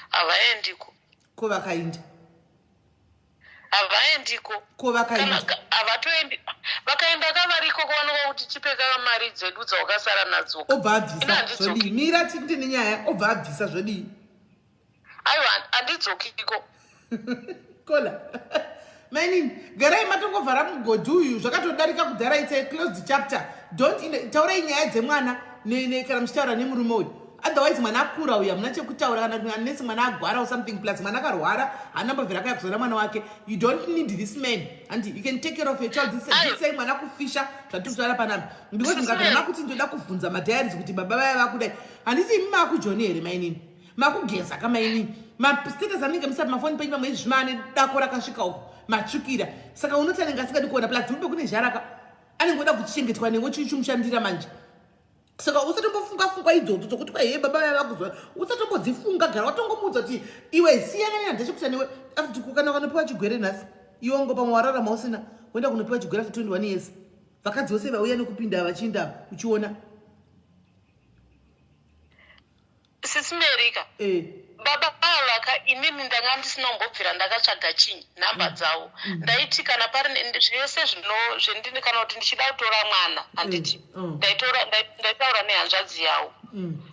Havaendiko. Ko vakainda? Havaendiko. Ko vakainda? Havatoendi. Vakaenda ka vari ikoko vanoka kuti tipe ka mari dzedu dzawakasara nadzo. Obva abvisa zvodii? Mira tinde nenyaya obva abvisa zvodii? Aiwa handidzokiko. Kola. Mainini, garai matongovhara mugodhi uyu zvakatodarika kudhara it's a closed chapter. Don't in, taurai nyaya dzemwana ne, ne, kana muchitaura nemurume uyu. Otherwise mwana akura uyu hamuna chekutaura kana unless mwana agwara or something plus mwana akarwara haana mbovhera akaya kuzoona mwana wake. You don't need this man. And you can take care of your child. This say mwana kufisha zvatiri kutaura panapa. Because mukagara makuti ndoda kuvhunza madiaries kuti baba vaya vakudai. Handiti imi makujoni here mainini? Makugeza kamainini mastatus anenge musati mafoni penyu pamwe izvima ane dako rakasvika uko matsvukira saka unoti anenge asingadi kuona plus ube kune zharaka anenge oda kuchengetwa newe chichimushandira manje saka usatombofunga fungwa idzodzo dzokuti kwai hee baba vaya vakuzwa usatombodzifunga gara watongomuudza kuti iwe siyana nenadhachekuta newe after kana ukanopiwa chigwere nhasi iwe ngo pamwe wararama usina woenda kunopiwa chigwere after 21 years vakadzi vose vauya nekupinda vachiinda uchiona Sisi Merika eh. Baba ava ka inini ndanga ndisina kumbobvira ndakatsvaga chinyi nhamba mm. dzavo mm. Ndaiti kana pari zvese zvino zvendini kana kuti ndichida kutora mwana handiti mm. Ndaitora ndaitaura nehanzvadzi yavo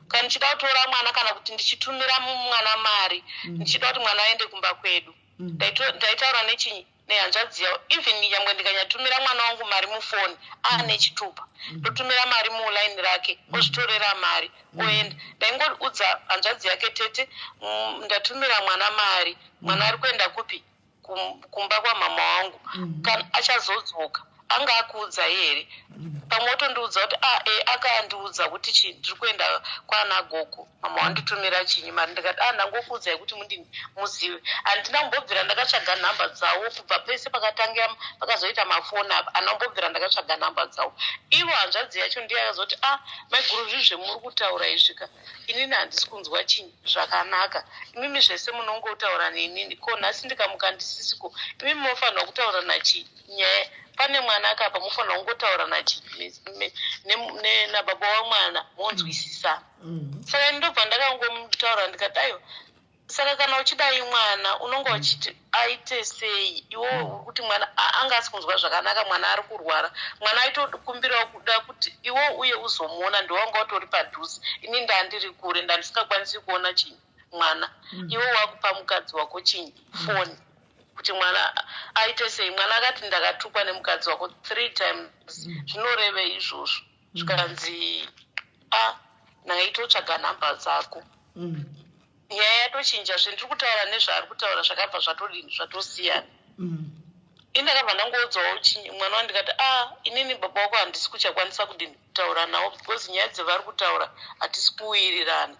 kana ndichida kutora mwana kana kuti ndichitumira mwana mari ndichida kuti mwana aende kumba kwedu ndaitaura nechinyi nehanzvadzi yavo even nyangwe ndikanyatumira mwana wangu mari mufoni aane chitupa ndotumira mari muline rake ozvitorera mari oenda ndaingoudza hanzvadzi yake tete ndatumira mwana mari mwana ari kuenda kupi kumba kwamama wangu kana achazodzoka anga akuudzai here pamwe otondiudza kuti a e akandiudza kuti chii ndiri kuenda kwana gogo mama wanditumira chinyi mari ndikati a ndangokuudzai kuti mundini muzive handina kumbobvira ndakatsvaga nhamba dzavo kubva pese pakatangira pakazoita mafoni apa handina kumbobvira ndakatsvaga nhamba dzavo ivo hanzvadzi yacho ndiye akazoti a maiguru zvinhu zvemuri kutaura izvika inini handisi kunzwa chinyi zvakanaka imimi zvese munongotaura nenini ko nhasi ndikamuka ndisisiko imimi mofanirwa kutaura nachii nyaya pane mwana akapa mofanirwa kungotaura nachii nababa wamwana monzwisisana Saka ini ndobva ndakangomutaura ndikati aiwa saka kana uchidai mwana unonga uchiti aite sei iwo uri kuti mwana anga asi kunzwa zvakanaka mwana ari kurwara mwana aitokumbirawo kuda kuti iwo uye uzomuona ndiwanga utori padhuze ini ndandiri kure ndandisingakwanisi kuona chinyi mwana iwe wakupa mukadzi wako chinyi foni kuti mwana aite sei mwana akati ndakatukwa nemukadzi wako 3 times zvinorevei izvozvo zvikanzi a ndaitotsvaga nhamba dzako nyaya yatochinja zvendiri kutaura nezvaari kutaura zvakabva zvatodini zvatosiyana ini ndakabva ndangoudzawo mwana wandikati a inini baba wako handisi kuchakwanisa kudini kutaura navo because nyaya dzevari kutaura hatisi kuwirirana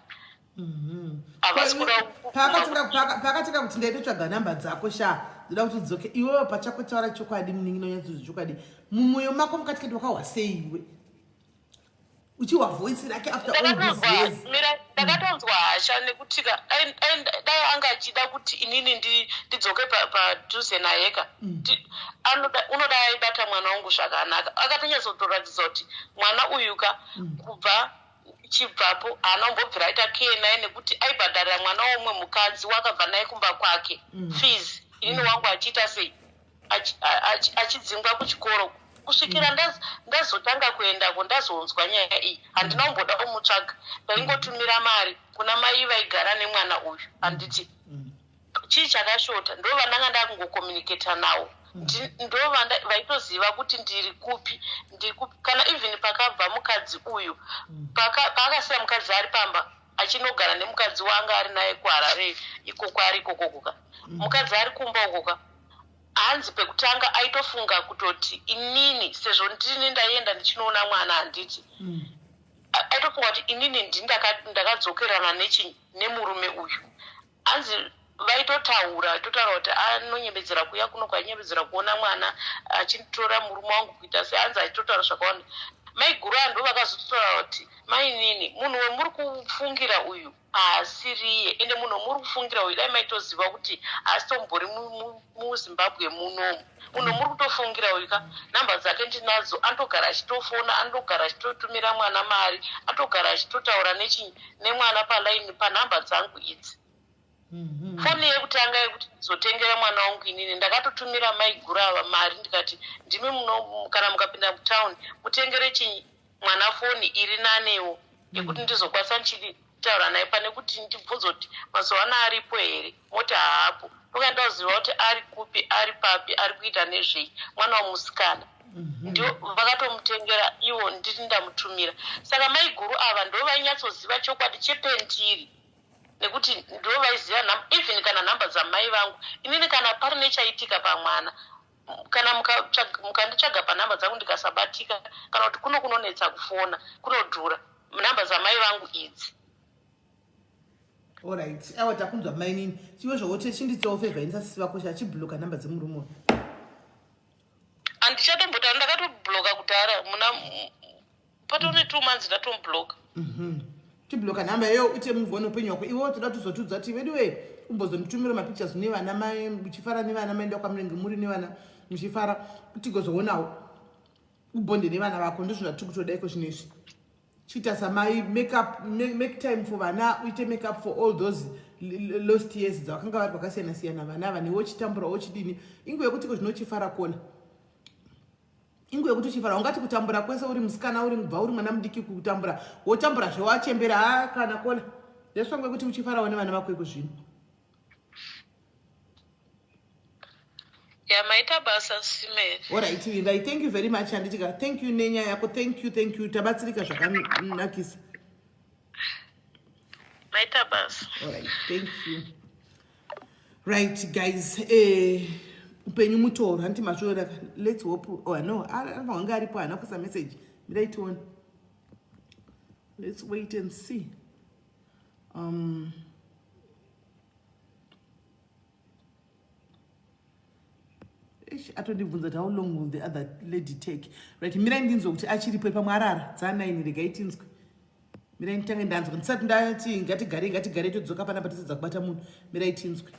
havasi kuda paakatanga kuti ndaitotsvaga nhamba dzako sha ndoda kuti udzoke iwewe pachako taura chokwadi munin'ina unyatsozi chokwadi mumwoyo mako mukati kati wakahwa sei iwe uchihwa voice rake after all these years ndakatonzwa hasha nekuti dai anga achida kuti inini ndidzoke padhuze nayeka unoda aibata mwana wangu zvakanaka akatonyatsotoratidza kuti mwana uyuka kubva Chibvapo haana kumbobvira aita care naye nekuti aibhadharira mwana weumwe mukadzi waakabva naye kumba kwake fees inini wangu achiita sei achidzingwa kuchikoro kusvikira ndazotanga kuendako ndazonzwa nyaya iyi handina kumboda kumutsvaga ndaingotumira mari kuna mai vaigara nemwana uyu handiti chii chakashota ndo vandanga ndakungokommunicata nawo ndo vaitoziva kuti ndiri kupi ndiri kupi kana even pakabva mukadzi uyu paakasiya mukadzi ari pamba achinogara nemukadzi waanga ari naye kuharare ikoko ari ikokokoka mukadzi ari kumba ukoka hanzi pekutanga aitofunga kutoti inini sezvo ndini ndaienda ndichinoona mwana handiti aitofunga kuti inini ndini ndakadzokerana nechi nemurume uyu Hanzi vaitotaura vaitotaura kuti anonyebedzera kuuya kuno kwainyebedzera kuona mwana achitora murume wangu kuita sei hanzi achitotaura zvakawanda. Maiguru ava ndovakazototaura kuti mainini munhu wemuri kufungira uyu haasiriye ende munhu wemuri kufungira uyu dai maitoziva kuti haasitombori muZimbabwe munomu. Munhu wemuri kutofungira uyu ka nhamba dzake ndinadzo anotogara achitofona anotogara achitotumira mwana mari anotogara achitotaura nechinyi nemwana paline panhamba dzangu idzi. Mhm. Foni yekutanga yekuti ndizotengera mwana wangu inini ndakatotumira maiguru ava mari ndikati ndimi muno kana mukapinda mutown mutengere chinyi mwana foni iri nanewo yekuti ndizokwanisa ndichitaura naye pane kuti ndibvunze kuti mazuva ano aripo here moti haapo ndoka ndaziva kuti ari kupi ari papi ari kuita nezvei mwana wemusikana mhm. ndio vakatomutengera ivo ndiri ndamutumira saka maiguru ava ndo vainyatsoziva chokwadi chependiri nekuti ndo vaiziva even kana nhamba dzamai vangu inini kana pari nechaitika pamwana kana mukanditsvaga panhamba dzangu ndikasabatika kana kuti kuno kunonetsa kufona kunodhura nhamba dzamai vangu idzi Alright, awa takunzwa mainini. Chiwe zvawoti chinditsewo favor ini sasisi vako chachibloka nhamba dzemurume uyu. Handichatombotaura ndakatobloka kudhara muna patone 2 months ndatomubloka. Mhm. Chibloka nhamba iyoyo uite move on upenyu hwako. Iwe toda tuzotiudza kuti veduwe umbozonditumira mapictures nevana mai muchifara nevana maenda kwamunenge muri nevana muchifara tigozoonawo ubonde nevana vako ndozvo zvatiri kutoda iko zvino izvi. Chiita samai make up make time for vana uite make up for all those lost years dzavakanga vari kwakasiyana siyana vana ava newe uchitambura uchidini inguva yekuti ko zvinochifara kona inguva yekuti uchifara ungati kutambura kwese uri musikana uri mubva uri mwana mudiki kutambura wotambura zvewachembera ha kana kona ndesvangu yekuti uchifarawo nevana vako iko zvino Ya maita basa Simeri. Alright, Vimbai, thank you very much handitika. Thank you nenyaya yako. Thank you, thank you. Tabatsirika zvakanakisa. Maita basa. Alright, thank you. Right guys, eh upenyu mutoro hanti mazviona let's hope oh no anofanira kunge aripo haana kuisa message mirai tione let's wait and see um Eish, atondibvunza kuti how long will the other lady take right mirai ndinzwe kuti achiripo pamwe arara dzanaini regai tinzwe mirai nditange ndanzwa ndisati ndati ngatigarei ngatigarei todzoka panapa tisadza kubata munhu mirai tinzwe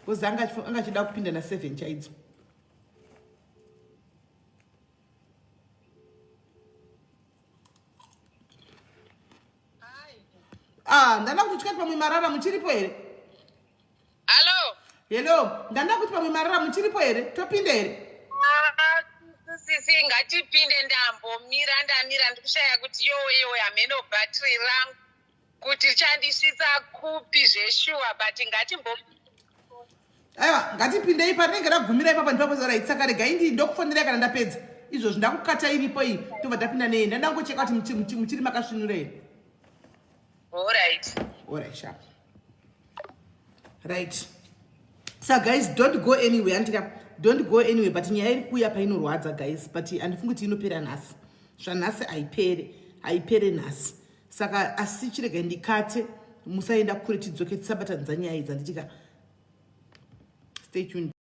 bcause anga achida kupinda naseven chaidzo Ah, ndanda kuti chikati pamwe marara muchiripo here? Hello. Hello, ndanda kuti pamwe marara muchiripo here? Topinda here? Ah, sisi ngatipinde ndambomira ndamira ndikushaya kuti yowe yowe hameno battery rangu kuti richandisvitsa kupi zveshuwa but ngatimbo Aiwa, ngatipindei parinenge ragumira ipapa ndipo right. Saka regai ndi ndokufonerai kana ndapedza. Izvozvi ndakukata iripo iyi tobva tapinda nei. Ndandangocheka kuti muchiri makasvinura here. Alright. Alright, sharp. Right. So guys, don't go anywhere. Andika, don't go anywhere. But nyaya iri kuuya painorwadza guys. But andifungi kuti inopera nhasi. Zvanhasi haipere. Haipere nhasi. Saka asi chiregai ndikate musaenda kure tidzoke tisabatanidza nyaya idzi anditika. Stay tuned.